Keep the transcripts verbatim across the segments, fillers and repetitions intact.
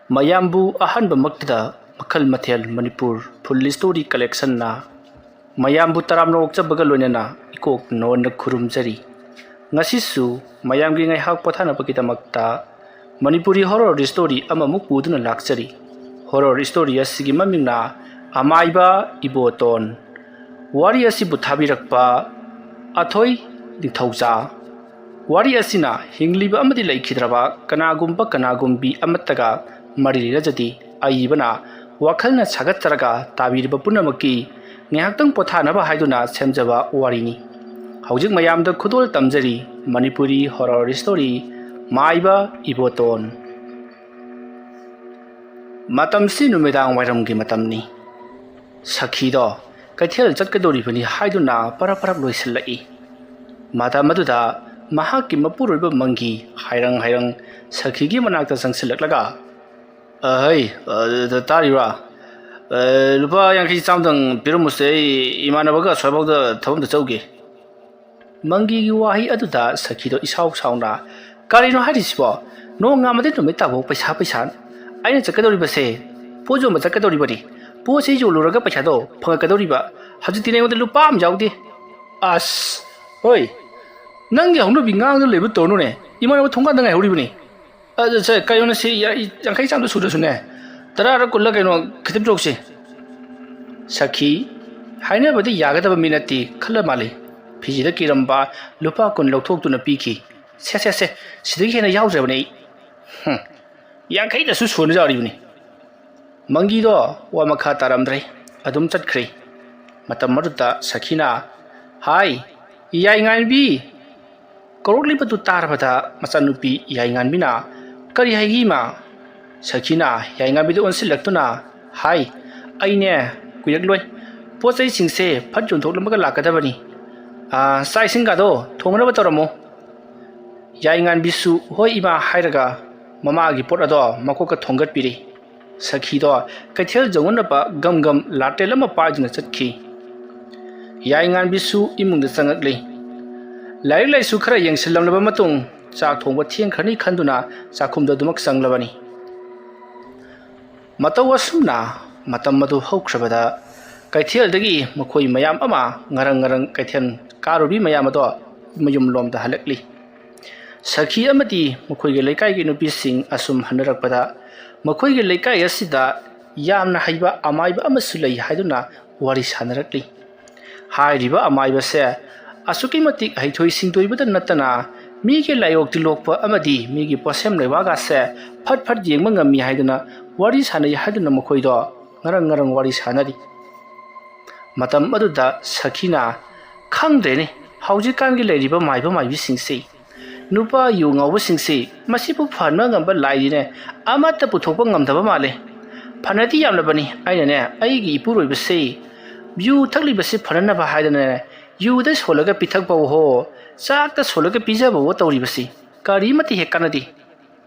ꯃꯌꯥꯝꯕꯨ ꯑꯍꯥꯟꯕꯃꯛꯇꯗ ꯃꯈꯜ ꯃꯊꯦꯜ ꯃꯅꯤꯄꯨꯔ ꯐꯨꯜ ꯁ꯭ꯇꯣꯔꯤ ꯀꯂꯦꯛꯁꯟꯅ ꯃꯌꯥꯝꯕꯨ ꯇꯔꯥꯝꯅ ꯑꯣꯛꯆꯕꯒ ꯂꯣꯏꯅꯅ ꯏꯀꯣꯛ ꯅꯣꯟꯅ ꯈꯨꯔꯨꯝꯖꯔꯤ꯫ ꯉꯁꯤꯁꯨ ꯃꯌꯥꯝꯒꯤ ꯉꯥꯏꯍꯥꯛ ꯄꯣꯊꯥꯅꯕꯒꯤꯗꯃꯛꯇ ꯃꯅꯤꯄꯨꯔꯤ ꯍꯣꯔꯣꯔ ꯁ꯭ꯇꯣꯔꯤ ꯑꯃꯃꯨꯛ ꯄꯨꯗꯨꯅ ꯂꯥꯛꯆꯔꯤ꯫ ꯍꯣꯔꯣꯔ ꯁ꯭ꯇꯣꯔꯤ ꯑꯁꯤꯒꯤ ꯃꯃꯤꯡꯅ ꯑꯃꯥꯏꯕ ꯏꯕꯣꯇꯣꯟ꯫ ꯋꯥꯔꯤ ꯑꯁꯤꯕꯨ ꯊꯥꯕꯤꯔꯛꯄ ꯑꯊꯣꯏ ꯅꯤꯡꯊꯧꯖꯥ꯫ ꯋꯥꯔꯤ ꯑꯁꯤꯅ ꯍꯤꯡꯂꯤꯕ ꯑꯃꯗꯤ ꯂꯩꯈꯤꯗ꯭ꯔꯕ ꯀꯅꯥꯒꯨꯝꯕ ꯀꯅꯥꯒꯨꯝꯕꯤ ꯑꯃꯠꯇꯒ ꯃꯔꯤ ꯂꯩꯅꯖꯗꯦ꯫ ꯑꯏꯕꯅ ꯋꯥꯈꯜꯅ ꯁꯥꯒꯠꯆꯔꯒ ꯇꯥꯕꯤꯔꯤꯕ ꯄꯨꯝꯅꯃꯛꯀꯤ ꯉꯥꯏꯍꯥꯛꯇꯪ ꯄꯣꯊꯥꯅꯕ ꯍꯥꯏꯗꯨꯅ ꯁꯦꯝꯖꯕ ꯋꯥꯔꯤꯅꯤ꯫ ꯍꯧꯖꯤꯛ ꯃꯌꯥꯝꯗ ꯈꯨꯗꯣꯜ ꯇꯝꯖꯔꯤ ꯃꯅꯤꯄꯨꯔꯤ ꯍꯣꯔꯣꯔ ꯁ꯭ꯇꯣꯔꯤ ꯃꯥꯏꯕ ꯏꯕꯣꯇꯣꯟ꯫ ꯃꯇꯝꯁꯤ ꯅꯨꯃꯤꯗꯥꯡ ꯋꯥꯏꯔꯝꯒꯤ ꯃꯇꯝꯅꯤ꯫ ꯁꯈꯤꯗꯣ ꯀꯩꯊꯦꯜ ꯆꯠꯀꯗꯧꯔꯤꯕꯅꯤ ꯍꯥꯏꯗꯨꯅ ꯄꯔꯞ ꯄꯔꯞ ꯂꯣꯏꯁꯤꯜꯂꯛꯏ꯫ ꯃꯇꯝ ꯑꯗꯨꯗ ꯃꯍꯥꯛꯀꯤ ꯃꯄꯨꯔꯣꯏꯕ ꯃꯪꯒꯤ ꯍꯥꯏꯔꯪ ꯍꯥꯏꯔꯪ ꯁꯈꯤꯒꯤ ꯃꯅꯥꯛꯇ ꯆꯪꯁꯤꯜꯂꯛꯂꯒ, "ꯑꯍꯩ, ꯑ, ꯇꯥꯔꯤꯕ꯭ꯔꯥ? ꯑ, ꯂꯨꯄꯥ ꯌꯥꯡꯈꯩ ꯆꯥꯝꯗꯪ ꯄꯤꯔꯝꯃꯨꯁꯦ, ꯑꯩ ꯏꯃꯥꯟꯅꯕꯒ ꯑꯁ꯭ꯋꯥꯏꯐꯥꯎꯗ ꯊꯕꯛ ꯑꯝꯇ ꯆꯧꯒꯦ꯫" ꯃꯪꯒꯤꯒꯤ ꯋꯥꯍꯩ ꯑꯗꯨꯗ ꯁꯈꯤꯗꯣ ꯏꯁꯥꯎ ꯁꯥꯎꯅ, "ꯀꯔꯤꯅꯣ ꯍꯥꯏꯔꯤꯁꯤꯕꯣ? ꯅꯣꯡ ꯉꯥꯝꯃꯗꯤ ꯅꯨꯃꯤꯠ ꯇꯥꯐꯥꯎ ꯄꯩꯁꯥ, ꯄꯩꯁꯥ꯫ ꯑꯩꯅ ꯆꯠꯀꯗꯧꯔꯤꯕꯁꯦ ꯄꯣꯠ ꯌꯣꯟꯕ ꯆꯠꯀꯗꯧꯔꯤꯕꯅꯤ꯫ ꯄꯣꯠꯁꯤ ꯌꯣꯜꯂꯨꯔꯒ ꯄꯩꯁꯥꯗꯣ ꯐꯪꯉꯛꯀꯗꯧꯔꯤꯕ꯫ ꯍꯧꯖꯤꯛꯇꯤ ꯑꯩꯉꯣꯟꯗ ꯂꯨꯄꯥ ꯑꯃ ꯌꯥꯎꯗꯦ꯫" "ꯑꯁ, ꯍꯣꯏ, ꯅꯪꯒꯤ ꯍꯧꯅꯕꯤ ꯉꯥꯡꯗ ꯂꯩꯕ ꯇꯧꯔꯅꯨꯅꯦ꯫ ꯏꯃꯥꯟꯅꯕ ꯊꯣꯡꯒꯥꯟꯗ ꯉꯥꯏꯍꯧꯔꯤꯕꯅꯤ꯫" "ꯑꯗꯨ ꯁꯦ, ꯀꯩꯅꯣꯅꯦ ꯁꯤ, ꯌꯥ-, ꯌꯥꯡꯈꯩ ꯆꯥꯝꯗ ꯁꯨꯗ꯭ꯔꯁꯨꯅꯦ, ꯇꯔꯥꯔ ꯀꯨꯟꯂ ꯀꯩꯅꯣ ꯈꯤꯇꯪ ꯄꯤꯔꯛꯁꯤ꯫" ꯁꯈꯤ ꯍꯥꯏꯅꯕꯗꯤ ꯌꯥꯒꯗꯕ ꯃꯤ ꯅꯠꯇꯦ ꯈꯜꯂ ꯃꯥꯜꯂꯤ꯫ ꯐꯤꯖꯤꯗ ꯀꯤꯔꯝꯕ ꯂꯨꯄꯥ ꯀꯨꯟ ꯂꯧꯊꯣꯛꯇꯨꯅ ꯄꯤꯈꯤ꯫ "ꯁꯦ, ꯁꯦ, ꯁꯦ, ꯁꯤꯗꯒꯤ ꯍꯦꯟꯅ ꯌꯥꯎꯗ꯭ꯔꯕꯅꯦ ꯑꯩ꯫ ꯍꯨꯝ, ꯌꯥꯡꯈꯩꯗꯁꯨ ꯁꯨꯅ ꯌꯥꯎꯔꯤꯕꯅꯤ꯫" ꯃꯪꯒꯤꯗꯣ ꯋꯥ ꯃꯈꯥ ꯇꯥꯔꯝꯗ꯭ꯔꯦ, ꯑꯗꯨꯝ ꯆꯠꯈ꯭ꯔꯦ꯫ ꯃꯇꯝ ꯑꯗꯨꯗ ꯁꯈꯤꯅ, "ꯍꯥꯏ, ꯌꯥꯏꯉꯥꯟꯕꯤ!" ꯀꯧꯔꯛꯂꯤꯕꯗꯨ ꯇꯥꯔꯕꯗ ꯃꯆꯥꯅꯨꯄꯤ ꯌꯥꯏꯉꯥꯟꯕꯤꯅ, "ꯀꯔꯤ ꯍꯥꯏꯒꯦ, ꯏꯃꯥ?" ꯁꯈꯤꯅ ꯌꯥꯏꯉꯥꯟꯕꯤꯗ ꯑꯣꯟꯁꯤꯜꯂꯛꯇꯨꯅ, "ꯍꯥꯏ, ꯑꯩꯅꯦ ꯀꯨꯏꯔꯛꯂꯣꯏ꯫ ꯄꯣꯠ ꯆꯩꯁꯤꯡꯁꯦ ꯐꯠ ꯌꯣꯟꯊꯣꯛꯂꯝꯃꯒ ꯂꯥꯛꯀꯗꯕꯅꯤ꯫ ꯑꯥ, ꯆꯥꯛ ꯏꯁꯤꯡꯒꯗꯣ ꯊꯣꯡꯅꯕ ꯇꯧꯔꯝꯃꯣ꯫" ꯌꯥꯏꯉꯥꯟꯕꯤꯁꯨ, "ꯍꯣꯏ ꯏꯃꯥ" ꯍꯥꯏꯔꯒ ꯃꯃꯥꯒꯤ ꯄꯣꯠ ꯑꯗꯣ ꯃꯀꯣꯛꯀ ꯊꯣꯡꯒꯠꯄꯤꯔꯤ꯫ ꯁꯈꯤꯗꯣ ꯀꯩꯊꯦꯜ ꯌꯧꯅꯅꯕ ꯒꯝ ꯒꯝ ꯂꯥꯇꯦꯜ ꯑꯃ ꯄꯥꯏꯗꯨꯅ ꯆꯠꯈꯤ꯫ ꯌꯥꯏꯉꯥꯟꯕꯤꯁꯨ ꯏꯃꯨꯡꯗ ꯆꯪꯉꯛꯂꯤ꯫ ꯂꯥꯏꯔꯤꯛ ꯂꯥꯏꯁꯨ ꯈꯔ ꯌꯦꯡꯁꯤꯜꯂꯝꯂꯕ ꯃꯇꯨꯡ ꯆꯥꯛ ꯊꯣꯡꯕ ꯊꯦꯡꯈ꯭ꯔꯅꯤ ꯈꯟꯗꯨꯅ ꯆꯥꯛꯈꯨꯝꯗ ꯑꯗꯨꯃꯛ ꯆꯪꯂꯕꯅꯤ꯫ ꯃꯇꯧ ꯑꯁꯨꯝꯅ ꯃꯇꯝ ꯑꯗꯨ ꯍꯧꯈ꯭ꯔꯕꯗ, ꯀꯩꯊꯦꯜꯗꯒꯤ ꯃꯈꯣꯏ ꯃꯌꯥꯝ ꯑꯃ ꯉꯔꯪ ꯉꯔꯪ ꯀꯩꯊꯦꯜ ꯀꯥꯔꯨꯕꯤ ꯃꯌꯥꯝ ꯑꯗꯣ ꯃꯌꯨꯝꯂꯣꯝꯗ ꯍꯜꯂꯛꯂꯤ꯫ ꯁꯈꯤ ꯑꯃꯗꯤ ꯃꯈꯣꯏꯒꯤ ꯂꯩꯀꯥꯏꯒꯤ ꯅꯨꯄꯤꯁꯤꯡ ꯑꯁꯨꯝ ꯍꯟꯅꯔꯛꯄꯗ, ꯃꯈꯣꯏꯒꯤ ꯂꯩꯀꯥꯏ ꯑꯁꯤꯗ ꯌꯥꯝꯅ ꯍꯩꯕ ꯑꯃꯥꯏꯕ ꯑꯃꯁꯨ ꯂꯩ ꯍꯥꯏꯗꯨꯅ ꯋꯥꯔꯤ ꯁꯥꯟꯅꯔꯛꯂꯤ꯫ ꯍꯥꯏꯔꯤꯕ ꯑꯃꯥꯏꯕꯁꯦ ꯑꯁꯨꯛꯀꯤ ꯃꯇꯤꯛ ꯍꯩꯊꯣꯏ ꯁꯤꯡꯊꯣꯏꯕꯗ ꯅꯠꯇꯅ, ꯃꯤꯒꯤ ꯂꯥꯏꯑꯣꯛ ꯇꯤꯜꯂꯣꯛꯄ ꯑꯃꯗꯤ ꯃꯤꯒꯤ ꯄꯣꯠꯁꯦꯝ ꯂꯩꯋꯥꯒꯁꯦ ꯐꯠ ꯐꯠ ꯌꯦꯡꯕ ꯉꯝꯃꯤ ꯍꯥꯏꯗꯨꯅ ꯋꯥꯔꯤ ꯁꯥꯟꯅꯩ ꯍꯥꯏꯗꯨꯅ ꯃꯈꯣꯏꯗꯣ ꯉꯔꯪ ꯉꯔꯪ ꯋꯥꯔꯤ ꯁꯥꯟꯅꯔꯤ꯫ ꯃꯇꯝ ꯑꯗꯨꯗ ꯁꯈꯤꯅ, "ꯈꯪꯗ꯭ꯔꯦꯅꯦ, ꯍꯧꯖꯤꯛꯀꯥꯟꯒꯤ ꯂꯩꯔꯤꯕ ꯃꯥꯏꯕ ꯃꯥꯏꯕꯤꯁꯤꯡꯁꯤ, ꯅꯨꯄꯥ ꯌꯨ ꯉꯥꯎꯕꯁꯤꯡꯁꯤ, ꯃꯁꯤꯕꯨ ꯐꯍꯟꯕ ꯉꯝꯕ ꯂꯥꯏꯗꯤꯅꯦ ꯑꯃꯠꯇ ꯄꯨꯊꯣꯛꯄ ꯉꯝꯗꯕ ꯃꯥꯜꯂꯦ꯫ ꯐꯅꯗꯤ ꯌꯥꯝꯂꯕꯅꯤ, ꯑꯩꯅꯅꯦ ꯑꯩꯒꯤ ꯏꯄꯨꯔꯣꯏꯕꯁꯤ ꯌꯨ ꯊꯛꯂꯤꯕꯁꯤ ꯐꯅꯅꯕ ꯍꯥꯏꯗꯅꯅꯦ ꯌꯨꯗ ꯁꯣꯜꯂꯒ ꯄꯤꯊꯛꯄꯋꯣ, ꯆꯥꯛꯇ ꯁꯣꯜꯂꯒ ꯄꯤꯖꯕꯋꯣ ꯇꯧꯔꯤꯕꯁꯤ ꯀꯔꯤꯃꯠꯇ ꯍꯦꯛ ꯀꯥꯟꯅꯗꯦ꯫"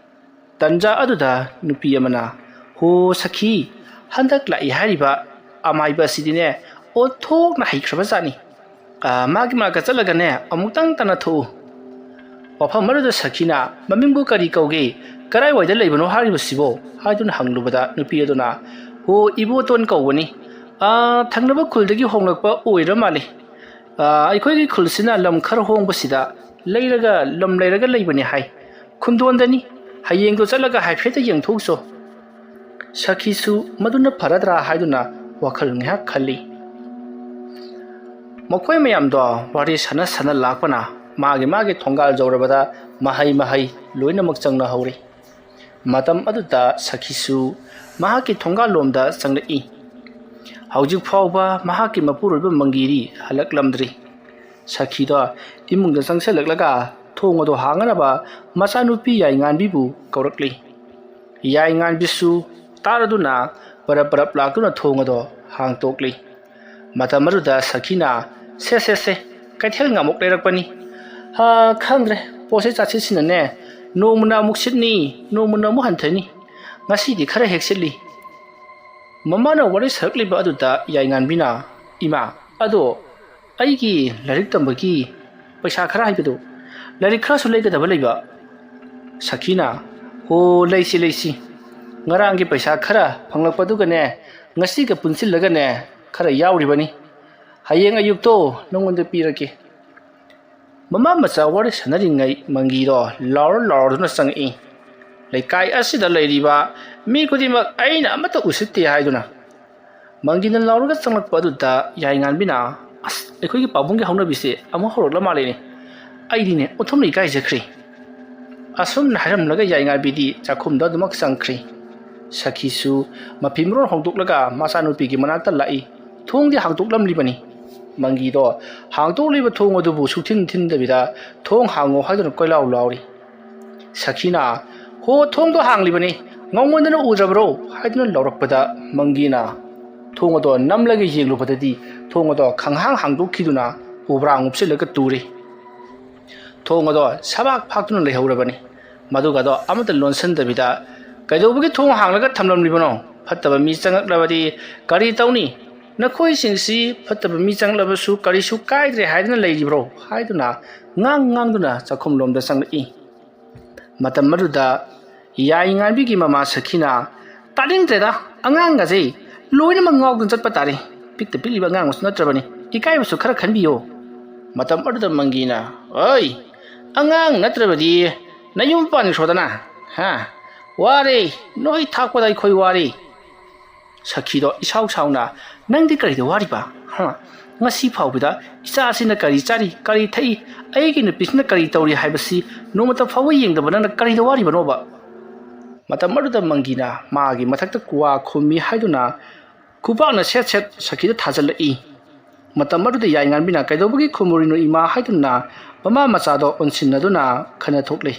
ꯇꯟꯖꯥ ꯑꯗꯨꯗ ꯅꯨꯄꯤ ꯑꯃꯅ, "ꯍꯣ ꯁꯈꯤ, ꯍꯟꯗꯛ ꯂꯥꯛꯏ ꯍꯥꯏꯔꯤꯕ ꯑꯃꯥꯏꯕ ꯑꯁꯤꯗꯤꯅꯦ ꯑꯣꯟꯊꯣꯛꯅ ꯍꯩꯈ꯭ꯔꯕ ꯖꯥꯠꯅꯤ꯫ ꯑ, ꯃꯥꯒꯤ ꯃꯅꯥꯛꯇ ꯆꯠꯂꯒꯅꯦ ꯑꯃꯨꯛꯇꯪ ꯇꯥꯟꯅꯊꯣꯛꯎ꯫" ꯋꯥꯐꯝ ꯑꯗꯨꯗ ꯁꯈꯤꯅ, "ꯃꯃꯤꯡꯕꯨ ꯀꯔꯤ ꯀꯧꯒꯦ? ꯀꯔꯥꯏꯋꯥꯏꯗ ꯂꯩꯕꯅꯣ ꯍꯥꯏꯔꯤꯕꯁꯤꯕꯣ?" ꯍꯥꯏꯗꯨꯅ ꯍꯪꯂꯨꯕꯗ ꯅꯨꯄꯤ ꯑꯗꯨꯅ, "ꯍꯣ, ꯏꯕꯣꯇꯣꯟ ꯀꯧꯕꯅꯤ꯫ ꯑ, ꯊꯪꯅꯕ ꯈꯨꯜꯗꯒꯤ ꯍꯣꯡꯂꯛꯄ ꯑꯣꯏꯔ ꯃꯥꯜꯂꯤ꯫ ꯑ, ꯑꯩꯈꯣꯏꯒꯤ ꯈꯨꯜꯁꯤꯅ ꯂꯝ ꯈꯔ ꯍꯣꯡꯕꯁꯤꯗ ꯂꯩꯔꯒ, ꯂꯝ ꯂꯩꯔꯒ ꯂꯩꯕꯅꯤ ꯍꯥꯏ꯫ ꯈꯨꯟꯗꯣꯟꯗꯅꯤ꯫ ꯍꯌꯦꯡꯗꯣ ꯆꯠꯂꯒ ꯍꯥꯏꯐꯦꯠꯇ ꯌꯦꯡꯊꯣꯛꯎꯆꯣ꯫" ꯁꯈꯤꯁꯨ ꯃꯗꯨꯅ ꯐꯔꯗ꯭ꯔꯥ ꯍꯥꯏꯗꯨꯅ ꯋꯥꯈꯜ ꯉꯥꯏꯍꯥꯛ ꯈꯜꯂꯤ꯫ ꯃꯈꯣꯏ ꯃꯌꯥꯝꯗꯣ ꯋꯥꯔꯤ ꯁꯥꯟꯅ ꯁꯥꯟꯅ ꯂꯥꯛꯄꯅ ꯃꯥꯒꯤ ꯃꯥꯒꯤ ꯊꯣꯡꯒꯥꯜ ꯌꯧꯔꯕꯗ ꯃꯍꯩ ꯃꯍꯩ ꯂꯣꯏꯅꯃꯛ ꯆꯪꯅꯍꯧꯔꯤ꯫ ꯃꯇꯝ ꯑꯗꯨꯗ ꯁꯈꯤꯁꯨ ꯃꯍꯥꯛꯀꯤ ꯊꯣꯡꯒꯥꯜꯂꯣꯝꯗ ꯆꯪꯂꯛꯏ꯫ ꯍꯧꯖꯤꯛ ꯐꯥꯎꯕ ꯃꯍꯥꯛꯀꯤ ꯃꯄꯨꯔꯣꯏꯕ ꯃꯪꯒꯤꯗꯤ ꯍꯜꯂꯛꯂꯝꯗ꯭ꯔꯤ꯫ ꯁꯈꯤꯗꯣ ꯏꯃꯨꯡꯗ ꯆꯪꯁꯤꯜꯂꯛꯂꯒ ꯊꯣꯡ ꯑꯗꯨ ꯍꯥꯡꯅꯅꯕ ꯃꯆꯥꯅꯨꯄꯤ ꯌꯥꯏꯉꯥꯟꯕꯤꯕꯨ ꯀꯧꯔꯛꯂꯤ꯫ ꯌꯥꯏꯉꯥꯟꯕꯤꯁꯨ ꯇꯥꯔꯗꯨꯅ ꯄꯔꯞ ꯄꯔꯞ ꯂꯥꯛꯇꯨꯅ ꯊꯣꯡ ꯑꯗꯣ ꯍꯥꯡꯇꯣꯛꯂꯤ꯫ ꯃꯇꯝ ꯑꯗꯨꯗ ꯁꯈꯤꯅ, "ꯁꯦ, ꯁꯦ, ꯁꯦ, ꯀꯩꯊꯦꯜ ꯉꯥꯃꯨꯛ ꯂꯩꯔꯛꯄꯅꯤ꯫ ꯍꯥ, ꯈꯪꯗ꯭ꯔꯦ, ꯄꯣꯠꯁꯦ ꯆꯥꯁꯤꯠꯁꯤꯅꯅꯦ, ꯅꯣꯡꯃꯅ ꯑꯃꯨꯛ ꯁꯤꯠꯅꯤ, ꯅꯣꯡꯃꯅ ꯑꯃꯨꯛ ꯍꯟꯊꯅꯤ꯫ ꯉꯁꯤꯗꯤ ꯈꯔ ꯍꯦꯛ ꯁꯤꯠꯂꯤ꯫" ꯃꯃꯥꯅ ꯋꯥꯔꯤ ꯁꯥꯔꯛꯂꯤꯕ ꯑꯗꯨꯗ ꯌꯥꯏꯉꯥꯟꯕꯤꯅ, "ꯏꯃꯥ, ꯑꯗꯣ ꯑꯩꯒꯤ ꯂꯥꯏꯔꯤꯛ ꯇꯝꯕꯒꯤ ꯄꯩꯁꯥ ꯈꯔ ꯍꯥꯏꯕꯗꯨ, ꯂꯥꯏꯔꯤꯛ ꯈꯔꯁꯨ ꯂꯩꯒꯗꯕ ꯂꯩꯕ꯫" ꯁꯈꯤꯅ, "ꯍꯣ, ꯂꯩꯁꯤ, ꯂꯩꯁꯤ꯫ ꯉꯔꯥꯡꯒꯤ ꯄꯩꯁꯥ ꯈꯔ ꯐꯪꯂꯛꯄꯗꯨꯒꯅꯦ, ꯉꯁꯤꯒ ꯄꯨꯟꯁꯤꯜꯂꯒꯅꯦ, ꯈꯔ ꯌꯥꯎꯔꯤꯕꯅꯤ꯫ ꯍꯌꯦꯡ ꯑꯌꯨꯛꯇꯣ ꯅꯉꯣꯟꯗ ꯄꯤꯔꯒꯦ꯫ ꯃꯃꯥ ꯃꯆꯥ ꯋꯥꯔꯤ ꯁꯥꯟꯅꯔꯤꯉꯩ ꯃꯪꯒꯤꯗꯣ ꯂꯥꯎꯔ ꯂꯥꯎꯔꯗꯨꯅ ꯆꯪꯉꯛꯏ꯫ ꯂꯩꯀꯥꯏ ꯑꯁꯤꯗ ꯂꯩꯔꯤꯕ ꯃꯤ ꯈꯨꯗꯤꯡꯃꯛ ꯑꯩꯅ ꯑꯃꯠꯇ ꯎꯁꯤꯠꯇꯦ ꯍꯥꯏꯗꯨꯅ꯫ ꯃꯪꯒꯤꯅ ꯂꯥꯎꯔꯒ ꯆꯪꯂꯛꯄ ꯑꯗꯨꯗ ꯌꯥꯏꯉꯥꯟꯕꯤꯅ, "ꯑꯁ, ꯑꯩꯈꯣꯏꯒꯤ ꯄꯥꯕꯨꯡꯒꯤ ꯍꯧꯅꯕꯤꯁꯦ ꯑꯃꯨꯛ ꯍꯧꯔꯛꯂ ꯃꯥꯜꯂꯦꯅꯦ꯫ ꯑꯩꯗꯤꯅꯦ ꯑꯣꯟꯊꯣꯛꯅ ꯏꯀꯥꯏꯖꯈ꯭ꯔꯦ"꯫ ꯑꯁꯨꯝꯅ ꯍꯥꯏꯔꯝꯂꯒ ꯌꯥꯏꯉꯥꯟꯕꯤꯗꯤ ꯆꯥꯛꯈꯨꯝꯗ ꯑꯗꯨꯃꯛ ꯆꯪꯈ꯭ꯔꯤ꯫ ꯁꯈꯤꯁꯨ ꯃꯐꯤ ꯃꯔꯣꯜ ꯍꯣꯡꯗꯣꯛꯂꯒ ꯃꯆꯥꯅꯨꯄꯤꯒꯤ ꯃꯅꯥꯛꯇ ꯂꯥꯛꯏ꯫ ꯊꯣꯡꯗꯤ ꯍꯥꯡꯗꯣꯛꯂꯝꯂꯤꯕꯅꯤ꯫ ꯃꯪꯒꯤꯗꯣ ꯍꯥꯡꯗꯣꯛꯂꯤꯕ ꯊꯣꯡ ꯑꯗꯨꯕꯨ ꯁꯨꯛꯊꯤꯟ ꯊꯤꯟꯗꯕꯤꯗ, "ꯊꯣꯡ ꯍꯥꯡꯉꯣ" ꯍꯥꯏꯗꯨꯅ ꯀꯣꯏꯂꯥꯎ ꯂꯥꯎꯔꯤ꯫ ꯁꯈꯤꯅ, "ꯍꯣ, ꯊꯣꯡꯗꯣ ꯍꯥꯡꯂꯤꯕꯅꯤ, ꯉꯧꯃꯟꯗꯅ ꯎꯗ꯭ꯔꯕ꯭ꯔꯣ?" ꯍꯥꯏꯗꯨꯅ ꯂꯥꯎꯔꯛꯄꯗ, ꯃꯪꯒꯤꯅ ꯊꯣꯡ ꯑꯗꯣ ꯅꯝꯂꯒ ꯌꯦꯡꯂꯨꯕꯗꯗꯤ, ꯊꯣꯡ ꯑꯗꯣ ꯈꯪꯍꯥꯡ ꯍꯥꯡꯗꯣꯛꯈꯤꯗꯨꯅ ꯎꯕ꯭ꯔꯥꯡ ꯎꯞꯁꯤꯜꯂꯒ ꯇꯨꯔꯤ꯫ ꯊꯣꯡ ꯑꯗꯣ ꯁꯕꯥꯛ ꯐꯥꯛꯇꯨꯅ ꯂꯩꯍꯧꯔꯕꯅꯤ꯫ ꯃꯗꯨꯒꯗꯣ ꯑꯃꯠꯇ ꯂꯣꯟꯁꯤꯟꯗꯕꯤꯗ, "ꯀꯩꯗꯧꯕꯒꯤ ꯊꯣꯡ ꯍꯥꯡꯂꯒ ꯊꯝꯂꯝꯂꯤꯕꯅꯣ? ꯐꯠꯇꯕ ꯃꯤ ꯆꯪꯂꯛꯂꯕꯗꯤ ꯀꯔꯤ ꯇꯧꯅꯤ? ꯅꯈꯣꯏꯁꯤꯡꯁꯤ ꯐꯠꯇꯕ ꯃꯤ ꯆꯪꯂꯕꯁꯨ ꯀꯔꯤꯁꯨ ꯀꯥꯏꯗ꯭ꯔꯦ ꯍꯥꯏꯗꯨꯅ ꯂꯩꯔꯤꯕ꯭ꯔꯣ?" ꯍꯥꯏꯗꯨꯅ ꯉꯥꯡ ꯉꯥꯡꯗꯨꯅ ꯆꯥꯛꯈꯨꯝꯂꯣꯝꯗ ꯆꯪꯂꯛꯏ꯫ ꯃꯇꯝ ꯑꯗꯨꯗ ꯌꯥꯏꯉꯥꯟꯕꯤꯒꯤ ꯃꯃꯥ ꯁꯈꯤꯅ, "ꯇꯥꯅꯤꯡꯗ꯭ꯔꯦꯗ, ꯑꯉꯥꯡꯒꯁꯦ ꯂꯣꯏꯅꯃꯛ ꯉꯥꯎꯗꯨꯅ ꯆꯠꯄ ꯇꯥꯔꯦ꯫ ꯄꯤꯛꯇ ꯄꯤꯛꯂꯤꯕ ꯑꯉꯥꯡ ꯃꯁꯨ ꯅꯠꯇ꯭ꯔꯕꯅꯤ, ꯏꯀꯥꯏꯕꯁꯨ ꯈꯔ ꯈꯟꯕꯤꯌꯣ"꯫ ꯃꯇꯝ ꯑꯗꯨꯗ ꯃꯪꯒꯤꯅ, "ꯑꯣꯏ, ꯑꯉꯥꯡ ꯅꯠꯇ꯭ꯔꯕꯗꯤ ꯅꯌꯨꯝ ꯄꯥꯟꯈ꯭ꯔꯣꯗꯅ, ꯍꯥ? ꯋꯥꯔꯦ, ꯅꯣꯏ ꯊꯥꯛꯄꯗ ꯑꯩꯈꯣꯏ ꯋꯥꯔꯦ"꯫ ꯁꯈꯤꯗꯣ ꯏꯁꯥꯎ ꯁꯥꯎꯅ, "ꯅꯪꯗꯤ ꯀꯔꯤꯗ ꯋꯥꯔꯤꯕ? ꯍꯥ? ꯉꯁꯤ ꯐꯥꯎꯕꯗ ꯏꯆꯥꯁꯤꯅ ꯀꯔꯤ ꯆꯥꯔꯤ, ꯀꯔꯤ ꯊꯛꯏ, ꯑꯩꯒꯤ ꯅꯨꯄꯤꯁꯤꯅ ꯀꯔꯤ ꯇꯧꯔꯤ ꯍꯥꯏꯕꯁꯤ ꯅꯣꯡꯃꯇ ꯐꯥꯎꯕ ꯌꯦꯡꯗꯕ ꯅꯪꯅ ꯀꯔꯤꯗ ꯋꯥꯔꯤꯕꯅꯣꯕ?" ꯃꯇꯝ ꯑꯗꯨꯗ ꯃꯪꯒꯤꯅ ꯃꯥꯒꯤ ꯃꯊꯛꯇ ꯀꯨꯋꯥ ꯈꯨꯝꯃꯤ ꯍꯥꯏꯗꯨꯅ ꯈꯨꯄꯥꯛꯅ ꯁꯦꯠ ꯁꯦꯠ ꯁꯈꯤꯗ ꯊꯥꯖꯤꯜꯂꯛꯏ꯫ ꯃꯇꯝ ꯑꯗꯨꯗ ꯌꯥꯏꯉꯥꯟꯕꯤꯅ, "ꯀꯩꯗꯧꯕꯒꯤ ꯈꯨꯝꯃꯨꯔꯤꯅꯣ ꯏꯃꯥ?" ꯍꯥꯏꯗꯨꯅ ꯃꯃꯥ ꯃꯆꯥꯗꯣ ꯑꯣꯟꯁꯤꯟꯅꯗꯨꯅ ꯈꯟꯅ ꯊꯣꯛꯂꯤ꯫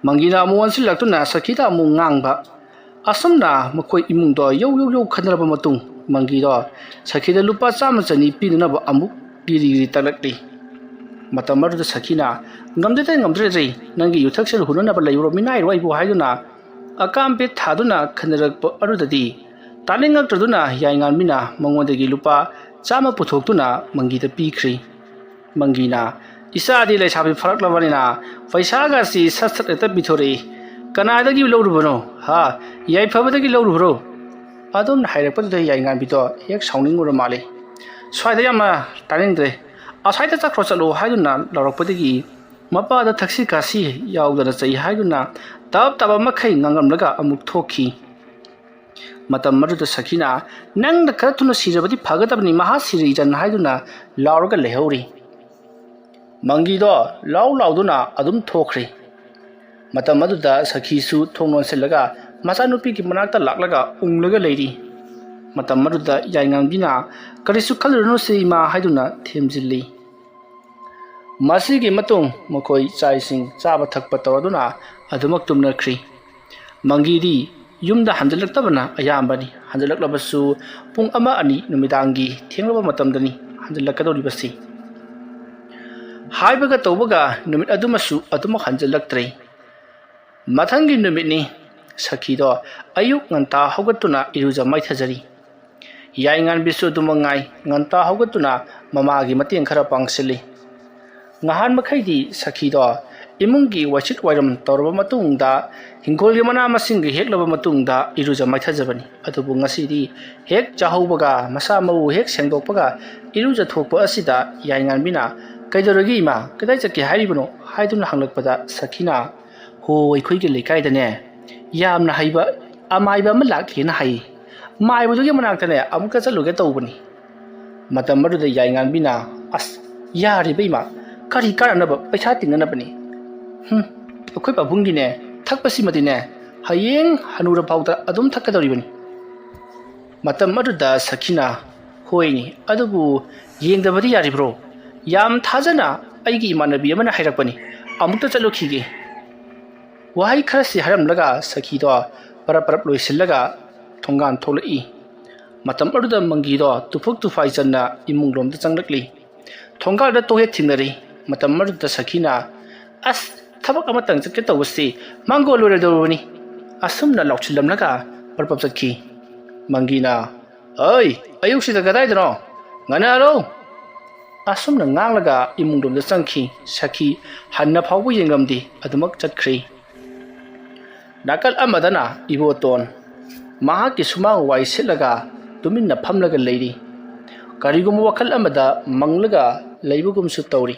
ꯃꯪꯒꯤꯅ ꯑꯃꯨꯛ ꯑꯣꯟꯁꯤꯜꯂꯛꯇꯨꯅ ꯁꯈꯤꯗ ꯑꯃꯨꯛ ꯉꯥꯡꯕ꯫ ꯑꯁꯨꯝꯅ ꯃꯈꯣꯏ ꯏꯃꯨꯡꯗꯣ ꯌꯧ ꯌꯧ ꯌꯧ ꯈꯟꯅꯔꯕ ꯃꯇꯨꯡ, ꯃꯪꯒꯤꯗꯣ ꯁꯈꯤꯗ ꯂꯨꯄꯥ ꯆꯥꯝꯃ ꯆꯅꯤ ꯄꯤꯅꯅꯕ ꯑꯃꯨꯛ ꯒꯤꯔꯤ ꯒꯤꯔꯤ ꯇꯛꯂꯛꯂꯤ꯫ ꯃꯇꯝ ꯑꯗꯨꯗ ꯁꯈꯤꯅ, "ꯉꯝꯗ꯭ꯔꯦ, ꯉꯝꯗ꯭ꯔꯦ, ꯅꯪꯒꯤ ꯌꯨꯊꯛꯁꯦ ꯍꯨꯟꯅꯅꯕ ꯂꯩꯕ꯭ꯔꯣ, ꯃꯤꯅꯥꯏꯔꯣ ꯑꯩꯕꯨ?" ꯍꯥꯏꯗꯨꯅ ꯑꯀꯥꯝ ꯄꯦꯠ ꯊꯥꯗꯨꯅ ꯈꯟꯅꯔꯛꯄ ꯑꯗꯨꯗꯗꯤ, ꯇꯥꯅꯤꯡꯉꯛꯇ꯭ꯔꯗꯨꯅ ꯌꯥꯏꯉꯥꯟꯕꯤꯅ ꯃꯉꯣꯟꯗꯒꯤ ꯂꯨꯄꯥ ꯆꯥꯝꯃ ꯄꯨꯊꯣꯛꯇꯨꯅ ꯃꯪꯒꯤꯗ ꯄꯤꯈ꯭ꯔꯤ꯫ ꯃꯪꯒꯤꯅ, "ꯏꯆꯥꯗꯤ ꯂꯩꯁꯥꯕꯤ ꯐꯥꯔꯛꯂꯕꯅꯤꯅ ꯄꯩꯁꯥꯒꯁꯤ ꯁꯠ ꯁꯠ ꯍꯦꯛꯇ ꯄꯤꯊꯣꯔꯛꯏ꯫ "ꯀꯅꯥꯗꯒꯤ ꯂꯧꯔꯨꯕꯅꯣ? ꯍꯥ? ꯌꯥꯏꯐꯕꯗꯒꯤ ꯂꯧꯔꯨꯕ꯭ꯔꯣ?" ꯑꯗꯨꯝꯅ ꯍꯥꯏꯔꯛꯄꯗꯨꯗ ꯌꯥꯏꯉꯥꯟꯕꯤꯗꯣ ꯍꯦꯛ ꯁꯥꯎꯅꯤꯡꯉꯨꯔ ꯃꯥꯜꯂꯦ꯫ "ꯁ꯭ꯋꯥꯏꯗ ꯌꯥꯝꯅ ꯇꯥꯅꯤꯡꯗ꯭ꯔꯦ꯫ ꯑꯁ꯭ꯋꯥꯏꯗ ꯆꯠꯈ꯭ꯔꯣ ꯆꯠꯂꯣ" ꯍꯥꯏꯗꯨꯅ ꯂꯥꯎꯔꯛꯄꯗꯒꯤ ꯃꯄꯥꯗ ꯊꯛꯁꯤ ꯈꯥꯁꯤ ꯌꯥꯎꯗꯅ ꯆꯩ ꯍꯥꯏꯗꯨꯅ ꯇꯞ ꯇꯥꯕ ꯃꯈꯩ ꯉꯥꯡꯂꯝꯂꯒ ꯑꯃꯨꯛ ꯊꯣꯛꯈꯤ꯫ ꯃꯇꯝ ꯑꯗꯨꯗ ꯁꯈꯤꯅ, "ꯅꯪꯅ ꯈꯔ ꯊꯨꯅ ꯁꯤꯔꯕꯗꯤ ꯐꯒꯗꯕꯅꯤ, ꯃꯍꯥ ꯁꯤꯔ ꯏꯆꯟ" ꯍꯥꯏꯗꯨꯅ ꯂꯥꯎꯔꯒ ꯂꯩꯍꯧꯔꯤ꯫ ꯃꯪꯒꯤꯗꯣ ꯂꯥꯎ ꯂꯥꯎꯗꯨꯅ ꯑꯗꯨꯝ ꯊꯣꯛꯈ꯭ꯔꯦ꯫ ꯃꯇꯝ ꯑꯗꯨꯗ ꯁꯈꯤꯁꯨ ꯊꯣꯡ ꯂꯣꯟꯁꯤꯜꯂꯒ ꯃꯆꯥꯅꯨꯄꯤꯒꯤ ꯃꯅꯥꯛꯇ ꯂꯥꯛꯂꯒ ꯎꯪꯂꯒ ꯂꯩꯔꯤ꯫ ꯃꯇꯝ ꯑꯗꯨꯗ ꯌꯥꯏꯉꯥꯟꯕꯤꯅ, "ꯀꯔꯤꯁꯨ ꯈꯜꯂꯨꯔꯅꯨꯁꯦ ꯏꯃꯥ" ꯍꯥꯏꯗꯨꯅ ꯊꯦꯝꯖꯤꯜꯂꯤ꯫ ꯃꯁꯤꯒꯤ ꯃꯇꯨꯡ ꯃꯈꯣꯏ ꯆꯥꯛ ꯏꯁꯤꯡ ꯆꯥꯕ ꯊꯛꯄ ꯇꯧꯔꯗꯨꯅ ꯑꯗꯨꯃꯛ ꯇꯨꯝꯅꯈ꯭ꯔꯤ꯫ ꯃꯪꯒꯤꯗꯤ ꯌꯨꯝꯗ ꯍꯟꯖꯤꯜꯂꯛꯇꯕꯅ ꯑꯌꯥꯝꯕꯅꯤ꯫ ꯍꯟꯖꯤꯜꯂꯛꯂꯕꯁꯨ ꯄꯨꯡ ꯑꯃ ꯑꯅꯤ ꯅꯨꯃꯤꯗꯥꯡꯒꯤ ꯊꯦꯡꯂꯕ ꯃꯇꯝꯗꯅꯤ ꯍꯟꯖꯤꯜꯂꯛꯀꯗꯧꯔꯤꯕꯁꯤ꯫ ꯍꯥꯏꯕꯒ ꯇꯧꯕꯒ ꯅꯨꯃꯤꯠ ꯑꯗꯨꯃꯁꯨ ꯑꯗꯨꯃꯛ ꯍꯟꯖꯤꯜꯂꯛꯇ꯭ꯔꯦ꯫ ꯃꯊꯪꯒꯤ ꯅꯨꯃꯤꯠꯅꯤ꯫ ꯁꯈꯤꯗꯣ ꯑꯌꯨꯛ ꯉꯟꯇꯥ ꯍꯧꯒꯠꯇꯨꯅ ꯏꯔꯨꯖ ꯃꯥꯏꯊꯖꯔꯤ꯫ ꯌꯥꯏꯉꯥꯟꯕꯤꯁꯨ ꯑꯗꯨꯃꯛ ꯉꯥꯏ, ꯉꯟꯇꯥ ꯍꯧꯒꯠꯇꯨꯅ ꯃꯃꯥꯒꯤ ꯃꯇꯦꯡ ꯈꯔ ꯄꯥꯡꯁꯤꯜꯂꯤ꯫ ꯉꯍꯥꯟ ꯃꯈꯩꯗꯤ ꯁꯈꯤꯗꯣ ꯏꯃꯨꯡꯒꯤ ꯋꯥꯏꯁꯤꯠ ꯋꯥꯏꯔꯝ ꯇꯧꯔꯕ ꯃꯇꯨꯡꯗ, ꯍꯤꯡꯈꯣꯜꯒꯤ ꯃꯅꯥ ꯃꯁꯤꯡꯒ ꯍꯦꯛꯂꯕ ꯃꯇꯨꯡꯗ ꯏꯔꯨꯖ ꯃꯥꯏꯊꯖꯕꯅꯤ꯫ ꯑꯗꯨꯕꯨ ꯉꯁꯤꯗꯤ ꯍꯦꯛ ꯆꯥꯍꯧꯕꯒ, ꯃꯁꯥ ꯃꯎ ꯍꯦꯛ ꯁꯦꯡꯗꯣꯛꯄꯒ ꯏꯔꯨꯖꯊꯣꯛꯄ ꯑꯁꯤꯗ ꯌꯥꯏꯉꯥꯟꯕꯤꯅ, "ꯀꯩꯗꯧꯔꯒꯦ ꯏꯃꯥ? ꯀꯗꯥꯏ ꯆꯠꯀꯦ ꯍꯥꯏꯔꯤꯕꯅꯣ?" ꯍꯥꯏꯗꯨꯅ ꯍꯪꯂꯛꯄꯗ ꯁꯈꯤꯅ, "ꯍꯣ, ꯑꯩꯈꯣꯏꯒꯤ ꯂꯩꯀꯥꯏꯗꯅꯦ ꯌꯥꯝꯅ ꯍꯩꯕ ꯑꯃꯥꯏꯕ ꯑꯃ ꯂꯥꯛꯀꯦꯅ ꯍꯥꯏ꯫ ꯃꯥꯏꯕꯗꯨꯒꯤ ꯃꯅꯥꯛꯇꯅꯦ ꯑꯃꯨꯛꯇ ꯆꯠꯂꯨꯒꯦ ꯇꯧꯕꯅꯤ꯫" ꯃꯇꯝ ꯑꯗꯨꯗ ꯌꯥꯏꯉꯥꯟꯕꯤꯅ, "ꯑꯁ, ꯌꯥꯔꯤꯕ ꯏꯃꯥ, ꯀꯔꯤ ꯀꯥꯟꯅꯅꯕ ꯄꯩꯁꯥ ꯇꯤꯡꯅꯅꯕꯅꯤ? ꯍꯨꯝ, ꯑꯩꯈꯣꯏ ꯄꯥꯕꯨꯡꯒꯤꯅꯦ ꯊꯛꯄꯁꯤꯃꯗꯤꯅꯦ ꯍꯌꯦꯡ ꯍꯅꯨꯔ ꯐꯥꯎꯗ ꯑꯗꯨꯝ ꯊꯛꯀꯗꯧꯔꯤꯕꯅꯤ꯫" ꯃꯇꯝ ꯑꯗꯨꯗ ꯁꯈꯤꯅ, "ꯍꯣꯏꯅꯦ, ꯑꯗꯨꯕꯨ ꯌꯦꯡꯗꯕꯗꯤ ꯌꯥꯔꯤꯕ꯭ꯔꯣ? ꯌꯥꯝ ꯊꯥꯖꯅ ꯑꯩꯒꯤ ꯏꯃꯥꯟꯅꯕꯤ ꯑꯃꯅ ꯍꯥꯏꯔꯛꯄꯅꯤ꯫ ꯑꯃꯨꯛꯇ ꯆꯠꯂꯨꯈꯤꯒꯦ꯫" ꯋꯥꯍꯩ ꯈꯔꯁꯤ ꯍꯥꯏꯔꯝꯂꯒ ꯁꯈꯤꯗꯣ ꯄꯔꯞ ꯄꯔꯞ ꯂꯣꯏꯁꯤꯜꯂꯒ ꯊꯣꯡꯒꯥꯟ ꯊꯣꯛꯂꯛꯏ꯫ ꯃꯇꯝ ꯑꯗꯨꯗ ꯃꯪꯒꯤꯗꯣ ꯇꯨꯐꯨꯛ ꯇꯨꯐꯥꯏ ꯆꯟꯅ ꯏꯃꯨꯡ ꯂꯣꯝꯗ ꯆꯪꯂꯛꯂꯤ꯫ ꯊꯣꯡꯒꯥꯜꯗ ꯇꯣꯍꯦꯠ ꯊꯦꯡꯅꯔꯤ꯫ ꯃꯇꯝ ꯑꯗꯨꯗ ꯁꯈꯤꯅ, "ꯑꯁ, ꯊꯕꯛ ꯑꯃꯇꯪ ꯆꯠꯀꯦ ꯇꯧꯕꯁꯤ ꯃꯥꯡꯒꯣꯜ ꯂꯣꯏꯔꯗꯧꯔꯕꯅꯤ꯫" ꯑꯁꯨꯝꯅ ꯂꯥꯎꯁꯤꯜꯂꯝꯂꯒ ꯄꯔꯞ ꯄꯔꯞ ꯆꯠꯈꯤ꯫ ꯃꯪꯒꯤꯅ, "ꯑꯩ, ꯑꯌꯨꯛꯁꯤꯗ ꯀꯗꯥꯏꯗꯅꯣ? ꯉꯟꯅ ꯍꯜꯂꯣ!" ꯑꯁꯨꯝꯅ ꯉꯥꯡꯂꯒ ꯏꯃꯨꯡꯂꯣꯝꯗ ꯆꯪꯈꯤ꯫ ꯁꯈꯤ ꯍꯟꯅ ꯐꯥꯎꯕ ꯌꯦꯡꯂꯝꯗꯦ, ꯑꯗꯨꯃꯛ ꯆꯠꯈ꯭ꯔꯦ꯫ ꯅꯥꯀꯜ ꯑꯃꯗꯅ ꯏꯕꯣꯇꯣꯟ ꯃꯍꯥꯛꯀꯤ ꯁꯨꯃꯥꯡ ꯋꯥꯏ ꯁꯤꯠꯂꯒ ꯇꯨꯃꯤꯟꯅ ꯐꯝꯂꯒ ꯂꯩꯔꯤ꯫ ꯀꯔꯤꯒꯨꯝꯕ ꯋꯥꯈꯜ ꯑꯃꯗ ꯃꯪꯂꯒ ꯂꯩꯕꯒꯨꯝꯁꯨ ꯇꯧꯔꯤ꯫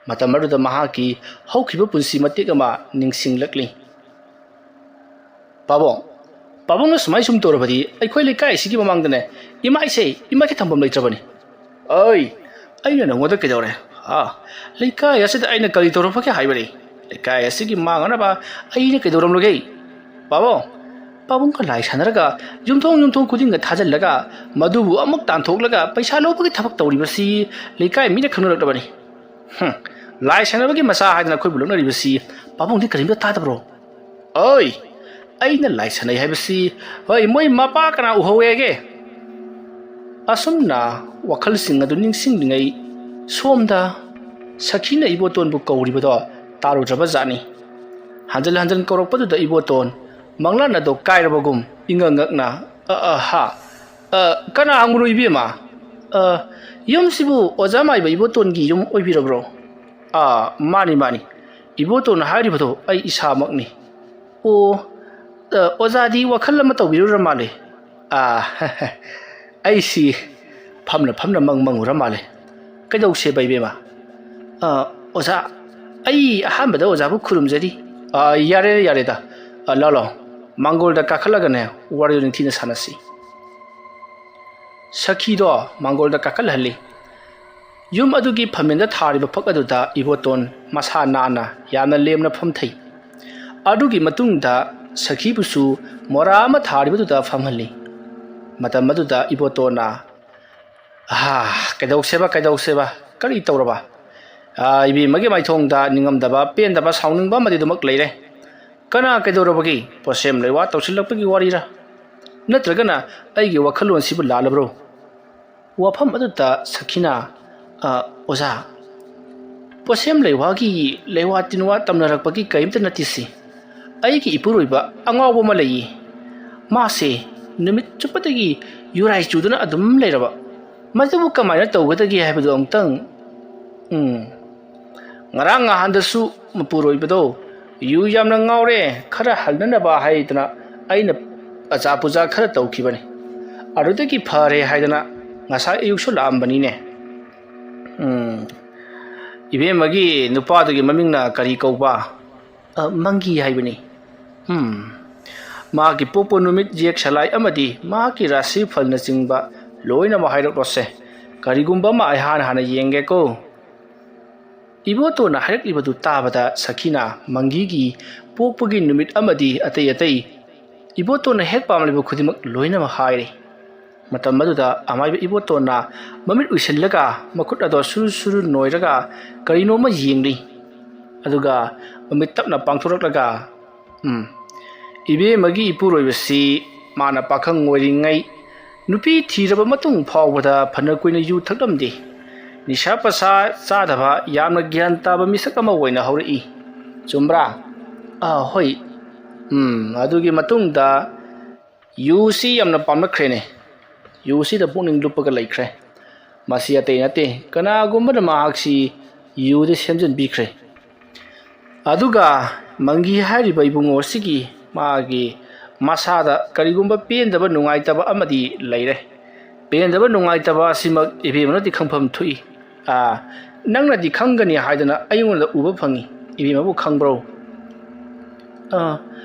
ꯃꯇꯝ ꯑꯗꯨꯗ ꯃꯍꯥꯛꯀꯤ ꯍꯧꯈꯤꯕ ꯄꯨꯟꯁꯤ ꯃꯇꯦꯛ ꯑꯃ ꯅꯤꯡꯁꯤꯡꯂꯛꯂꯤ꯫ "ꯄꯥꯕꯨꯡ, ꯄꯥꯕꯨꯡꯅ ꯁꯨꯃꯥꯏ ꯁꯨꯝ ꯇꯧꯔꯕꯗꯤ ꯑꯩꯈꯣꯏ ꯂꯩꯀꯥꯏ ꯑꯁꯤꯒꯤ ꯃꯃꯥꯡꯗꯅꯦ ꯏꯃꯥꯏꯁꯦ ꯏꯃꯥꯏꯒꯤ ꯊꯝꯐꯝ ꯂꯩꯇ꯭ꯔꯕꯅꯤ꯫" "ꯑꯩ, ꯑꯩꯅ ꯅꯉꯣꯟꯗ ꯀꯩꯗꯧꯔꯦ? ꯑꯥ, ꯂꯩꯀꯥꯏ ꯑꯁꯤꯗ ꯑꯩꯅ ꯀꯔꯤ ꯇꯧꯔꯛꯄꯒꯦ ꯍꯥꯏꯕꯅꯤ? ꯂꯩꯀꯥꯏ ꯑꯁꯤꯒꯤ ꯃꯥꯡꯅꯅꯕ ꯑꯩꯅ ꯀꯩꯗꯧꯔꯝꯂꯒꯦ? ꯄꯥꯕꯨꯡ, ꯄꯥꯕꯨꯡꯒ ꯂꯥꯏ ꯁꯥꯟꯅꯔꯒ ꯌꯨꯝꯊꯣꯡ ꯌꯨꯝꯊꯣꯡ ꯈꯨꯗꯤꯡꯒ ꯊꯥꯖꯤꯜꯂꯒ ꯃꯗꯨꯕꯨ ꯑꯃꯨꯛ ꯇꯥꯟꯊꯣꯛꯂꯒ ꯄꯩꯁꯥ ꯂꯧꯕꯒꯤ ꯊꯕꯛ ꯇꯧꯔꯤꯕꯁꯤ ꯂꯩꯀꯥꯏ ꯃꯤꯅ ꯈꯪꯅꯔꯛꯂꯕꯅꯤ꯫ ꯍꯨꯝ, ꯂꯥꯏ ꯁꯥꯟꯅꯕꯒꯤ ꯃꯆꯥ ꯍꯥꯏꯗꯅ ꯑꯩꯈꯣꯏꯕꯨ ꯂꯛꯅꯔꯤꯕꯁꯤ ꯄꯥꯕꯨꯡꯗꯤ ꯀꯔꯤꯝꯇ ꯇꯥꯗꯕ꯭ꯔꯣ?" "ꯑꯣꯏ, ꯑꯩꯅ ꯂꯥꯏ ꯁꯥꯟꯅꯩ ꯍꯥꯏꯕꯁꯤ, ꯍꯣꯏ, ꯃꯣꯏ ꯃꯄꯥ ꯀꯅꯥ ꯎꯍꯧꯋꯦꯒꯦ?" ꯑꯁꯨꯝꯅ ꯋꯥꯈꯜꯁꯤꯡ ꯑꯗꯨ ꯅꯤꯡꯁꯤꯡꯂꯤꯉꯩ, ꯁꯣꯝꯗ ꯁꯈꯤꯅ ꯏꯕꯣꯇꯣꯟꯕꯨ ꯀꯧꯔꯤꯕꯗꯣ ꯇꯥꯔꯨꯗ꯭ꯔꯕ ꯖꯥꯠꯅꯤ꯫ ꯍꯟꯖꯤꯟ ꯍꯟꯖꯤꯟ ꯀꯧꯔꯛꯄꯗꯨꯗ ꯏꯕꯣꯇꯣꯟ ꯃꯪꯂꯥꯟ ꯑꯗꯣ ꯀꯥꯏꯔꯕꯒꯨꯝ ꯏꯉꯛ ꯉꯛꯅ, "ꯑ, ꯑ, ꯍꯥ? ꯑ, ꯀꯅꯥ ꯍꯪꯕꯅꯣ, ꯏꯕꯦꯝꯃ? ꯑ, ꯌꯨꯝꯁꯤꯕꯨ ꯑꯣꯖꯥ ꯃꯥꯏꯕ ꯏꯕꯣꯇꯣꯟꯒꯤ ꯌꯨꯝ ꯑꯣꯏꯕꯤꯔꯕ꯭ꯔꯣ?" "ꯑꯥ, ꯃꯥꯅꯤ, ꯃꯥꯅꯤ꯫ ꯏꯕꯣꯇꯣꯟꯅ ꯍꯥꯏꯔꯤꯕꯗꯣ ꯑꯩ ꯏꯁꯥꯃꯛꯅꯤ꯫" "ꯑꯣ, ꯑ, ꯑꯣꯖꯥꯗꯤ ꯋꯥꯈꯜ ꯑꯃ ꯇꯧꯕꯤꯔꯨꯔ ꯃꯥꯜꯂꯦ꯫" "ꯑꯥ, ꯑꯩꯁꯤ ꯐꯝꯅ ꯐꯝꯅ ꯃꯪ ꯃꯪꯉꯨꯔ ꯃꯥꯜꯂꯦ꯫ ꯀꯩꯗꯧꯁꯦꯕ, ꯏꯕꯦꯝꯃ?" "ꯑ, ꯑꯣꯖꯥ, ꯑꯩ ꯑꯍꯥꯟꯕꯗ ꯑꯣꯖꯥꯕꯨ ꯈꯨꯔꯨꯝꯖꯔꯤ꯫" "ꯑ, ꯌꯥꯔꯦ, ꯌꯥꯔꯦꯗ꯫ ꯑ, ꯂꯥꯎ, ꯂꯥꯎ, ꯃꯥꯡꯒꯣꯜꯗ ꯀꯥꯈꯠꯂꯒꯅꯦ ꯋꯥꯔꯤꯗꯣ ꯅꯤꯡꯊꯤꯅ ꯁꯥꯟꯅꯁꯤ꯫" ꯁꯈꯤꯗꯣ ꯃꯥꯡꯒꯣꯜꯗ ꯀꯥꯈꯠꯍꯜꯂꯤ꯫ ꯌꯨꯝ ꯑꯗꯨꯒꯤ ꯐꯝꯃꯦꯟꯗ ꯊꯥꯔꯤꯕ ꯐꯛ ꯑꯗꯨꯗ ꯏꯕꯣꯇꯣꯟ ꯃꯁꯥ ꯅꯥꯟꯅ ꯌꯥꯝꯅ ꯂꯦꯝꯅ ꯐꯝꯊꯩ꯫ ꯑꯗꯨꯒꯤ ꯃꯇꯨꯡꯗ ꯁꯈꯤꯕꯨꯁꯨ ꯃꯣꯔꯥ ꯑꯃ ꯊꯥꯔꯤꯕꯗꯨꯗ ꯐꯝꯍꯜꯂꯤ꯫ ꯃꯇꯝ ꯑꯗꯨꯗ ꯏꯕꯣꯇꯣꯟꯅ, "ꯑꯍꯥ, ꯀꯩꯗꯧꯁꯦꯕ, ꯀꯩꯗꯧꯁꯦꯕ? ꯀꯔꯤ ꯇꯧꯔꯕ? ꯑꯥ, ꯏꯕꯦꯝꯃꯒꯤ ꯃꯥꯏꯊꯣꯡꯗ ꯅꯤꯡꯉꯝꯗꯕ, ꯄꯦꯟꯗꯕ, ꯁꯥꯎꯅꯤꯡꯕ ꯑꯃꯗꯤ ꯑꯗꯨꯃꯛ ꯂꯩꯔꯦ꯫ ꯀꯅꯥ ꯀꯩꯗꯧꯔꯕꯒꯦ? ꯄꯣꯠꯁꯦꯝ ꯂꯩꯋꯥ ꯇꯧꯁꯤꯜꯂꯛꯄꯒꯤ ꯋꯥꯔꯤꯔꯥ? ꯅꯠꯇ꯭ꯔꯒꯅ ꯑꯩꯒꯤ ꯋꯥꯈꯜꯂꯣꯟꯁꯤꯕꯨ ꯂꯥꯜꯂꯕ꯭ꯔꯣ?" ꯋꯥꯐꯝ ꯑꯗꯨꯗ ꯁꯈꯤꯅ, "ꯑ, ꯑꯣꯖꯥ, ꯄꯣꯠꯁꯦꯝ ꯂꯩꯋꯥꯒꯤ ꯂꯩꯋꯥ ꯇꯤꯟꯋꯥ ꯇꯝꯅꯔꯛꯄꯒꯤ ꯀꯔꯤꯝꯇ ꯅꯠꯇꯦ ꯁꯤ꯫ ꯑꯩꯒꯤ ꯏꯄꯨꯔꯣꯏꯕ ꯑꯉꯥꯎꯕ ꯑꯃ ꯂꯩꯌꯦ꯫ ꯃꯥꯁꯦ ꯅꯨꯃꯤꯠ ꯆꯨꯞꯄꯗꯒꯤ ꯌꯨꯔꯥꯏ ꯆꯨꯗꯨꯅ ꯑꯗꯨꯝ ꯂꯩꯔꯕ꯫ ꯃꯗꯨꯕꯨ ꯀꯃꯥꯏꯅ ꯇꯧꯒꯗꯒꯦ ꯍꯥꯏꯕꯗꯨ ꯑꯃꯨꯛꯇꯪ, ꯎꯝ, ꯉꯔꯥꯡ ꯅꯍꯥꯟꯗꯁꯨ ꯃꯄꯨꯔꯣꯏꯕꯗꯣ "ꯌꯨ ꯌꯥꯝꯅ ꯉꯥꯎꯔꯦ, ꯈꯔ ꯍꯜꯅꯅꯕ" ꯍꯥꯏꯗꯅ ꯑꯩꯅ ꯑꯆꯥ ꯄꯨꯖꯥ ꯈꯔ ꯇꯧꯈꯤꯕꯅꯤ꯫ ꯑꯗꯨꯗꯒꯤ ꯐꯔꯦ ꯍꯥꯏꯗꯅ ꯉꯁꯥꯏ ꯑꯌꯨꯛꯁꯨ ꯂꯥꯛꯑꯝꯕꯅꯤꯅꯦ꯫ ꯎꯝ, ꯏꯕꯦꯝꯃꯒꯤ ꯅꯨꯄꯥꯗꯨꯒꯤ ꯃꯃꯤꯡꯅ ꯀꯔꯤ ꯀꯧꯕ? "ꯑ, ꯃꯪꯒꯤ ꯍꯥꯏꯕꯅꯤ"꯫ "ꯎꯝ, ꯃꯥꯒꯤ ꯄꯣꯛꯄ ꯅꯨꯃꯤꯠ, ꯌꯦꯛ ꯁꯂꯥꯏ ꯑꯃꯗꯤ ꯃꯍꯥꯛꯀꯤ ꯔꯥꯁꯤ ꯐꯜꯅꯆꯤꯡꯕ ꯂꯣꯏꯅꯃꯛ ꯍꯥꯏꯔꯛꯂꯣꯁꯦ꯫ ꯀꯔꯤꯒꯨꯝꯕ ꯑꯃ ꯑꯩꯍꯥꯟ ꯍꯥꯟꯅ ꯌꯦꯡꯒꯦꯀꯣ"꯫ ꯏꯕꯣꯇꯣꯟꯅ ꯍꯥꯏꯔꯛꯂꯤꯕꯗꯨ ꯇꯥꯕꯗ ꯁꯈꯤꯅ ꯃꯪꯒꯤꯒꯤ ꯄꯣꯛꯄꯒꯤ ꯅꯨꯃꯤꯠ ꯑꯃꯗꯤ ꯑꯇꯩ ꯑꯇꯩ ꯏꯕꯣꯇꯣꯟꯅ ꯍꯦꯛ ꯄꯥꯝꯂꯤꯕ ꯈꯨꯗꯤꯡꯃꯛ ꯂꯣꯏꯅꯃꯛ ꯍꯥꯏꯔꯦ꯫ ꯃꯇꯝ ꯑꯗꯨꯗ ꯑꯃꯥꯏꯕ ꯏꯕꯣꯇꯣꯟꯅ ꯃꯃꯤꯠ ꯎꯏꯁꯤꯜꯂꯒ ꯃꯈꯨꯠ ꯑꯗꯣ ꯁꯨꯔꯨ ꯁꯨꯔꯨ ꯅꯣꯏꯔꯒ ꯀꯔꯤꯅꯣꯃ ꯌꯦꯡꯂꯤ꯫ ꯑꯗꯨꯒ ꯃꯃꯤꯠ ꯇꯞꯅ ꯄꯥꯡꯊꯣꯔꯛꯂꯒ, "ꯎꯝ, ꯏꯕꯦꯝꯃꯒꯤ ꯏꯄꯨꯔꯣꯏꯕꯁꯤ ꯃꯥꯅ ꯄꯥꯈꯪ ꯑꯣꯏꯔꯤꯉꯩ ꯅꯨꯄꯤ ꯊꯤꯔꯕ ꯃꯇꯨꯡ ꯐꯥꯎꯕꯗ ꯐꯅ ꯀꯨꯏꯅ ꯌꯨ ꯊꯛꯂꯝꯗꯦ꯫ ꯅꯤꯁꯥ ꯄꯁꯥ ꯆꯥꯗꯕ, ꯌꯥꯝꯅ ꯒ꯭ꯌꯥꯟ ꯇꯥꯕ ꯃꯤꯁꯛ ꯑꯃ ꯑꯣꯏꯅ ꯍꯧꯔꯛꯏ꯫ ꯆꯨꯝꯕ꯭ꯔꯥ?" "ꯑꯥ, ꯍꯣꯏ"꯫ "ꯎꯝ, ꯑꯗꯨꯒꯤ ꯃꯇꯨꯡꯗ ꯌꯨꯁꯤ ꯌꯥꯝꯅ ꯄꯥꯝꯂꯛꯈ꯭ꯔꯦꯅꯦ꯫ ꯌꯨꯁꯤꯗ ꯄꯨꯛꯅꯤꯡ ꯂꯨꯞꯄꯒ ꯂꯩꯈ꯭ꯔꯦ꯫ ꯃꯁꯤ ꯑꯇꯩ ꯅꯠꯇꯦ, ꯀꯅꯥꯒꯨꯝꯕꯅ ꯃꯍꯥꯛꯁꯤ ꯌꯨꯗ ꯁꯦꯝꯖꯤꯟꯕꯤꯈ꯭ꯔꯦ"꯫ ꯑꯗꯨꯒ ꯃꯪꯒꯤ ꯍꯥꯏꯔꯤꯕ ꯏꯕꯨꯡꯉꯣ ꯑꯁꯤꯒꯤ ꯃꯥꯒꯤ ꯃꯁꯥꯗ ꯀꯔꯤꯒꯨꯝꯕ ꯄꯦꯟꯗꯕ ꯅꯨꯡꯉꯥꯏꯇꯕ ꯑꯃꯗꯤ ꯂꯩꯔꯦ꯫ ꯄꯦꯟꯗꯕ ꯅꯨꯡꯉꯥꯏꯇꯕ ꯑꯁꯤꯃꯛ ꯏꯕꯦꯝꯃꯅꯗꯤ ꯈꯪꯐꯝ ꯊꯣꯛꯏ꯫ ꯑꯥ, ꯅꯪꯅꯗꯤ ꯈꯪꯒꯅꯤ ꯍꯥꯏꯗꯅ ꯑꯩꯉꯣꯟꯗ ꯎꯕ ꯐꯪꯏ꯫ ꯏꯕꯦꯝꯃꯕꯨ ꯈꯪꯕ꯭ꯔꯣ? ꯑꯥ,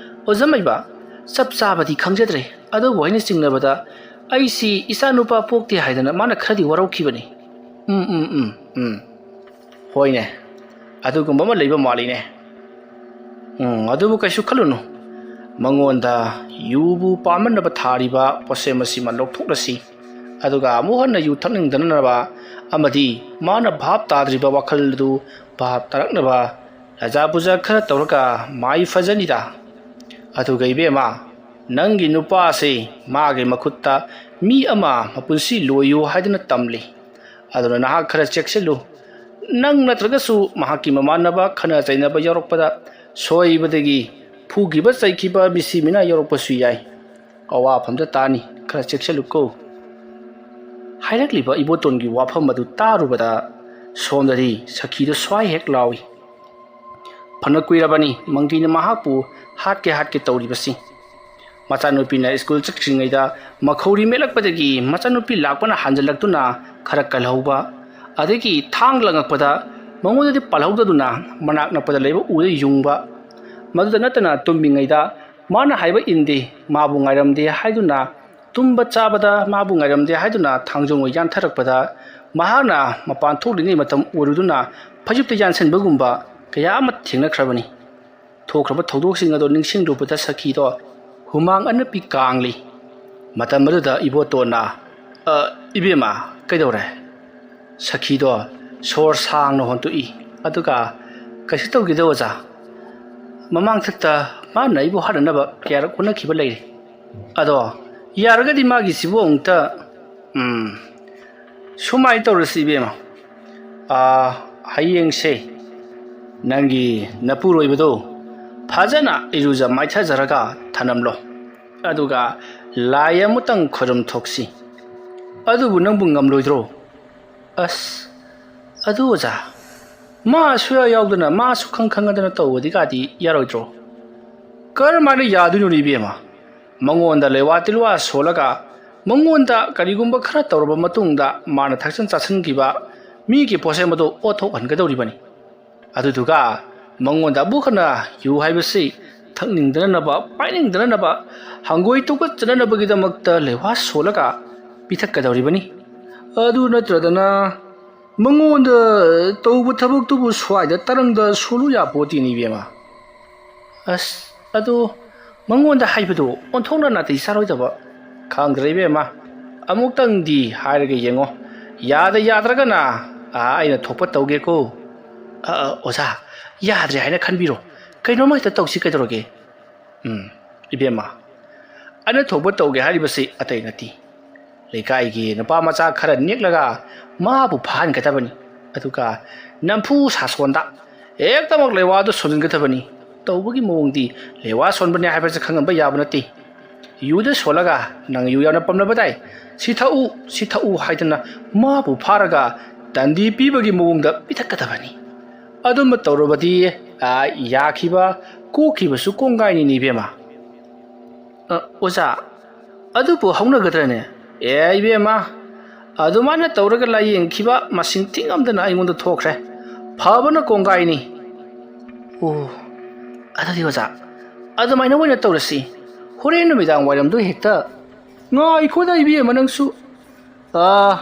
ꯑꯣꯖꯥ ꯃꯩꯕ, ꯆꯞ ꯆꯥꯕꯗꯤ ꯈꯪꯖꯗ꯭ꯔꯦ, ꯑꯗꯨꯕꯨ ꯑꯩꯅ ꯆꯤꯡꯅꯕꯗ ꯑꯩꯁꯤ ꯏꯆꯥ ꯅꯨꯄꯥ ꯄꯣꯛꯇꯦ ꯍꯥꯏꯗꯅ ꯃꯥꯅ ꯈꯔꯗꯤ ꯋꯥꯔꯧꯈꯤꯕꯅꯤ꯫ ꯎꯝ, ꯎꯝ, ꯎꯝ, ꯎꯝ꯫ ꯍꯣꯏꯅꯦ, ꯑꯗꯨꯒꯨꯝꯕ ꯑꯃ ꯂꯩꯕ ꯃꯥꯜꯂꯤꯅꯦ꯫ ꯎꯝ, ꯑꯗꯨꯕꯨ ꯀꯩꯁꯨ ꯈꯜꯂꯨꯅꯨ꯫ ꯃꯉꯣꯟꯗ ꯌꯨꯕꯨ ꯄꯥꯝꯃꯟꯅꯕ ꯊꯥꯔꯤꯕ ꯄꯣꯠꯁꯦꯝ ꯑꯁꯤꯃ ꯂꯧꯊꯣꯛꯂꯁꯤ꯫ ꯑꯗꯨꯒ ꯑꯃꯨꯛ ꯍꯟꯅ ꯌꯨ ꯊꯛꯅꯤꯡꯗꯅꯕ ꯑꯃꯗꯤ ꯃꯥꯅ ꯚꯥꯞ ꯇꯥꯗ꯭ꯔꯤꯕ ꯋꯥꯈꯜ ꯑꯗꯨ ꯚꯥꯞ ꯇꯥꯔꯛꯅꯕ ꯂꯖꯥ ꯄꯨꯖꯥ ꯈꯔ ꯇꯧꯔꯒ ꯃꯥꯏ ꯐꯖꯅꯤꯗ꯫ ꯑꯗꯨꯒ ꯏꯕꯦꯝꯃ, ꯅꯪꯒꯤ ꯅꯨꯄꯥꯁꯤ ꯃꯥꯒꯤ ꯃꯈꯨꯠꯇ ꯃꯤ ꯑꯃ ꯃꯄꯨꯟꯁꯤ ꯂꯣꯏꯌꯨ ꯍꯥꯏꯗꯨꯅ ꯇꯝꯂꯤ꯫ ꯑꯗꯨꯅ ꯅꯍꯥꯛ ꯈꯔ ꯆꯦꯛꯁꯤꯜꯂꯨ꯫ ꯅꯪ ꯅꯠꯇ꯭ꯔꯒꯁꯨ ꯃꯍꯥꯛꯀꯤ ꯃꯃꯥꯟꯅꯕ ꯈꯠꯅ ꯆꯩꯅꯕ ꯌꯥꯎꯔꯛꯄꯗ ꯁꯣꯏꯕꯗꯒꯤ ꯐꯨꯈꯤꯕ ꯆꯩꯈꯤꯕ ꯃꯤꯁꯤ ꯃꯤꯅꯥ ꯌꯥꯎꯔꯛꯄꯁꯨ ꯌꯥꯏ꯫ ꯑꯋꯥꯐꯝꯗ ꯇꯥꯅꯤ, ꯈꯔ ꯆꯦꯛꯁꯤꯜꯂꯨꯀꯣ꯫ ꯍꯥꯏꯔꯛꯂꯤꯕ ꯏꯕꯣꯇꯣꯟꯒꯤ ꯋꯥꯐꯝ ꯑꯗꯨ ꯇꯥꯔꯨꯕꯗ ꯁꯣꯝꯗꯗꯤ ꯁꯈꯤꯗꯨ ꯁ꯭ꯋꯥꯏ ꯍꯦꯛ ꯂꯥꯎꯏ꯫ ꯐꯅ ꯀꯨꯏꯔꯕꯅꯤ ꯃꯪꯒꯤꯅ ꯃꯍꯥꯛꯄꯨ ꯍꯥꯠꯀꯦ ꯍꯥꯠꯀꯦ ꯇꯧꯔꯤꯕꯁꯤ꯫ ꯃꯆꯥꯅꯨꯄꯤꯅ ꯁ꯭ꯀꯨꯜ ꯆꯠꯈ꯭ꯔꯤꯉꯩꯗ ꯃꯈꯧꯔꯤ ꯃꯦꯠꯂꯛꯄꯗꯒꯤ ꯃꯆꯥꯅꯨꯄꯤ ꯂꯥꯛꯄꯅ ꯍꯟꯖꯤꯜꯂꯛꯇꯨꯅ ꯈꯔ ꯀꯜꯍꯧꯕ, ꯑꯗꯒꯤ ꯊꯥꯡ ꯂꯪꯉꯛꯄꯗ ꯃꯉꯣꯟꯗꯗꯤ ꯄꯥꯜꯍꯧꯗꯗꯨꯅ ꯃꯅꯥꯛ ꯅꯛꯄꯗ ꯂꯩꯕ ꯎꯗ ꯌꯨꯡꯕ꯫ ꯃꯗꯨꯗ ꯅꯠꯇꯅ ꯇꯨꯝꯃꯤꯉꯩꯗ ꯃꯥꯅ ꯍꯥꯏꯕ ꯏꯟꯗꯦ, ꯃꯥꯕꯨ ꯉꯥꯏꯔꯝꯗꯦ ꯍꯥꯏꯗꯨꯅ, ꯇꯨꯝꯕ ꯆꯥꯕꯗ ꯃꯥꯕꯨ ꯉꯥꯏꯔꯝꯗꯦ ꯍꯥꯏꯗꯨꯅ ꯊꯥꯡꯖꯣꯡ ꯑꯣꯏ ꯌꯥꯟꯊꯔꯛꯄꯗ ꯃꯍꯥꯛꯅ ꯃꯄꯥꯟ ꯊꯣꯛꯂꯤꯉꯩ ꯃꯇꯝ ꯑꯣꯏꯔꯨꯗꯨꯅ ꯐꯩꯖꯨꯞꯇ ꯌꯥꯟꯁꯤꯟꯕꯒꯨꯝꯕ ꯀꯌꯥ ꯑꯃ ꯊꯦꯡꯅꯈ꯭ꯔꯕꯅꯤ꯫ ꯊꯣꯛꯈ꯭ꯔꯕ ꯊꯧꯗꯣꯛꯁꯤꯡ ꯑꯗꯨ ꯅꯤꯡꯁꯤꯡꯂꯨꯕꯗ ꯁꯈꯤꯗꯣ ꯍꯨꯃꯥꯡ ꯑꯅꯞꯄꯤ ꯀꯥꯡꯂꯤ꯫ ꯃꯇꯝ ꯑꯗꯨꯗ ꯏꯕꯣꯇꯣꯟꯅ, "ꯑ, ꯏꯕꯦꯝꯃ, ꯀꯩꯗꯧꯔꯦ?" ꯁꯈꯤꯗꯣ ꯁꯣꯔ ꯁꯥꯡꯅ ꯍꯣꯟꯇꯣꯛꯏ꯫ ꯑꯗꯨꯒ, "ꯀꯩꯁꯨ ꯇꯧꯈꯤꯗꯦ, ꯑꯣꯖꯥ꯫ ꯃꯃꯥꯡꯊꯛꯇ ꯃꯥꯅ ꯑꯩꯕꯨ ꯍꯥꯠꯅꯅꯕ ꯀꯌꯥꯔꯛ ꯍꯣꯠꯅꯈꯤꯕ ꯂꯩꯔꯦ꯫ ꯑꯗꯣ, ꯌꯥꯔꯒꯗꯤ ꯃꯥꯒꯤꯁꯤꯕꯨ ꯑꯃꯨꯛꯇ, ꯎꯝ, ꯁꯨꯃꯥꯏꯅ ꯇꯧꯔꯁꯤ, ꯏꯕꯦꯝꯃ꯫ ꯑꯥ, ꯍꯌꯦꯡꯁꯦ ꯅꯪꯒꯤ ꯅꯄꯨꯔꯣꯏꯕꯗꯣ ꯐꯖꯅ ꯏꯔꯨꯖ ꯃꯥꯏꯊꯖꯔꯒ ꯊꯅꯝꯂꯣ꯫ ꯑꯗꯨꯒ ꯂꯥꯏ ꯑꯃꯇꯪ ꯈꯣꯏꯔꯝ ꯊꯣꯛꯁꯤ꯫ ꯑꯗꯨꯕꯨ ꯅꯪꯕꯨ ꯉꯝꯂꯣꯏꯗ꯭ꯔꯣ?" "ꯑꯁ, ꯑꯗꯨ ꯑꯣꯖꯥ, ꯃꯥ ꯁꯨꯌꯥ ꯌꯥꯎꯗꯅ, ꯃꯥ ꯁꯨꯈꯪ ꯈꯪꯉꯗꯅ ꯇꯧꯕꯗꯤ ꯀꯥꯗꯤ ꯌꯥꯔꯣꯏꯗ꯭ꯔꯣ?" "ꯀꯔꯝꯍꯥꯏꯅ ꯌꯥꯗꯣꯏꯅꯣꯅꯦ, ꯏꯕꯦꯝꯃ? ꯃꯉꯣꯟꯗ ꯂꯩꯋꯥ ꯇꯤꯜꯋꯥ ꯁꯣꯜꯂꯒ, ꯃꯉꯣꯟꯗ ꯀꯔꯤꯒꯨꯝꯕ ꯈꯔ ꯇꯧꯔꯕ ꯃꯇꯨꯡꯗ, ꯃꯥꯅ ꯊꯛꯆꯟ ꯆꯥꯁꯤꯟꯈꯤꯕ ꯃꯤꯒꯤ ꯄꯣꯠꯁꯦꯝ ꯑꯗꯨ ꯑꯣꯠꯊꯣꯛꯍꯟꯒꯗꯧꯔꯤꯕꯅꯤ꯫ ꯑꯗꯨꯗꯨꯒ ꯃꯉꯣꯟꯗ ꯑꯃꯨꯛ ꯍꯟꯅ ꯌꯨ ꯍꯥꯏꯕꯁꯤ ꯊꯛꯅꯤꯡꯗꯅꯅꯕ, ꯄꯥꯏꯅꯤꯡꯗꯅꯅꯕ, ꯍꯪꯒꯣꯏ ꯇꯨꯀꯠꯆꯅꯅꯕꯒꯤꯗꯃꯛꯇ ꯂꯩꯋꯥ ꯁꯣꯜꯂꯒ ꯄꯤꯊꯛꯀꯗꯧꯔꯤꯕꯅꯤ꯫ ꯑꯗꯨ ꯅꯠꯇ꯭ꯔꯗꯅ ꯃꯉꯣꯟꯗ ꯇꯧꯕ ꯊꯕꯛꯇꯨꯕꯨ ꯁ꯭ꯋꯥꯏꯗ ꯇꯔꯪꯗ ꯁꯣꯜꯂꯨ ꯌꯥꯄꯣꯠꯇꯦꯅꯦ, ꯏꯕꯦꯝꯃ꯫ ꯑꯁ, ꯑꯗꯨ ꯃꯉꯣꯟꯗ ꯍꯥꯏꯕꯗꯨ ꯑꯣꯟꯊꯣꯛꯅ ꯅꯥꯇꯩ ꯆꯥꯔꯣꯏꯗꯕ꯫ ꯈꯪꯗ꯭ꯔꯦ, ꯏꯕꯦꯝꯃ, ꯑꯃꯨꯛꯇꯪꯗꯤ ꯍꯥꯏꯔꯒ ꯌꯦꯡꯉꯣ꯫ ꯌꯥꯗ ꯌꯥꯗ꯭ꯔꯒꯅ, ꯑꯥ, ꯑꯩꯅ ꯊꯣꯛꯄ ꯇꯧꯒꯦꯀꯣ꯫ ꯑ, ꯑ, ꯑꯣꯖꯥ, ꯌꯥꯗ꯭ꯔꯦ ꯍꯥꯏꯅ ꯈꯟꯕꯤꯔꯣ꯫ ꯀꯩꯅꯣꯝꯃ ꯍꯦꯛꯇ ꯇꯧꯁꯤ, ꯀꯩꯗꯧꯔꯒꯦ?" "ꯎꯝ, ꯏꯕꯦꯝꯃ, ꯑꯩꯅ ꯊꯣꯛꯄ ꯇꯧꯒꯦ ꯍꯥꯏꯔꯤꯕꯁꯤ ꯑꯇꯩ ꯅꯠꯇꯦ꯫ ꯂꯩꯀꯥꯏꯒꯤ ꯅꯨꯄꯥ ꯃꯆꯥ ꯈꯔ ꯅꯦꯛꯂꯒ ꯃꯥꯕꯨ ꯐꯥꯍꯟꯒꯗꯕꯅꯤ꯫ ꯑꯗꯨꯒ ꯅꯝꯐꯨ ꯁꯥꯁꯣꯟꯗ ꯍꯦꯛꯇꯃꯛ ꯂꯩꯋꯥꯗꯨ ꯁꯣꯟꯖꯤꯟꯒꯗꯕꯅꯤ꯫ ꯇꯧꯕꯒꯤ ꯃꯑꯣꯡꯗꯤ ꯂꯩꯋꯥ ꯁꯣꯟꯕꯅꯦ ꯍꯥꯏꯕꯁꯦ ꯈꯪꯍꯟꯕ ꯌꯥꯕ ꯅꯠꯇꯦ꯫ ꯌꯨꯗ ꯁꯣꯜꯂꯒ, 'ꯅꯪ ꯌꯨ ꯌꯥꯝꯅ ꯄꯥꯝꯂꯕꯗꯥꯏ, ꯁꯤ ꯊꯛꯎ, ꯁꯤ ꯊꯛꯎ' ꯍꯥꯏꯗꯅ ꯃꯥꯕꯨ ꯐꯥꯔꯒ ꯇꯟꯗꯤ ꯄꯤꯕꯒꯤ ꯃꯑꯣꯡꯗ ꯄꯤꯊꯛꯀꯗꯕꯅꯤ꯫ ꯑꯗꯨꯝꯕ ꯇꯧꯔꯕꯗꯤ ꯑꯥ, ꯌꯥꯈꯤꯕ, ꯀꯣꯛꯈꯤꯕꯁꯨ ꯀꯣꯡꯒꯥꯏꯅꯤꯅꯦ ꯏꯕꯦꯝꯃ꯫ ꯑ, ꯑꯣꯖꯥ, ꯑꯗꯨꯕꯨ ꯍꯧꯅꯒꯗ꯭ꯔꯅꯦ? ꯑꯦ ꯏꯕꯦꯝꯃ, ꯑꯗꯨꯃꯥꯏꯅ ꯇꯧꯔꯒ ꯂꯥꯏꯌꯦꯡꯈꯤꯕ ꯃꯁꯤꯡ ꯊꯤꯉꯝꯗꯅ ꯑꯩꯉꯣꯟꯗ ꯊꯣꯛꯈ꯭ꯔꯦ꯫ ꯐꯕꯅ ꯀꯣꯡꯒꯥꯏꯅꯤ꯫ ꯑꯣ, ꯑꯗꯨꯗꯤ ꯑꯣꯖꯥ, ꯑꯗꯨꯃꯥꯏꯅ ꯑꯣꯏꯅ ꯇꯧꯔꯁꯤ꯫ ꯍꯣꯔꯦꯟ ꯅꯨꯃꯤꯗꯥꯡ ꯋꯥꯏꯔꯝꯗꯣ ꯍꯦꯛꯇ꯫ ꯉꯥꯏꯈꯣꯗ ꯏꯕꯦꯝꯃ ꯅꯪꯁꯨ꯫ ꯑꯥ,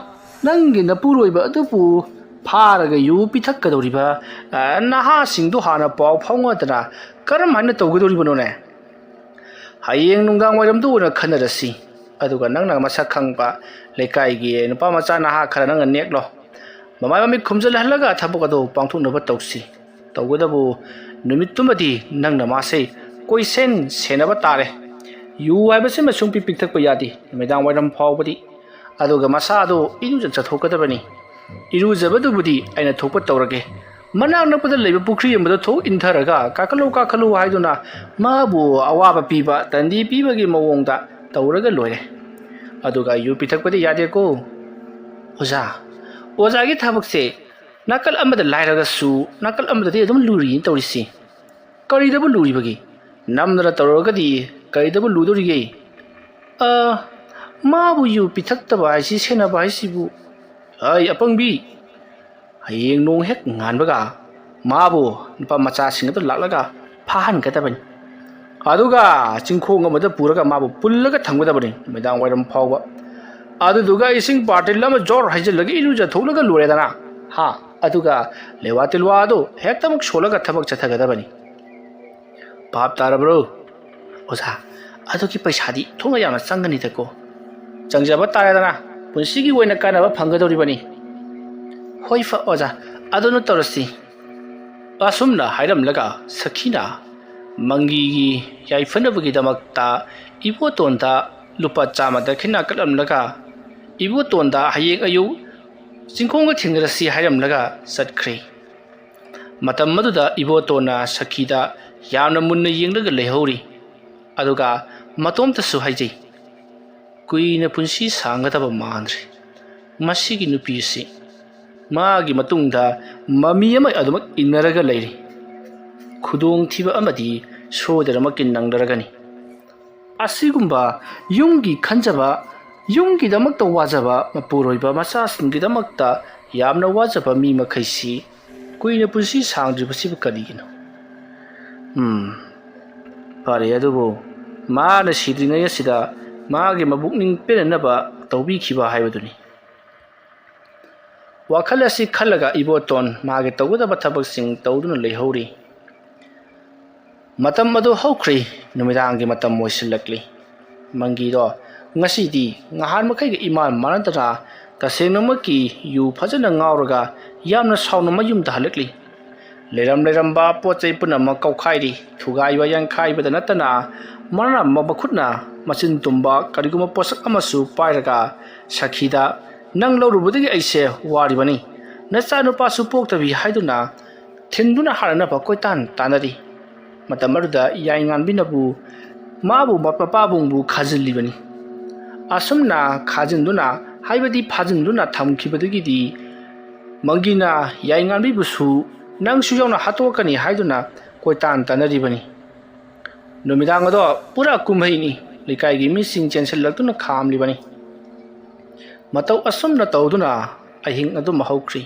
ꯅꯪꯒꯤ ꯅꯄꯨꯔꯣꯏꯕ ꯑꯗꯨꯕꯨ ꯐꯥꯔꯒ ꯌꯨ ꯄꯤꯊꯛꯀꯗꯧꯔꯤꯕ, ꯑꯥ, ꯅꯍꯥꯁꯤꯡꯗꯨ ꯍꯥꯟꯅ ꯄꯥꯎ ꯐꯥꯎꯅꯗꯅ ꯀꯔꯝ ꯍꯥꯏꯅ ꯇꯧꯒꯗꯧꯔꯤꯕꯅꯣꯅꯦ? ꯍꯌꯦꯡ ꯅꯨꯡꯗꯥꯡ ꯋꯥꯏꯔꯝꯗꯨ ꯑꯣꯏꯅ ꯈꯟꯅꯔꯁꯤ꯫ ꯑꯗꯨꯒ ꯅꯪꯅ ꯃꯁꯛ ꯈꯪꯕ ꯂꯩꯀꯥꯏꯒꯤ ꯅꯨꯄꯥ ꯃꯆꯥ ꯅꯍꯥ ꯈꯔ ꯅꯪꯅ ꯅꯦꯛꯂꯣ꯫ ꯃꯃꯥꯏ ꯃꯃꯤꯠ ꯈꯨꯝꯖꯤꯜꯍꯜꯂꯒ ꯊꯕꯛ ꯑꯗꯨ ꯄꯥꯡꯊꯣꯛꯅꯕ ꯇꯧꯁꯤ꯫ ꯇꯧꯕꯇꯕꯨ ꯅꯨꯃꯤꯠꯇꯨꯃꯗꯤ ꯅꯪꯅ ꯃꯥꯁꯦ ꯀꯣꯏꯁꯦꯟ ꯁꯦꯟꯅꯕ ꯇꯥꯔꯦ꯫ ꯌꯨ ꯍꯥꯏꯕꯁꯤꯃ ꯁꯨꯡꯄꯤ ꯄꯤꯛꯊꯛꯄ ꯌꯥꯗꯦ, ꯅꯨꯃꯤꯗꯥꯡ ꯋꯥꯏꯔꯝ ꯐꯥꯎꯕꯗꯤ꯫ ꯑꯗꯨꯒ ꯃꯁꯥꯗꯣ ꯏꯔꯨꯖꯊꯣꯛꯀꯗꯕꯅꯤ꯫ ꯏꯔꯨꯖꯕꯗꯨꯕꯨꯗꯤ ꯑꯩꯅ ꯊꯣꯛꯄ ꯇꯧꯔꯒꯦ꯫ ꯃꯅꯥꯛ ꯅꯛꯄꯗ ꯂꯩꯕ ꯄꯨꯈ꯭ꯔꯤ ꯑꯃꯗ ꯊꯣꯛ ꯏꯟꯊꯔꯒ "ꯀꯥꯈꯠꯂꯨ, ꯀꯥꯈꯠꯂꯨ" ꯍꯥꯏꯗꯨꯅ ꯃꯥꯕꯨ ꯑꯋꯥꯕ ꯄꯤꯕ, ꯇꯟꯗꯤ ꯄꯤꯕꯒꯤ ꯃꯑꯣꯡꯗ ꯇꯧꯔꯒ ꯂꯣꯏꯔꯦ꯫ ꯑꯗꯨꯒ ꯌꯨ ꯄꯤꯊꯛꯄꯗꯤ ꯌꯥꯗꯦꯀꯣ꯫ ꯑꯣꯖꯥ, ꯑꯣꯖꯥꯒꯤ ꯊꯕꯛꯁꯦ ꯅꯥꯀꯜ ꯑꯃꯗ ꯂꯥꯏꯔꯒꯁꯨ ꯅꯥꯀꯜ ꯑꯃꯗꯗꯤ ꯑꯗꯨꯝ ꯂꯨꯔꯤꯅꯤ ꯇꯧꯔꯤꯁꯤ꯫ ꯀꯔꯤꯗꯕꯨ ꯂꯨꯔꯤꯕꯒꯦ? ꯅꯝꯗꯅ ꯇꯧꯔꯒꯗꯤ ꯀꯔꯤꯗꯕꯨ ꯂꯨꯗꯣꯔꯤꯒꯦ? ꯑ, ꯃꯥꯕꯨ ꯌꯨ ꯄꯤꯊꯛꯇꯕ ꯍꯥꯏꯁꯤ ꯁꯦꯟꯅꯕ ꯍꯥꯏꯁꯤꯕꯨ? ꯑꯩ ꯑꯄꯪꯕꯤ! ꯍꯌꯦꯡ ꯅꯣꯡ ꯍꯦꯛ ꯉꯥꯟꯕꯒ ꯃꯥꯕꯨ ꯅꯨꯄꯥ ꯃꯆꯥꯁꯤꯡ ꯑꯗꯨ ꯂꯥꯛꯂꯒ ꯐꯥꯍꯟꯒꯗꯕꯅꯤ꯫ ꯑꯗꯨꯒ ꯆꯤꯡꯈꯣꯡ ꯑꯃꯗ ꯄꯨꯔꯒ ꯃꯥꯕꯨ ꯄꯨꯜꯂꯒ ꯊꯝꯒꯗꯕꯅꯤ ꯅꯨꯃꯤꯗꯥꯡ ꯋꯥꯏꯔꯝ ꯐꯥꯎꯕ꯫ ꯑꯗꯨꯗꯨꯒ ꯏꯁꯤꯡ ꯕꯥꯔꯇꯤꯜ ꯑꯃ ꯖꯣꯔ ꯍꯩꯖꯤꯜꯂꯒ ꯏꯔꯨꯖꯊꯣꯛꯂꯒ ꯂꯣꯏꯔꯦꯗꯅ꯫ ꯍꯥ? ꯑꯗꯨꯒ ꯂꯦꯋꯥ ꯇꯤꯜꯋꯥ ꯑꯗꯨ ꯍꯦꯛꯇꯃꯛ ꯁꯣꯜꯂꯒ ꯊꯕꯛ ꯆꯠꯊꯒꯗꯕꯅꯤ꯫ ꯚꯥꯞ ꯇꯥꯔꯕ꯭ꯔꯣ? ꯑꯣꯖꯥ, ꯑꯗꯨꯒꯤ ꯄꯩꯁꯥꯗꯤ ꯊꯣꯡꯒ ꯌꯥꯝꯅ ꯆꯪꯒꯅꯤꯗꯀꯣ꯫ ꯆꯪꯖꯕ ꯇꯥꯔꯦꯗꯅ, ꯄꯨꯟꯁꯤꯒꯤ ꯑꯣꯏꯅ ꯀꯥꯟꯅꯕ ꯐꯪꯒꯗꯧꯔꯤꯕꯅꯤ꯫ ꯍꯣꯏ ꯐ-, ꯑꯣꯖꯥ, ꯑꯗꯨꯅ ꯇꯧꯔꯁꯤ꯫ ꯑꯁꯨꯝꯅ ꯍꯥꯏꯔꯝꯂꯒ ꯁꯈꯤꯅ ꯃꯪꯒꯤꯒꯤ ꯌꯥꯏꯐꯅꯕꯒꯤꯗꯃꯛꯇ ꯏꯕꯣꯇꯣꯟꯗ ꯂꯨꯄꯥ ꯆꯥꯝꯃ ꯗꯈꯤꯅꯥ ꯀꯠꯂꯝꯂꯒ ꯏꯕꯣꯇꯣꯟꯗ ꯍꯌꯦꯡ ꯑꯌꯨꯛ ꯆꯤꯡꯈꯣꯡꯗ ꯊꯦꯡꯅꯔꯁꯤ ꯍꯥꯏꯔꯝꯂꯒ ꯆꯠꯈ꯭ꯔꯦ꯫ ꯃꯇꯝ ꯑꯗꯨꯗ ꯏꯕꯣꯇꯣꯟꯅ ꯁꯈꯤꯗ ꯌꯥꯝꯅ ꯃꯨꯟꯅ ꯌꯦꯡꯂꯒ ꯂꯩꯍꯧꯔꯤ꯫ ꯑꯗꯨꯒ ꯃꯇꯣꯝꯇꯁꯨ ꯍꯥꯏꯖꯩ, "ꯀꯨꯏꯅ ꯄꯨꯟꯁꯤ ꯁꯥꯡꯒꯗꯕ ꯃꯥꯟꯗ꯭ꯔꯦ꯫ ꯃꯁꯤꯒꯤ ꯅꯨꯄꯤ ꯑꯁꯤ ꯃꯥꯒꯤ ꯃꯇꯨꯡꯗ ꯃꯃꯤ ꯑꯃ ꯑꯗꯨꯃꯛ ꯏꯟꯅꯔꯒ ꯂꯩꯔꯤ꯫ ꯈꯨꯗꯣꯡꯊꯤꯕ ꯑꯃꯗꯤ ꯁꯣꯏꯗꯅꯃꯛꯀꯤ ꯅꯪꯂꯔꯒꯅꯤ꯫ ꯑꯁꯤꯒꯨꯝꯕ ꯌꯨꯝꯒꯤ ꯈꯟꯖꯕ, ꯌꯨꯝꯒꯤꯗꯃꯛꯇ ꯋꯥꯖꯕ ꯃꯄꯨꯔꯣꯏꯕ ꯃꯆꯥꯁꯤꯡꯒꯤꯗꯃꯛꯇ ꯌꯥꯝꯅ ꯋꯥꯖꯕ ꯃꯤ ꯃꯈꯩꯁꯤ ꯀꯨꯏꯅ ꯄꯨꯟꯁꯤ ꯁꯥꯡꯗ꯭ꯔꯤꯕꯁꯤꯕꯨ ꯀꯔꯤꯒꯤꯅꯣ? ꯎꯝ, ꯐꯔꯦ, ꯑꯗꯨꯕꯨ ꯃꯥꯅ ꯁꯤꯗ꯭ꯔꯤꯉꯩ ꯑꯁꯤꯗ ꯃꯥꯒꯤ ꯃꯕꯨꯛꯅꯤꯡ ꯄꯦꯟꯅꯅꯕ ꯇꯧꯕꯤꯈꯤꯕ ꯍꯥꯏꯕꯗꯨꯅꯤ꯫ ꯋꯥꯈꯜ ꯑꯁꯤ ꯈꯜꯂꯒ ꯏꯕꯣꯇꯣꯟ ꯃꯥꯒꯤ ꯇꯧꯒꯗꯕ ꯊꯕꯛꯁꯤꯡ ꯇꯧꯗꯨꯅ ꯂꯩꯍꯧꯔꯤ꯫ ꯃꯇꯝ ꯑꯗꯨ ꯍꯧꯈ꯭ꯔꯦ꯫ ꯅꯨꯃꯤꯗꯥꯡꯒꯤ ꯃꯇꯝ ꯑꯣꯏꯁꯤꯜꯂꯛꯂꯤ꯫ ꯃꯪꯒꯤꯗꯣ ꯉꯁꯤꯗꯤ ꯉꯍꯥꯟ ꯃꯈꯩꯒ ꯏꯃꯥꯟ ꯃꯥꯟꯅꯗꯅ ꯇꯁꯦꯡꯅꯃꯛꯀꯤ ꯌꯨ ꯐꯖꯅ ꯉꯥꯎꯔꯒ ꯌꯥꯝꯅ ꯁꯥꯎꯅ ꯃꯌꯨꯝꯗ ꯍꯜꯂꯛꯂꯤ꯫ ꯂꯩꯔꯝ ꯂꯩꯔꯝꯕ ꯄꯣꯠ ꯆꯩ ꯄꯨꯝꯅꯃꯛ ꯀꯧꯈꯥꯏꯔꯤ꯫ ꯊꯨꯒꯥꯏꯕ ꯌꯥꯟꯈꯥꯏꯕꯗ ꯅꯠꯇꯅ ꯃꯔꯝ ꯑꯃ ꯃꯈꯨꯠꯅ ꯃꯆꯤꯟ ꯇꯨꯝꯕ ꯀꯔꯤꯒꯨꯝꯕ ꯄꯣꯠꯁꯛ ꯑꯃꯁꯨ ꯄꯥꯏꯔꯒ ꯁꯈꯤꯗ, "ꯅꯪ ꯂꯧꯔꯨꯕꯗꯒꯤ ꯑꯩꯁꯦ ꯋꯥꯔꯤꯕꯅꯤ꯫ ꯅꯆꯥꯅꯨꯄꯥꯁꯨ ꯄꯣꯛꯇꯕꯤ" ꯍꯥꯏꯗꯨꯅ ꯊꯤꯟꯗꯨꯅ ꯍꯥꯠꯅꯅꯕ ꯀꯣꯏꯇꯥꯟ ꯇꯥꯟꯅꯔꯤ꯫ ꯃꯇꯝ ꯑꯗꯨꯗ ꯌꯥꯏꯉꯥꯟꯕꯤꯅꯕꯨ ꯃꯥꯕꯨ ꯃꯄꯥꯕꯨꯡꯕꯨ ꯈꯥꯖꯤꯜꯂꯤꯕꯅꯤ꯫ ꯑꯁꯨꯝꯅ ꯈꯥꯖꯤꯟꯗꯨꯅ, ꯍꯥꯏꯕꯗꯤ ꯐꯥꯖꯤꯟꯗꯨꯅ ꯊꯝꯈꯤꯕꯗꯒꯤꯗꯤ ꯃꯪꯒꯤꯅ ꯌꯥꯏꯉꯥꯟꯕꯤꯕꯨꯁꯨ ꯅꯪꯁꯨ ꯌꯥꯎꯅ ꯍꯥꯠꯇꯣꯛꯀꯅꯤ ꯍꯥꯏꯗꯨꯅ ꯀꯣꯏꯇꯥꯟ ꯇꯥꯟꯅꯔꯤꯕꯅꯤ꯫ ꯅꯨꯃꯤꯗꯥꯡ ꯑꯗꯣ ꯄꯨꯔꯥ ꯀꯨꯝꯍꯩꯅꯤ꯫ ꯂꯩꯀꯥꯏꯒꯤ ꯃꯤꯁꯤꯡ ꯆꯦꯟꯁꯤꯜꯂꯛꯇꯨꯅ ꯈꯥꯝꯂꯤꯕꯅꯤ꯫ ꯃꯇꯧ ꯑꯁꯨꯝꯅ ꯇꯧꯗꯨꯅ ꯑꯍꯤꯡ ꯑꯗꯨꯝ ꯍꯧꯈ꯭ꯔꯤ꯫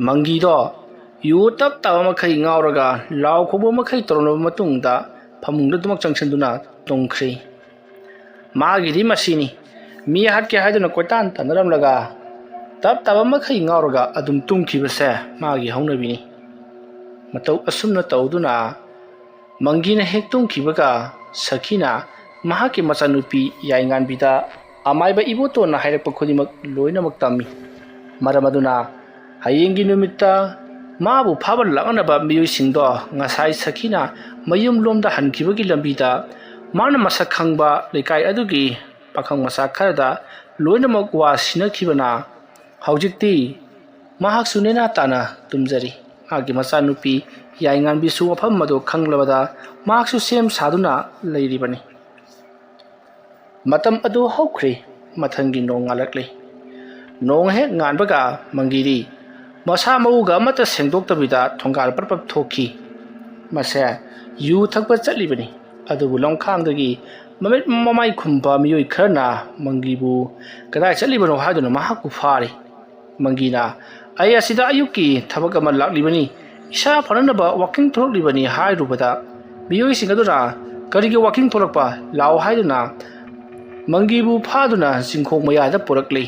ꯃꯪꯒꯤꯗꯣ ꯌꯨ ꯇꯞ ꯇꯥꯕ ꯃꯈꯩ ꯉꯥꯎꯔꯒ ꯂꯥꯎ ꯈꯣꯡꯕ ꯃꯈꯩ ꯇꯧꯔꯝꯂꯕ ꯃꯇꯨꯡꯗ ꯐꯃꯨꯡꯗ ꯑꯗꯨꯃꯛ ꯆꯪꯁꯤꯟꯗꯨꯅ ꯇꯨꯝꯈ꯭ꯔꯤ꯫ ꯃꯥꯒꯤꯗꯤ ꯃꯁꯤꯅꯤ, ꯃꯤ ꯍꯥꯠꯀꯦ ꯍꯥꯏꯗꯨꯅ ꯀꯣꯏꯇꯥꯟ ꯇꯥꯟꯅꯔꯝꯂꯒ ꯇꯞ ꯇꯥꯕ ꯃꯈꯩ ꯉꯥꯎꯔꯒ ꯑꯗꯨꯝ ꯇꯨꯝꯈꯤꯕꯁꯦ ꯃꯥꯒꯤ ꯍꯧꯅꯕꯤꯅꯤ꯫ ꯃꯇꯧ ꯑꯁꯨꯝꯅ ꯇꯧꯗꯨꯅ ꯃꯪꯒꯤꯅ ꯍꯦꯛ ꯇꯨꯝꯈꯤꯕꯒ ꯁꯈꯤꯅ ꯃꯍꯥꯛꯀꯤ ꯃꯆꯥꯅꯨꯄꯤ ꯌꯥꯏꯉꯥꯟꯕꯤꯗ ꯑꯃꯥꯏꯕ ꯏꯕꯣꯇꯣꯟꯅ ꯍꯥꯏꯔꯛꯄ ꯈꯨꯗꯤꯡꯃꯛ ꯂꯣꯏꯅꯃꯛ ꯇꯝꯃꯤ꯫ ꯃꯔꯝ ꯑꯗꯨꯅ ꯍꯌꯦꯡꯒꯤ ꯅꯨꯃꯤꯠꯇ ꯃꯥꯕꯨ ꯐꯥꯕ ꯂꯥꯛꯅꯅꯕ ꯃꯤꯑꯣꯏꯁꯤꯡꯗꯣ ꯉꯁꯥꯏ ꯁꯈꯤꯅ ꯃꯌꯨꯝꯂꯣꯝꯗ ꯍꯟꯈꯤꯕꯒꯤ ꯂꯝꯕꯤꯗ ꯃꯥꯅ ꯃꯁꯛ ꯈꯪꯕ ꯂꯩꯀꯥꯏ ꯑꯗꯨꯒꯤ ꯄꯥꯈꯪ ꯃꯆꯥ ꯈꯔꯗ ꯂꯣꯏꯅꯃꯛ ꯋꯥ ꯁꯤꯟꯅꯈꯤꯕꯅ ꯍꯧꯖꯤꯛꯇꯤ ꯃꯍꯥꯛꯁꯨ ꯅꯦꯅꯥ ꯇꯥꯅ ꯇꯨꯝꯖꯔꯤ꯫ ꯃꯍꯥꯛꯀꯤ ꯃꯆꯥꯅꯨꯄꯤ ꯌꯥꯏꯉꯥꯟꯕꯤꯁꯨ ꯃꯐꯝ ꯑꯗꯨ ꯈꯪꯂꯕꯗ ꯃꯍꯥꯛꯁꯨ ꯁꯦꯝ ꯁꯥꯗꯨꯅ ꯂꯩꯔꯤꯕꯅꯤ꯫ ꯃꯇꯝ ꯑꯗꯨ ꯍꯧꯈ꯭ꯔꯦ꯫ ꯃꯊꯪꯒꯤ ꯅꯣꯡ ꯉꯥꯜꯂꯛꯂꯦ꯫ ꯅꯣꯡ ꯍꯦꯛ ꯉꯥꯟꯕꯒ ꯃꯪꯒꯤꯗꯤ ꯃꯁꯥ ꯃꯎꯒ ꯑꯃꯠꯇ ꯁꯦꯡꯗꯣꯛꯇꯕꯤꯗ ꯊꯣꯡꯒꯥꯜ ꯄꯔꯞ ꯄꯔꯞ ꯊꯣꯛꯈꯤ꯫ ꯃꯁꯦ ꯌꯨ ꯊꯛꯄ ꯆꯠꯂꯤꯕꯅꯤ꯫ ꯑꯗꯨꯕꯨ ꯂꯝꯈꯥꯡꯗꯒꯤ ꯃꯃꯤꯠ ꯃꯃꯥꯏ ꯈꯨꯝꯕ ꯃꯤꯑꯣꯏ ꯈꯔꯅ ꯃꯪꯒꯤꯕꯨ ꯀꯗꯥꯏ ꯆꯠꯂꯤꯕꯅꯣ ꯍꯥꯏꯗꯨꯅ ꯃꯍꯥꯛꯄꯨ ꯐꯥꯔꯤ꯫ ꯃꯪꯒꯤꯅ, "ꯑꯩ ꯑꯁꯤꯗ ꯑꯌꯨꯛꯀꯤ ꯊꯕꯛ ꯑꯃ ꯂꯥꯛꯂꯤꯕꯅꯤ, ꯏꯁꯥ ꯐꯅꯅꯕ ꯋꯥꯀꯤꯡ ꯊꯣꯛꯂꯛꯂꯤꯕꯅꯤ" ꯍꯥꯏꯔꯨꯕꯗ, ꯃꯤꯑꯣꯏꯁꯤꯡ ꯑꯗꯨꯅ, "ꯀꯔꯤꯒꯤ ꯋꯥꯀꯤꯡ ꯊꯣꯛꯂꯛꯄ? ꯂꯥꯛꯑꯣ" ꯍꯥꯏꯗꯨꯅ ꯃꯪꯒꯤꯕꯨ ꯐꯥꯗꯨꯅ ꯆꯤꯡꯈꯣꯡ ꯃꯌꯥꯗ ꯄꯨꯔꯛꯂꯤ꯫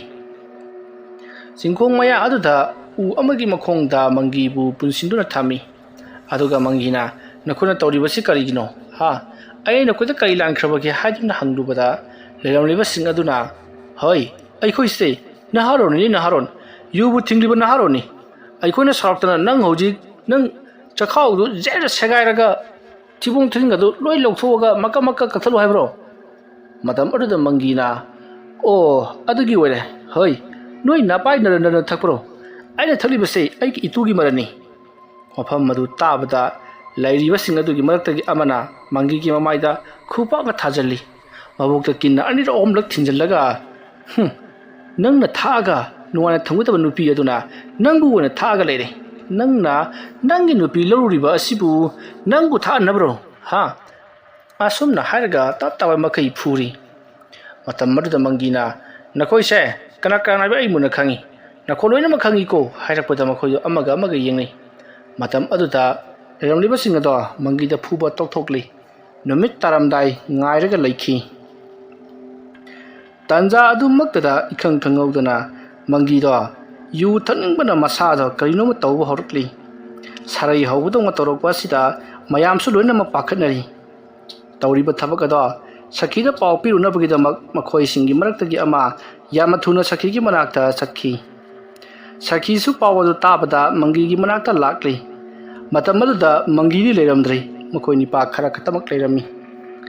ꯆꯤꯡꯈꯣꯡ ꯃꯌꯥ ꯑꯗꯨꯗ ꯎ ꯑꯃꯒꯤ ꯃꯈꯣꯡꯗ ꯃꯪꯒꯤꯕꯨ ꯄꯨꯟꯁꯤꯟꯗꯨꯅ ꯊꯝꯃꯤ꯫ ꯑꯗꯨꯒ ꯃꯪꯒꯤꯅ, "ꯅꯈꯣꯏꯅ ꯇꯧꯔꯤꯕꯁꯤ ꯀꯔꯤꯒꯤꯅꯣ? ꯍꯥ? ꯑꯩ ꯅꯈꯣꯏꯗ ꯀꯔꯤ ꯂꯥꯟꯈ꯭ꯔꯕꯒꯦ?" ꯍꯥꯏꯗꯨꯅ ꯍꯪꯂꯨꯕꯗ, ꯂꯩꯔꯝꯂꯤꯕꯁꯤꯡ ꯑꯗꯨꯅ, "ꯍꯣꯏ, ꯑꯩꯈꯣꯏꯁꯦ ꯅꯍꯥꯔꯣꯟꯅꯤ, ꯅꯍꯥꯔꯣꯟ꯫ ꯌꯨꯕꯨ ꯊꯤꯡꯂꯤꯕ ꯅꯍꯥꯔꯣꯟꯅꯤ꯫ ꯑꯩꯈꯣꯏꯅ ꯁꯥꯎꯔꯛꯇꯅ ꯅꯪ ꯍꯧꯖꯤꯛ ꯅꯪ ꯆꯈꯥꯎꯗꯨ ꯖꯦꯔ ꯁꯦꯒꯥꯏꯔꯒ ꯊꯤꯕꯣꯡ ꯊꯤꯔꯤꯟꯒꯗꯨ ꯂꯣꯏ ꯂꯧꯊꯣꯛꯑꯒ ꯃꯀꯛ ꯃꯀꯛ ꯀꯛꯊꯠꯂꯨ ꯍꯥꯏꯕ꯭ꯔꯣ?" ꯃꯇꯝ ꯑꯗꯨꯗ ꯃꯪꯒꯤꯅ, "ꯑꯣ, ꯑꯗꯨꯒꯤ ꯑꯣꯏꯔꯦ꯫ ꯍꯣꯏ, ꯅꯣꯏ ꯅꯄꯥꯏ ꯅꯔꯟꯗꯅ ꯊꯛꯄ꯭ꯔꯣ? ꯑꯩꯅ ꯊꯛꯂꯤꯕꯁꯦ ꯑꯩꯒꯤ ꯏꯇꯨꯒꯤ ꯃꯔꯟꯅꯤ"꯫ ꯃꯐꯝ ꯑꯗꯨ ꯇꯥꯕꯗ ꯂꯩꯔꯤꯕꯁꯤꯡ ꯑꯗꯨꯒꯤ ꯃꯔꯛꯇꯒꯤ ꯑꯃꯅ ꯃꯪꯒꯤꯒꯤ ꯃꯃꯥꯏꯗ ꯈꯨꯄꯥꯛꯅ ꯊꯥꯖꯤꯜꯂꯤ꯫ ꯃꯕꯣꯛꯇ ꯀꯤꯟꯅ ꯑꯅꯤꯔꯛ ꯑꯍꯨꯝꯂꯛ ꯊꯤꯟꯖꯤꯜꯂꯒ, "ꯍꯨꯝ, ꯅꯪꯅ ꯊꯥꯛꯑꯒ ꯅꯨꯡꯉꯥꯏꯅ ꯊꯝꯒꯗꯕ ꯅꯨꯄꯤ ꯑꯗꯨꯅ ꯅꯪꯕꯨ ꯑꯣꯏꯅ ꯊꯥꯛꯑꯒ ꯂꯩꯔꯦ꯫ ꯅꯪꯅ ꯅꯪꯒꯤ ꯅꯨꯄꯤ ꯂꯧꯔꯨꯔꯤꯕ ꯑꯁꯤꯕꯨ ꯅꯪꯕꯨ ꯊꯥꯛꯍꯟꯅꯕ꯭ꯔꯣ? ꯍꯥ?" ꯑꯁꯨꯝꯅ ꯍꯥꯏꯔꯒ ꯇꯞ ꯇꯥꯕ ꯃꯈꯩ ꯐꯨꯔꯤ꯫ ꯃꯇꯝ ꯑꯗꯨꯗ ꯃꯪꯒꯤꯅ, "ꯅꯈꯣꯏꯁꯦ ꯀꯅꯥ ꯀꯅꯥꯅꯣ ꯍꯥꯏꯕ ꯑꯩ ꯃꯨꯟꯅ ꯈꯪꯉꯤ꯫ ꯅꯈꯣꯏ ꯂꯣꯏꯅꯃꯛ ꯈꯪꯉꯤꯀꯣ" ꯍꯥꯏꯔꯛꯄꯗ ꯃꯈꯣꯏꯗꯣ ꯑꯃꯒ ꯑꯃꯒ ꯌꯦꯡꯅꯩ꯫ ꯃꯇꯝ ꯑꯗꯨꯗ ꯂꯩꯔꯝꯂꯤꯕꯁꯤꯡ ꯑꯗꯣ ꯃꯪꯒꯤꯗ ꯐꯨꯕ ꯇꯣꯛꯊꯣꯛꯂꯤ꯫ ꯅꯨꯃꯤꯠ ꯇꯥꯔꯝꯗꯥꯏ ꯉꯥꯏꯔꯒ ꯂꯩꯈꯤ꯫ ꯇꯥꯟꯖꯥ ꯑꯗꯨꯃꯛꯇꯗ ꯏꯈꯪ ꯈꯪꯍꯧꯗꯅ ꯃꯪꯒꯤꯗꯣ ꯌꯨ ꯊꯛꯅꯤꯡꯕꯅ ꯃꯁꯥꯗꯣ ꯀꯔꯤꯅꯣꯃ ꯇꯧꯕ ꯍꯧꯔꯛꯂꯤ꯫ ꯁꯥꯔꯩ ꯍꯧꯕꯗꯧꯅ ꯇꯧꯔꯛꯄ ꯑꯁꯤꯗ ꯃꯌꯥꯝꯁꯨ ꯂꯣꯏꯅꯃꯛ ꯄꯥꯈꯠꯅꯔꯤ꯫ ꯇꯧꯔꯤꯕ ꯊꯕꯛ ꯑꯗꯣ ꯁꯈꯤꯗ ꯄꯥꯎ ꯄꯤꯔꯨꯅꯕꯒꯤꯗꯃꯛ ꯃꯈꯣꯏꯁꯤꯡꯒꯤ ꯃꯔꯛꯇꯒꯤ ꯑꯃ ꯌꯥꯝꯅ ꯊꯨꯅ ꯁꯈꯤꯒꯤ ꯃꯅꯥꯛꯇ ꯆꯠꯈꯤ꯫ ꯁꯈꯤꯁꯨ ꯄꯥꯎ ꯑꯗꯨ ꯇꯥꯕꯗ ꯃꯪꯒꯤꯒꯤ ꯃꯅꯥꯛꯇ ꯂꯥꯛꯂꯤ꯫ ꯃꯇꯝ ꯑꯗꯨꯗ ꯃꯪꯒꯤꯗꯤ ꯂꯩꯔꯝꯗ꯭ꯔꯦ꯫ ꯃꯈꯣꯏ ꯅꯤꯄꯥ ꯈꯔ ꯈꯛꯇꯃꯛ ꯂꯩꯔꯝꯃꯤ꯫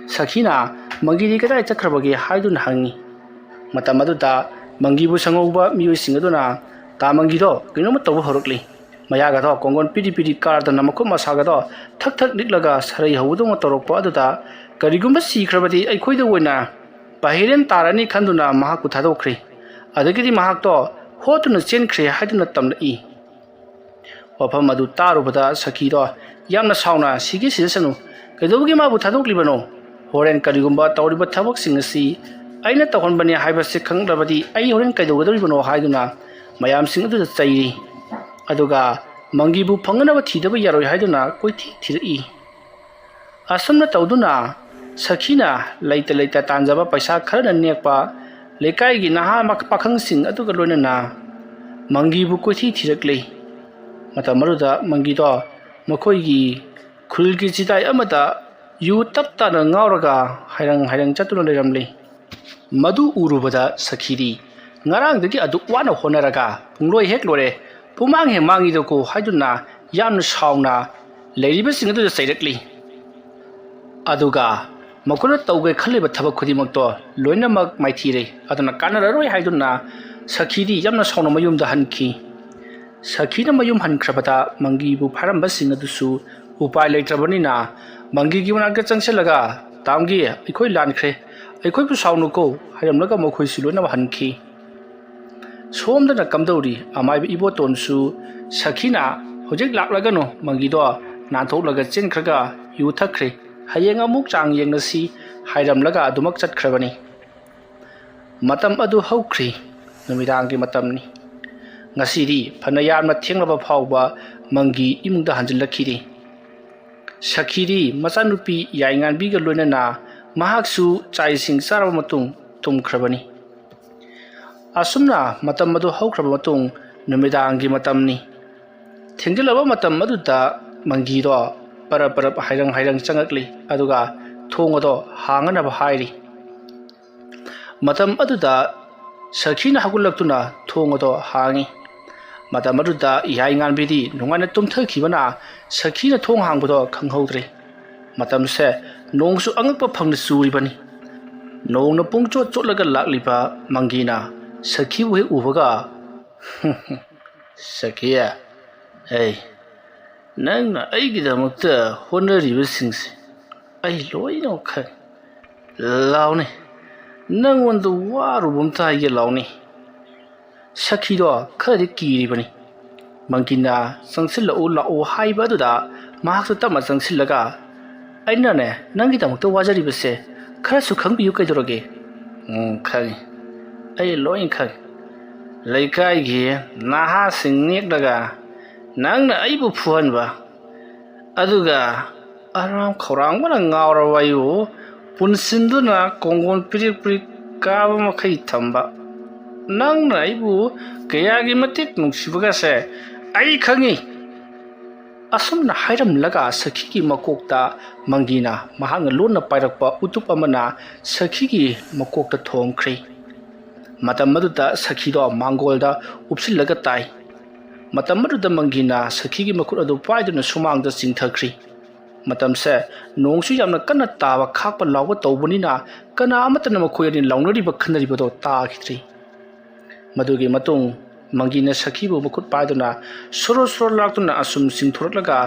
ꯁꯈꯤꯅ, "ꯃꯪꯒꯤꯗꯤ ꯀꯗꯥꯏ ꯆꯠꯈ꯭ꯔꯕꯒꯦ?" ꯍꯥꯏꯗꯨꯅ ꯍꯪꯉꯤ꯫ ꯃꯇꯝ ꯑꯗꯨꯗ ꯃꯪꯒꯤꯕꯨ ꯁꯪꯍꯧꯕ ꯃꯤꯑꯣꯏꯁꯤꯡ ꯑꯗꯨꯅ, "ꯇꯥ ꯃꯪꯒꯤꯗꯣ ꯀꯩꯅꯣꯝꯃ ꯇꯧꯕ ꯍꯧꯔꯛꯂꯤ꯫ ꯃꯌꯥꯒꯗꯣ ꯀꯣꯡꯒꯣꯟ ꯄꯤꯔꯤ ꯄꯤꯔꯤ ꯀꯥꯔꯗꯅ ꯃꯈꯨꯠ ꯃꯁꯥꯒꯗꯣ ꯊꯛ ꯊꯛ ꯅꯤꯛꯂꯒ ꯁꯥꯔꯩ ꯍꯧꯕꯗꯧꯅ ꯇꯧꯔꯛꯄ ꯑꯗꯨꯗ ꯀꯔꯤꯒꯨꯝꯕ ꯁꯤꯈ꯭ꯔꯕꯗꯤ ꯑꯩꯈꯣꯏꯗ ꯑꯣꯏꯅ ꯄꯥꯍꯤꯔꯦꯟ ꯇꯥꯔꯅꯤ ꯈꯟꯗꯨꯅ ꯃꯍꯥꯛꯄꯨ ꯊꯥꯗꯣꯛꯈ꯭ꯔꯦ꯫ ꯑꯗꯒꯤꯗꯤ ꯃꯍꯥꯛꯇꯣ ꯍꯣꯠꯇꯨꯅ ꯆꯦꯟꯈ꯭ꯔꯦ" ꯍꯥꯏꯗꯨꯅ ꯇꯝꯂꯛꯏ꯫ ꯋꯥꯐꯝ ꯑꯗꯨ ꯇꯥꯔꯨꯕꯗ ꯁꯈꯤꯗꯣ ꯌꯥꯝꯅ ꯁꯥꯎꯅ, "ꯁꯤꯒꯤ ꯁꯤꯖꯁꯅꯨ, ꯀꯩꯗꯧꯕꯒꯤ ꯃꯥꯕꯨ ꯊꯥꯗꯣꯛꯂꯤꯕꯅꯣ? ꯍꯣꯔꯦꯟ ꯀꯔꯤꯒꯨꯝꯕ ꯇꯧꯔꯤꯕ ꯊꯕꯛꯁꯤꯡ ꯑꯁꯤ ꯑꯩꯅ ꯇꯧꯍꯟꯕꯅꯤ ꯍꯥꯏꯕꯁꯤ ꯈꯪꯂꯕꯗꯤ ꯑꯩ ꯍꯣꯔꯦꯟ ꯀꯩꯗꯧꯒꯗꯧꯔꯤꯕꯅꯣ?" ꯍꯥꯏꯗꯨꯅ ꯃꯌꯥꯝꯁꯤꯡ ꯑꯗꯨꯗ ꯆꯩꯔꯤ꯫ ꯑꯗꯨꯒ ꯃꯪꯒꯤꯕꯨ ꯐꯪꯅꯅꯕ ꯊꯤꯗꯕ ꯌꯥꯔꯣꯏ ꯍꯥꯏꯗꯨꯅ ꯀꯣꯏꯊꯤ ꯊꯤꯔꯛꯏ꯫ ꯑꯁꯨꯝꯅ ꯇꯧꯗꯨꯅ ꯁꯈꯤꯅ ꯂꯩꯇ ꯂꯩꯇ ꯇꯥꯟꯖꯕ ꯄꯩꯁꯥ ꯈꯔꯅ ꯅꯦꯛꯄ ꯂꯩꯀꯥꯏꯒꯤ ꯅꯍꯥ ꯃꯈ-, ꯄꯥꯈꯪꯁꯤꯡ ꯑꯗꯨꯒ ꯂꯣꯏꯅꯅ ꯃꯪꯒꯤꯕꯨ ꯀꯣꯏꯊꯤ ꯊꯤꯔꯛꯂꯤ꯫ ꯃꯇꯝ ꯑꯗꯨꯗ ꯃꯪꯒꯤꯗꯣ ꯃꯈꯣꯏꯒꯤ ꯈꯨꯜꯒꯤ ꯆꯤꯗꯥꯏ ꯑꯃꯗ ꯌꯨ ꯇꯞ ꯇꯥꯅ ꯉꯥꯎꯔꯒ ꯍꯥꯏꯔꯪ ꯍꯥꯏꯔꯪ ꯆꯠꯇꯨꯅ ꯂꯩꯔꯝꯂꯤ꯫ ꯃꯗꯨ ꯎꯔꯨꯕꯗ ꯁꯈꯤꯗꯤ, "ꯉꯔꯥꯡꯗꯒꯤ ꯑꯗꯨꯛ ꯋꯥꯅ ꯍꯣꯠꯅꯔꯒ ꯄꯨꯡꯂꯣꯏ ꯍꯦꯛ ꯂꯣꯏꯔꯦ, ꯄꯨꯃꯥꯡ ꯍꯦꯛ ꯃꯥꯡꯉꯤꯗꯀꯣ" ꯍꯥꯏꯗꯨꯅ ꯌꯥꯝꯅ ꯁꯥꯎꯅ ꯂꯩꯔꯤꯕꯁꯤꯡ ꯑꯗꯨꯗ ꯆꯩꯔꯛꯂꯤ꯫ ꯑꯗꯨꯒ ꯃꯈꯣꯏꯅ ꯇꯧꯒꯦ ꯈꯜꯂꯤꯕ ꯊꯕꯛ ꯈꯨꯗꯤꯡꯃꯛꯇꯣ ꯂꯣꯏꯅꯃꯛ ꯃꯥꯏꯊꯤꯔꯦ꯫ ꯑꯗꯨꯅ ꯀꯥꯟꯅꯔꯔꯣꯏ ꯍꯥꯏꯗꯨꯅ ꯁꯈꯤꯗꯤ ꯌꯥꯝꯅ ꯁꯥꯎꯅ ꯃꯌꯨꯝꯗ ꯍꯟꯈꯤ꯫ ꯁꯈꯤꯅ ꯃꯌꯨꯝ ꯍꯟꯈ꯭ꯔꯕꯗ ꯃꯪꯒꯤꯕꯨ ꯐꯥꯔꯝꯕꯁꯤꯡ ꯑꯗꯨꯁꯨ ꯎꯄꯥꯏ ꯂꯩꯇ꯭ꯔꯕꯅꯤꯅ ꯃꯪꯒꯤꯒꯤ ꯃꯅꯥꯛꯇ ꯆꯪꯁꯤꯜꯂꯒ, "ꯇꯥꯝꯒꯤ, ꯑꯩꯈꯣꯏ ꯂꯥꯟꯈ꯭ꯔꯦ, ꯑꯩꯈꯣꯏꯕꯨ ꯁꯥꯎꯅꯨꯀꯣ" ꯍꯥꯏꯔꯝꯂꯒ ꯃꯈꯣꯏꯁꯨ ꯂꯣꯏꯅꯃꯛ ꯍꯟꯈꯤ꯫ ꯁꯣꯝꯗꯅ ꯀꯝꯗꯧꯔꯤ? ꯑꯃꯥꯏꯕ ꯏꯕꯣꯇꯣꯟꯁꯨ ꯁꯈꯤꯅ ꯍꯧꯖꯤꯛ ꯂꯥꯛꯂꯒꯅꯨ, ꯃꯪꯒꯤꯗꯣ ꯅꯥꯟꯊꯣꯛꯂꯒ ꯆꯦꯟꯈ꯭ꯔꯒ ꯌꯨ ꯊꯛꯈ꯭ꯔꯦ, ꯍꯌꯦꯡ ꯑꯃꯨꯛ ꯆꯥꯡ ꯌꯦꯡꯅꯁꯤ ꯍꯥꯏꯔꯝꯂꯒ ꯑꯗꯨꯃꯛ ꯆꯠꯈ꯭ꯔꯕꯅꯤ꯫ ꯃꯇꯝ ꯑꯗꯨ ꯍꯧꯈ꯭ꯔꯤ꯫ ꯅꯨꯃꯤꯗꯥꯡꯒꯤ ꯃꯇꯝꯅꯤ꯫ ꯉꯁꯤꯗꯤ ꯐꯅ ꯌꯥꯝꯅ ꯊꯦꯡꯂꯕ ꯐꯥꯎꯕ ꯃꯪꯒꯤ ꯏꯃꯨꯡꯗ ꯍꯟꯖꯤꯜꯂꯛꯈꯤꯗꯦ꯫ ꯁꯈꯤꯗꯤ ꯃꯆꯥꯅꯨꯄꯤ ꯌꯥꯏꯉꯥꯟꯕꯤꯒ ꯂꯣꯏꯅꯅ ꯃꯍꯥꯛꯁꯨ ꯆꯥꯛ ꯏꯁꯤꯡ ꯆꯥꯔꯕ ꯃꯇꯨꯡ ꯇꯨꯝꯈ꯭ꯔꯕꯅꯤ꯫ ꯑꯁꯨꯝꯅ ꯃꯇꯝ ꯑꯗꯨ ꯍꯧꯈ꯭ꯔꯕ ꯃꯇꯨꯡ ꯅꯨꯃꯤꯗꯥꯡꯒꯤ ꯃꯇꯝꯅꯤ꯫ ꯊꯦꯡꯖꯤꯜꯂꯕ ꯃꯇꯝ ꯑꯗꯨꯗ ꯃꯪꯒꯤꯗꯣ ꯄꯔꯞ ꯄꯔꯞ ꯍꯥꯏꯔꯪ ꯍꯥꯏꯔꯪ ꯆꯪꯉꯛꯂꯤ, ꯑꯗꯨꯒ ꯊꯣꯡ ꯑꯗꯣ ꯍꯥꯡꯅꯅꯕ ꯍꯥꯏꯔꯤ꯫ ꯃꯇꯝ ꯑꯗꯨꯗ ꯁꯈꯤꯅ ꯍꯧꯒꯠꯂꯛꯇꯨꯅ ꯊꯣꯡ ꯑꯗꯣ ꯍꯥꯡꯉꯤ꯫ ꯃꯇꯝ ꯑꯗꯨꯗ ꯌꯥꯏꯉꯥꯟꯕꯤꯗꯤ ꯅꯨꯡꯉꯥꯏꯅ ꯇꯨꯝꯊꯈꯤꯕꯅ ꯁꯈꯤꯅ ꯊꯣꯡ ꯍꯥꯡꯕꯗꯣ ꯈꯪꯍꯧꯗ꯭ꯔꯦ꯫ ꯃꯇꯝꯁꯦ ꯅꯣꯡꯁꯨ ꯑꯉꯛꯄ ꯐꯪꯅ ꯆꯨꯔꯤꯕꯅꯤ꯫ ꯅꯣꯡꯅ ꯄꯨꯡꯆꯣꯠ ꯆꯣꯠꯂꯒ ꯂꯥꯛꯂꯤꯕ ꯃꯪꯒꯤꯅ ꯁꯈꯤꯕꯨ ꯍꯦꯛ ꯎꯕꯒ, "ꯁꯈꯤ, ꯑꯩ, ꯅꯪꯅ ꯑꯩꯒꯤꯗꯃꯛꯇ ꯍꯣꯠꯅꯔꯤꯕꯁꯤꯡꯁꯦ ꯑꯩ ꯂꯣꯏꯅꯃꯛ ꯈꯪꯉꯤ꯫ ꯂꯥꯎꯅꯦ, ꯅꯪꯉꯣꯟꯗ ꯋꯥꯔꯨꯕ ꯑꯝꯇ ꯍꯥꯏꯒꯦ, ꯂꯥꯎꯅꯦ꯫" ꯁꯈꯤꯗꯣ ꯈꯔꯗꯤ ꯀꯤꯔꯤꯕꯅꯤ꯫ ꯃꯪꯒꯤꯅ "ꯆꯪꯁꯤꯜꯂꯛꯎ ꯂꯥꯛꯎ" ꯍꯥꯏꯕ ꯑꯗꯨꯗ ꯃꯍꯥꯛꯁꯨ ꯇꯞꯅ ꯆꯪꯁꯤꯜꯂꯒ, "ꯑꯩꯅꯅꯦ, ꯅꯪꯒꯤꯗꯃꯛꯇ ꯋꯥꯖꯔꯤꯕꯁꯦ ꯈꯔꯁꯨ ꯈꯪꯕꯤꯌꯨ ꯀꯩꯗꯧꯔꯒꯦ?" "ꯎꯝ, ꯈꯪꯉꯤ꯫ ꯑꯩ ꯂꯣꯏ ꯈꯪꯉꯤ꯫ ꯂꯩꯀꯥꯏꯒꯤ ꯅꯍꯥꯁꯤꯡ ꯅꯦꯛꯂꯒ ꯅꯪꯅ ꯑꯩꯕꯨ ꯐꯨꯍꯟꯕ, ꯑꯗꯨꯒ ꯑꯔꯥꯝ ꯈꯧꯔꯥꯡꯕꯅ ꯉꯥꯎꯔꯕ ꯑꯩꯕꯨ ꯄꯨꯟꯁꯤꯟꯗꯨꯅ ꯀꯣꯡꯒꯣꯟ ꯄꯤꯔꯤꯛ ꯄꯤꯔꯤꯛ ꯀꯥꯕ ꯃꯈꯩ ꯊꯝꯕ꯫ ꯅꯪꯅ ꯑꯩꯕꯨ ꯀꯌꯥꯒꯤ ꯃꯇꯤꯛ ꯅꯨꯡꯁꯤꯕꯒꯁꯦ ꯑꯩ ꯈꯪꯉꯤ꯫" ꯑꯁꯨꯝꯅ ꯍꯥꯏꯔꯝꯂꯒ ꯁꯈꯤꯒꯤ ꯃꯀꯣꯛꯇ ꯃꯪꯒꯤꯅ ꯃꯍꯥꯛꯅ ꯂꯣꯟꯅ ꯄꯥꯏꯔꯛꯄ ꯎꯇꯨꯞ ꯑꯃꯅ ꯁꯈꯤꯒꯤ ꯃꯀꯣꯛꯇ ꯊꯣꯝꯈ꯭ꯔꯦ꯫ ꯃꯇꯝ ꯑꯗꯨꯗ ꯁꯈꯤꯗꯣ ꯃꯥꯡꯒꯣꯜꯗ ꯎꯞꯁꯤꯜꯂꯒ ꯇꯥꯏ꯫ ꯃꯇꯝ ꯑꯗꯨꯗ ꯃꯪꯒꯤꯅ ꯁꯈꯤꯒꯤ ꯃꯈꯨꯠ ꯑꯗꯨ ꯄꯥꯏꯗꯨꯅ ꯁꯨꯃꯥꯡꯗ ꯆꯤꯡꯊꯈ꯭ꯔꯤ꯫ ꯃꯇꯝꯁꯦ ꯅꯣꯡꯁꯨ ꯌꯥꯝꯅ ꯀꯟꯅ ꯇꯥꯕ, ꯈꯥꯛꯄ ꯂꯥꯎꯕ ꯇꯧꯕꯅꯤꯅ ꯀꯅꯥ ꯑꯃꯠꯇꯅ ꯃꯈꯣꯏ ꯑꯅꯤ ꯂꯥꯎꯅꯔꯤꯕ ꯈꯟꯅꯔꯤꯕꯗꯣ ꯇꯥꯈꯤꯗ꯭ꯔꯤ꯫ ꯃꯗꯨꯒꯤ ꯃꯇꯨꯡ ꯃꯪꯒꯤꯅ ꯁꯈꯤꯕꯨ ꯃꯈꯨꯠ ꯄꯥꯏꯗꯨꯅ ꯁꯣꯔꯣ ꯁꯣꯔꯣ ꯂꯥꯛꯇꯨꯅ ꯑꯁꯨꯝ ꯆꯤꯡꯊꯣꯔꯛꯂꯒ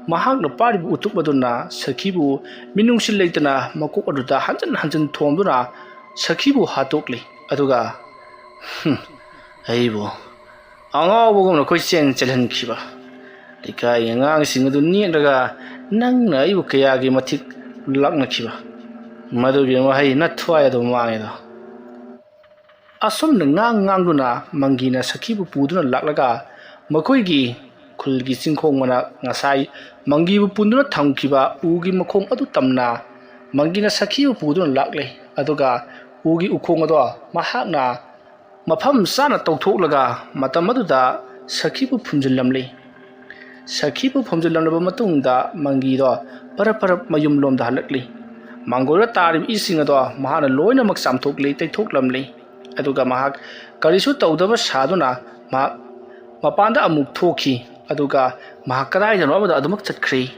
ꯃꯍꯥꯛꯅ ꯄꯥꯏꯔꯤꯕ ꯎꯇꯨꯞ ꯑꯗꯨꯅ ꯁꯈꯤꯕꯨ ꯃꯤꯅꯨꯡꯁꯤ ꯂꯩꯇꯅ ꯃꯀꯣꯛ ꯑꯗꯨꯗ ꯍꯟꯖꯤꯟ ꯍꯟꯖꯤꯟ ꯊꯣꯝꯗꯨꯅ ꯁꯈꯤꯕꯨ ꯍꯥꯠꯇꯣꯛꯂꯤ꯫ ꯑꯗꯨꯒ, "ꯍꯨꯝ, ꯑꯩꯕꯨ ꯑꯉꯥꯎꯕꯒꯨꯝꯅ ꯀꯣꯏꯆꯦꯟ ꯆꯦꯜꯍꯟꯈꯤꯕ, ꯂꯩꯀꯥꯏꯒꯤ ꯑꯉꯥꯡꯁꯤꯡ ꯑꯗꯨ ꯅꯦꯛꯂꯒ ꯅꯪꯅ ꯑꯩꯕꯨ ꯀꯌꯥꯒꯤ ꯃꯇꯤꯛ ꯂꯥꯛꯅꯈꯤꯕ, ꯃꯗꯨꯒꯤ ꯃꯍꯩ ꯅꯊ꯭ꯋꯥꯏ ꯑꯗꯨ ꯃꯥꯡꯉꯦꯗꯣ꯫" ꯑꯁꯨꯝꯅ ꯉꯥꯡ ꯉꯥꯡꯗꯨꯅ ꯃꯪꯒꯤꯅ ꯁꯈꯤꯕꯨ ꯄꯨꯗꯨꯅ ꯂꯥꯛꯂꯒ ꯃꯈꯣꯏꯒꯤ ꯈꯨꯜꯒꯤ ꯆꯤꯡꯈꯣꯡ ꯃꯅꯥꯛ, ꯉꯁꯥꯏ ꯃꯪꯒꯤꯕꯨ ꯄꯨꯟꯗꯨꯅ ꯊꯝꯈꯤꯕ ꯎꯒꯤ ꯃꯈꯣꯡ ꯑꯗꯨ ꯇꯝꯅ ꯃꯪꯒꯤꯅ ꯁꯈꯤꯕꯨ ꯄꯨꯗꯨꯅ ꯂꯥꯛꯂꯦ꯫ ꯑꯗꯨꯒ ꯎꯒꯤ ꯎꯈꯣꯡ ꯑꯗꯣ ꯃꯍꯥꯛꯅ ꯃꯐꯝ ꯆꯥꯅ ꯇꯧꯊꯣꯛꯂꯒ ꯃꯇꯝ ꯑꯗꯨꯗ ꯁꯈꯤꯕꯨ ꯐꯨꯝꯖꯤꯜꯂꯝꯂꯤ꯫ ꯁꯈꯤꯕꯨ ꯐꯨꯝꯖꯤꯜꯂꯝꯂꯕ ꯃꯇꯨꯡꯗ ꯃꯪꯒꯤꯗꯣ ꯄꯔꯞ ꯄꯔꯞ ꯃꯌꯨꯝꯂꯣꯝꯗ ꯍꯜꯂꯛꯂꯤ꯫ ꯃꯥꯡꯒꯣꯜꯗ ꯇꯥꯔꯤꯕ ꯏꯁꯤꯡ ꯑꯗꯣ ꯃꯍꯥꯛꯅ ꯂꯣꯏꯅꯃꯛ ꯆꯥꯝꯊꯣꯛꯂꯤ, ꯇꯩꯊꯣꯛꯂꯝꯂꯤ꯫ ꯑꯗꯨꯒ ꯃꯍꯥꯛ ꯀꯔꯤꯁꯨ ꯇꯧꯗꯕ ꯁꯥꯗꯨꯅ ꯃꯍꯥꯛ ꯃꯄꯥꯟꯗ ꯑꯃꯨꯛ ꯊꯣꯛꯈꯤ꯫ ꯑꯗꯨꯒ ꯃꯍꯥꯛ ꯀꯗꯥꯏꯗꯅꯣ ꯑꯃꯗ ꯑꯗꯨꯃꯛ ꯆꯠꯈ꯭ꯔꯤ꯫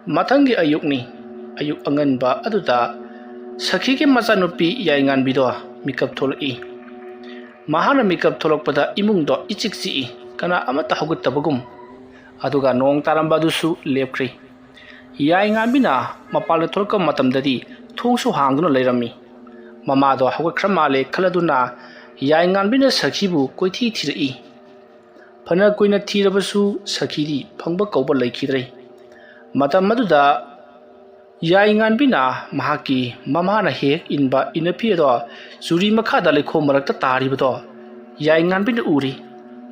ꯃꯊꯪꯒꯤ ꯑꯌꯨꯛꯅꯤ꯫ ꯑꯌꯨꯛ ꯑꯉꯟꯕ ꯑꯗꯨꯗ ꯁꯈꯤꯒꯤ ꯃꯆꯥꯅꯨꯄꯤ ꯌꯥꯏꯉꯥꯟꯕꯤꯗꯣ ꯃꯤꯀꯞ ꯊꯣꯛꯂꯛꯏ꯫ ꯃꯍꯥꯛꯅ ꯃꯤꯀꯞ ꯊꯣꯛꯂꯛꯄꯗ ꯏꯃꯨꯡꯗꯣ ꯏꯆꯤꯛ ꯆꯤꯛꯏ, ꯀꯅꯥ ꯑꯃꯠꯇ ꯍꯧꯒꯠꯇꯕꯒꯨꯝ꯫ ꯑꯗꯨꯒ ꯅꯣꯡ ꯇꯥꯔꯝꯕ ꯑꯗꯨꯁꯨ ꯂꯦꯞꯈ꯭ꯔꯦ꯫ ꯌꯥꯏꯉꯥꯟꯕꯤꯅ ꯃꯄꯥꯟꯗ ꯊꯣꯛꯂꯛꯄ ꯃꯇꯝꯗꯗꯤ ꯊꯣꯡꯁꯨ ꯍꯥꯡꯗꯨꯅ ꯂꯩꯔꯝꯃꯤ꯫ ꯃꯃꯥꯗꯣ ꯍꯧꯒꯠꯈ꯭ꯔ ꯃꯥꯜꯂꯦ ꯈꯜꯂꯗꯨꯅ ꯌꯥꯏꯉꯥꯟꯕꯤꯅ ꯁꯈꯤꯕꯨ ꯀꯣꯏꯊꯤ ꯊꯤꯔꯛꯏ꯫ ꯐꯅ ꯀꯨꯏꯅ ꯊꯤꯔꯕꯁꯨ ꯁꯈꯤꯗꯤ ꯐꯪꯕ ꯀꯧꯕ ꯂꯩꯈꯤꯗ꯭ꯔꯦ꯫ ꯃꯇꯝ ꯑꯗꯨꯗ ꯌꯥꯏꯉꯥꯟꯕꯤꯅ ꯃꯍꯥꯛꯀꯤ ꯃꯃꯥꯅ ꯍꯦꯛ ꯍꯦꯛ ꯏꯟꯕ ꯏꯅꯐꯤ ꯑꯗꯣ ꯆꯨꯔꯤ ꯃꯈꯥꯗ ꯂꯩꯈꯣꯝ ꯃꯔꯛꯇ ꯇꯥꯔꯤꯕꯗꯣ ꯌꯥꯏꯉꯥꯟꯕꯤꯅ ꯎꯔꯤ꯫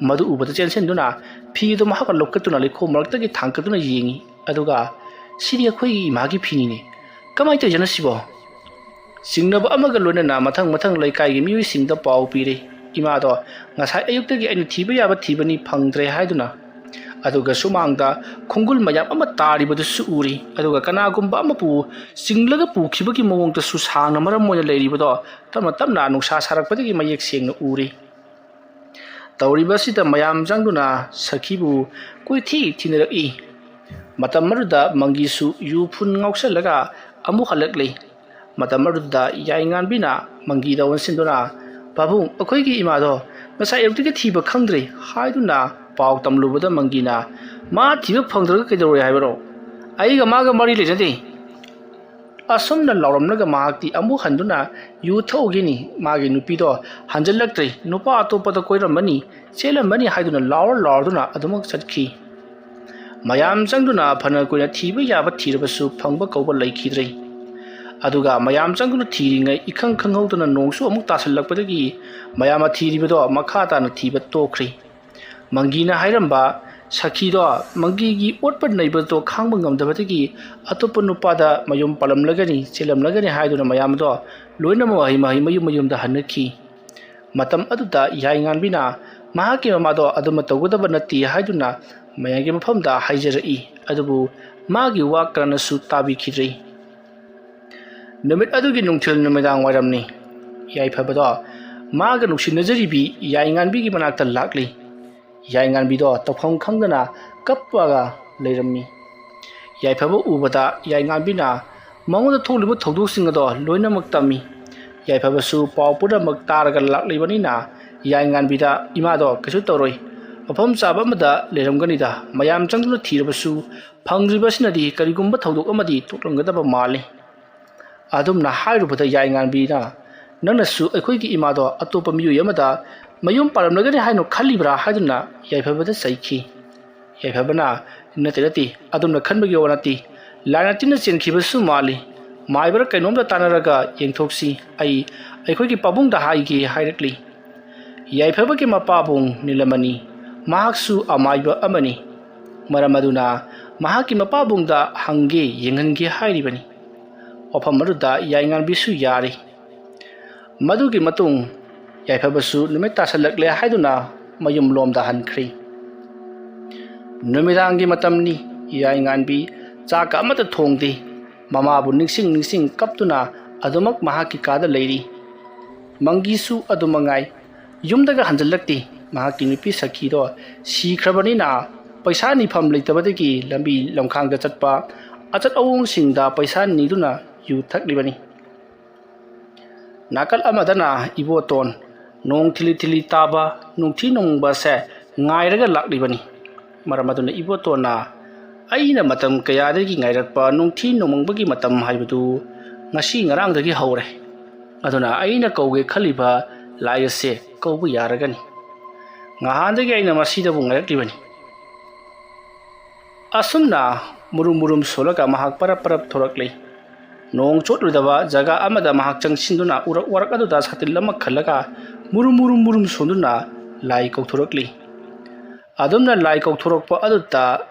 ꯃꯗꯨ ꯎꯕꯗ ꯆꯦꯟꯁꯤꯟꯗꯨꯅ ꯐꯤ ꯑꯗꯨ ꯃꯍꯥꯛꯅ ꯂꯧꯈꯠꯇꯨꯅ ꯂꯩꯈꯣꯝ ꯃꯔꯛꯇꯒꯤ ꯊꯥꯡꯒꯠꯇꯨꯅ ꯌꯦꯡꯉꯤ꯫ ꯑꯗꯨꯒ, "ꯁꯤꯗꯤ ꯑꯩꯈꯣꯏꯒꯤ ꯏꯃꯥꯒꯤ ꯐꯤꯅꯤꯅꯦ꯫ ꯀꯃꯥꯏꯅ ꯇꯧꯔꯤꯖꯥꯠꯅꯣ ꯁꯤꯕꯣ?" ꯆꯤꯡꯅꯕ ꯑꯃꯒ ꯂꯣꯏꯅꯅ ꯃꯊꯪ ꯃꯊꯪ ꯂꯩꯀꯥꯏꯒꯤ ꯃꯤꯑꯣꯏꯁꯤꯡꯗ ꯄꯥꯎ ꯄꯤꯔꯦ꯫ "ꯏꯃꯥꯗꯣ ꯉꯁꯥꯏ ꯑꯌꯨꯛꯇꯒꯤ ꯑꯩꯅ ꯊꯤꯕ ꯌꯥꯕ ꯊꯤꯕꯅꯤ, ꯐꯪꯗ꯭ꯔꯦ" ꯍꯥꯏꯗꯨꯅ꯫ ꯑꯗꯨꯒ ꯁꯨꯃꯥꯡꯗ ꯈꯣꯡꯒꯨꯜ ꯃꯌꯥꯝ ꯑꯃ ꯇꯥꯔꯤꯕꯗꯨꯁꯨ ꯎꯔꯤ꯫ ꯑꯗꯨꯒ ꯀꯅꯥꯒꯨꯝꯕ ꯑꯃꯕꯨ ꯆꯤꯡꯂꯒ ꯄꯨꯈꯤꯕꯒꯤ ꯃꯑꯣꯡꯗꯁꯨ ꯁꯥꯡꯅ ꯃꯔꯝ ꯑꯣꯏꯅ ꯂꯩꯔꯤꯕꯗꯣ ꯇꯞꯅ ꯇꯞꯅ ꯅꯨꯡꯁꯥ ꯁꯥꯔꯛꯄꯗꯒꯤ ꯃꯌꯦꯛ ꯁꯦꯡꯅ ꯎꯔꯤ꯫ ꯇꯧꯔꯤꯕ ꯑꯁꯤꯗ ꯃꯌꯥꯝ ꯆꯪꯗꯨꯅ ꯁꯈꯤꯕꯨ ꯀꯣꯏꯊꯤ ꯊꯤꯅꯔꯛꯏ꯫ ꯃꯇꯝ ꯑꯗꯨꯗ ꯃꯪꯒꯤꯁꯨ ꯌꯨ ꯐꯨꯟ ꯉꯥꯎꯁꯜꯂꯒ ꯑꯃꯨꯛ ꯍꯜꯂꯛꯂꯤ꯫ ꯃꯇꯝ ꯑꯗꯨꯗ ꯌꯥꯏꯉꯥꯟꯕꯤꯅ ꯃꯪꯒꯤꯗ ꯑꯣꯟꯁꯤꯟꯗꯨꯅ, "ꯄꯥꯕꯨꯡ, ꯑꯩꯈꯣꯏꯒꯤ ꯏꯃꯥꯗꯣ ꯉꯁꯥꯏ ꯑꯌꯨꯛꯇꯒꯤ ꯊꯤꯕ ꯈꯪꯗ꯭ꯔꯦ" ꯍꯥꯏꯗꯨꯅ ꯄꯥꯎ ꯇꯝꯂꯨꯕꯗ ꯃꯪꯒꯤꯅ, "ꯃꯥ ꯊꯤꯕ ꯐꯪꯗ꯭ꯔꯒ ꯀꯩꯗꯧꯔꯦ ꯍꯥꯏꯕꯅꯣ? ꯑꯩꯒ ꯃꯥꯒ ꯃꯔꯤ ꯂꯩꯅꯗꯦ"꯫ ꯑꯁꯨꯝꯅ ꯂꯥꯎꯔꯝꯂꯒ ꯃꯍꯥꯛꯇꯤ ꯑꯃꯨꯛ ꯍꯟꯗꯨꯅ ꯌꯨ ꯊꯛꯎꯒꯤꯅꯤ꯫ ꯃꯥꯒꯤ ꯅꯨꯄꯤꯗꯣ ꯍꯟꯖꯤꯜꯂꯛꯇ꯭ꯔꯦ, ꯅꯨꯄꯥ ꯑꯇꯣꯞꯄꯗ ꯀꯣꯏꯔꯝꯃꯅꯤ, ꯆꯦꯜꯂꯝꯃꯅꯤ ꯍꯥꯏꯗꯨꯅ ꯂꯥꯎꯔ ꯂꯥꯎꯔꯗꯨꯅ ꯑꯗꯨꯃꯛ ꯆꯠꯈꯤ꯫ ꯃꯌꯥꯝ ꯆꯪꯗꯨꯅ ꯐꯅ ꯀꯨꯏꯅ ꯊꯤꯕ ꯌꯥꯕ ꯊꯤꯔꯕꯁꯨ ꯐꯪꯕ ꯀꯧꯕ ꯂꯩꯈꯤꯗ꯭ꯔꯦ꯫ ꯑꯗꯨꯒ ꯃꯌꯥꯝ ꯆꯪꯗꯨꯅ ꯊꯤꯔꯤꯉꯩ ꯏꯈꯪ ꯈꯪꯍꯧꯗꯅ ꯅꯣꯡꯁꯨ ꯑꯃꯨꯛ ꯇꯥꯁꯤꯜꯂꯛꯄꯗꯒꯤ ꯃꯌꯥꯝꯅ ꯊꯤꯔꯤꯕꯗꯣ ꯃꯈꯥ ꯇꯥꯅ ꯊꯤꯕ ꯇꯣꯛꯈ꯭ꯔꯦ꯫ ꯃꯪꯒꯤꯅ ꯍꯥꯏꯔꯝꯕ ꯁꯈꯤꯗꯣ ꯃꯪꯒꯤꯒꯤ ꯑꯣꯠꯄ ꯅꯩꯕꯗꯣ ꯈꯥꯡꯕ ꯉꯝꯗꯕꯗꯒꯤ ꯑꯇꯣꯞꯄ ꯅꯨꯄꯥꯗ ꯃꯌꯨꯝ ꯄꯥꯜꯂꯝꯂꯒꯅꯤ, ꯆꯦꯜꯂꯝꯂꯒꯅꯤ ꯍꯥꯏꯗꯨꯅ ꯃꯌꯥꯝꯗꯣ ꯂꯣꯏꯅꯃꯛ ꯃꯍꯩ ꯃꯍꯩ ꯃꯌꯨꯝ ꯃꯌꯨꯝꯗ ꯍꯟꯅꯈꯤ꯫ ꯃꯇꯝ ꯑꯗꯨꯗ ꯌꯥꯏꯉꯥꯟꯕꯤꯅ ꯃꯍꯥꯛꯀꯤ ꯃꯃꯥꯗꯣ ꯑꯗꯨꯃ ꯇꯧꯒꯗꯕ ꯅꯠꯇꯦ ꯍꯥꯏꯗꯨꯅ ꯃꯌꯥꯝꯒꯤ ꯃꯐꯝꯗ ꯍꯥꯏꯖꯔꯛꯏ꯫ ꯑꯗꯨꯕꯨ ꯃꯥꯒꯤ ꯋꯥ ꯀꯅꯥꯅꯁꯨ ꯇꯥꯕꯤꯈꯤꯗ꯭ꯔꯦ꯫ ꯅꯨꯃꯤꯠ ꯑꯗꯨꯒꯤ ꯅꯨꯡꯊꯤꯜ ꯅꯨꯃꯤꯗꯥꯡ ꯋꯥꯏꯔꯝꯅꯤ꯫ ꯌꯥꯏꯐꯕꯗꯣ ꯃꯥꯒ ꯅꯨꯡꯁꯤꯅꯖꯔꯤꯕꯤ ꯌꯥꯏꯉꯥꯟꯕꯤꯒꯤ ꯃꯅꯥꯛꯇ ꯂꯥꯛꯂꯤ꯫ ꯌꯥꯏꯉꯥꯟꯕꯤꯗꯣ ꯇꯧꯐꯝ ꯈꯪꯗꯅ ꯀꯞꯄꯒ ꯂꯩꯔꯝꯃꯤ꯫ ꯌꯥꯏꯐꯕ ꯎꯕꯗ ꯌꯥꯏꯉꯥꯟꯕꯤꯅ ꯃꯉꯣꯟꯗ ꯊꯣꯛꯂꯤꯕ ꯊꯧꯗꯣꯛꯁꯤꯡ ꯑꯗꯣ ꯂꯣꯏꯅꯃꯛ ꯇꯝꯃꯤ꯫ ꯌꯥꯏꯐꯕꯁꯨ ꯄꯥꯎ ꯄꯨꯝꯅꯃꯛ ꯇꯥꯔꯒ ꯂꯥꯛꯂꯤꯕꯅꯤꯅ ꯌꯥꯏꯉꯥꯟꯕꯤꯗ, "ꯏꯃꯥꯗꯣ ꯀꯩꯁꯨ ꯇꯧꯔꯣꯏ, ꯃꯐꯝ ꯆꯥꯕ ꯑꯃꯗ ꯂꯩꯔꯝꯒꯅꯤꯗ, ꯃꯌꯥꯝ ꯆꯪꯗꯨꯅ ꯊꯤꯔꯕꯁꯨ ꯐꯪꯗ꯭ꯔꯤꯕꯁꯤꯅꯗꯤ ꯀꯔꯤꯒꯨꯝꯕ ꯊꯧꯗꯣꯛ ꯑꯃꯗꯤ ꯊꯣꯛꯂꯝꯒꯗꯕ ꯃꯥꯜꯂꯤ"꯫ ꯑꯗꯨꯝꯅ ꯍꯥꯏꯔꯨꯕꯗ ꯌꯥꯏꯉꯥꯟꯕꯤꯅ, "ꯅꯪꯅꯁꯨ ꯑꯩꯈꯣꯏꯒꯤ ꯏꯃꯥꯗꯣ ꯑꯇꯣꯞꯄ ꯃꯤꯑꯣꯏ ꯑꯃꯗ "ꯃꯌꯨꯝ ꯄꯥꯜꯂꯝꯂꯒꯅꯤ ꯍꯥꯏꯅ ꯈꯜꯂꯤꯕ꯭ꯔꯥ?" ꯍꯥꯏꯗꯨꯅ ꯌꯥꯏꯐꯕꯗ ꯆꯩꯈꯤ꯫ ꯌꯥꯏꯐꯕꯅ, "ꯅꯠꯇꯦ, ꯅꯠꯇꯦ, ꯑꯗꯨꯝꯅ ꯈꯟꯕꯒꯤ ꯋꯥ ꯅꯠꯇꯦ꯫ ꯂꯥꯏꯅ ꯇꯤꯟꯅ ꯆꯦꯟꯈꯤꯕꯁꯨ ꯃꯥꯜꯂꯤ꯫ ꯃꯥꯏꯕꯔ ꯀꯩꯅꯣꯝꯗ ꯇꯥꯟꯅꯔꯒ ꯌꯦꯡꯊꯣꯛꯁꯤ꯫ ꯑꯩ ꯑꯩꯈꯣꯏꯒꯤ ꯄꯥꯕꯨꯡꯗ ꯍꯥꯏꯒꯦ" ꯍꯥꯏꯔꯛꯂꯤ꯫ ꯌꯥꯏꯐꯕꯒꯤ ꯃꯄꯥꯕꯨꯡ ꯅꯤꯂꯃꯅꯤ꯫ ꯃꯍꯥꯛꯁꯨ ꯑꯃꯥꯏꯕ ꯑꯃꯅꯤ꯫ ꯃꯔꯝ ꯑꯗꯨꯅ ꯃꯍꯥꯛꯀꯤ ꯃꯄꯥꯕꯨꯡꯗ ꯍꯪꯒꯦ, ꯌꯦꯡꯍꯟꯒꯦ ꯍꯥꯏꯔꯤꯕꯅꯤ꯫ ꯋꯥꯐꯝ ꯑꯗꯨꯗ ꯌꯥꯏꯉꯥꯟꯕꯤꯁꯨ ꯌꯥꯔꯤ꯫ ꯃꯗꯨꯒꯤ ꯃꯇꯨꯡ ꯌꯥꯏꯐꯕꯁꯨ ꯅꯨꯃꯤꯠ ꯇꯥꯁꯜꯂꯛꯂꯦ ꯍꯥꯏꯗꯨꯅ ꯃꯌꯨꯝꯂꯣꯝꯗ ꯍꯟꯈ꯭ꯔꯦ꯫ ꯅꯨꯃꯤꯗꯥꯡꯒꯤ ꯃꯇꯝꯅꯤ꯫ ꯌꯥꯏꯉꯥꯟꯕꯤ ꯆꯥꯛꯀ ꯑꯃꯠꯇ ꯊꯣꯡꯗꯦ꯫ ꯃꯃꯥꯕꯨ ꯅꯤꯡꯁꯤꯡ ꯅꯤꯡꯁꯤꯡ ꯀꯞꯇꯨꯅ ꯑꯗꯨꯃꯛ ꯃꯍꯥꯛꯀꯤ ꯀꯥꯗ ꯂꯩꯔꯤ꯫ ꯃꯪꯒꯤꯁꯨ ꯑꯗꯨ ꯃꯉꯥꯏ꯫ ꯌꯨꯝꯗꯒ ꯍꯟꯖꯜꯂꯛꯇꯦ꯫ ꯃꯍꯥꯛꯀꯤ ꯅꯨꯄꯤ ꯁꯈꯤꯗꯣ ꯁꯤꯈ꯭ꯔꯕꯅꯤꯅ ꯄꯩꯁꯥ ꯅꯤꯐꯝ ꯂꯩꯇꯕꯗꯒꯤ ꯂꯝꯕꯤ ꯂꯝꯈꯥꯡꯗ ꯆꯠꯄ ꯑꯆꯠ ꯑꯋꯣꯡꯁꯤꯡꯗ ꯄꯩꯁꯥ ꯅꯤꯗꯨꯅ ꯌꯨ ꯊꯛꯂꯤꯕꯅꯤ꯫ ꯅꯥꯀꯜ ꯑꯃꯗꯅ ꯏꯕꯣꯇꯣꯟ ꯅꯣꯡ ꯊꯤꯂꯤ ꯊꯤꯂꯤ ꯇꯥꯕ ꯅꯨꯡꯊꯤ ꯅꯣꯡꯃꯪꯕꯁꯦ ꯉꯥꯏꯔꯒ ꯂꯥꯛꯂꯤꯕꯅꯤ꯫ ꯃꯔꯝ ꯑꯗꯨꯅ ꯏꯕꯣꯇꯣꯟꯅ, "ꯑꯩꯅ ꯃꯇꯝ ꯀꯌꯥꯗꯒꯤ ꯉꯥꯏꯔꯛꯄ ꯅꯨꯡꯊꯤ ꯅꯣꯡꯃꯪꯕꯒꯤ ꯃꯇꯝ ꯍꯥꯏꯕꯗꯨ ꯉꯁꯤ ꯉꯔꯥꯡꯗꯒꯤ ꯍꯧꯔꯦ꯫ ꯑꯗꯨꯅ ꯑꯩꯅ ꯀꯧꯒꯦ ꯈꯜꯂꯤꯕ ꯂꯥꯏ ꯑꯁꯦ ꯀꯧꯕ ꯌꯥꯔꯒꯅꯤ꯫ ꯉꯍꯥꯟꯗꯒꯤ ꯑꯩꯅ ꯃꯁꯤꯗꯕꯨ ꯉꯥꯏꯔꯛꯂꯤꯕꯅꯤ"꯫ ꯑꯁꯨꯝꯅ ꯃꯨꯔꯨꯝ ꯃꯨꯔꯨꯝ ꯁꯣꯜꯂꯒ ꯃꯍꯥꯛ ꯄꯔꯞ ꯄꯔꯞ ꯊꯣꯔꯛꯂꯤ꯫ ꯅꯣꯡ ꯆꯣꯠꯂꯣꯏꯗꯕ ꯖꯒꯥ ꯑꯃꯗ ꯃꯍꯥꯛ ꯆꯪꯁꯤꯟꯗꯨꯅ ꯎꯔꯛ ꯋꯥꯔꯛ ꯑꯗꯨꯗ ꯁꯥꯇꯤꯟ ꯑꯃ ꯈꯜꯂꯒ ꯃꯨꯔꯨꯝ ꯃꯨꯔꯨꯝ ꯃꯨꯔꯨꯝ ꯁꯣꯟꯗꯨꯅ ꯂꯥꯏ ꯀꯧꯊꯣꯔꯛꯂꯤ꯫ ꯑꯗꯨꯝꯅ ꯂꯥꯏ ꯀꯧꯊꯣꯔꯛꯄ ꯑꯗꯨꯗ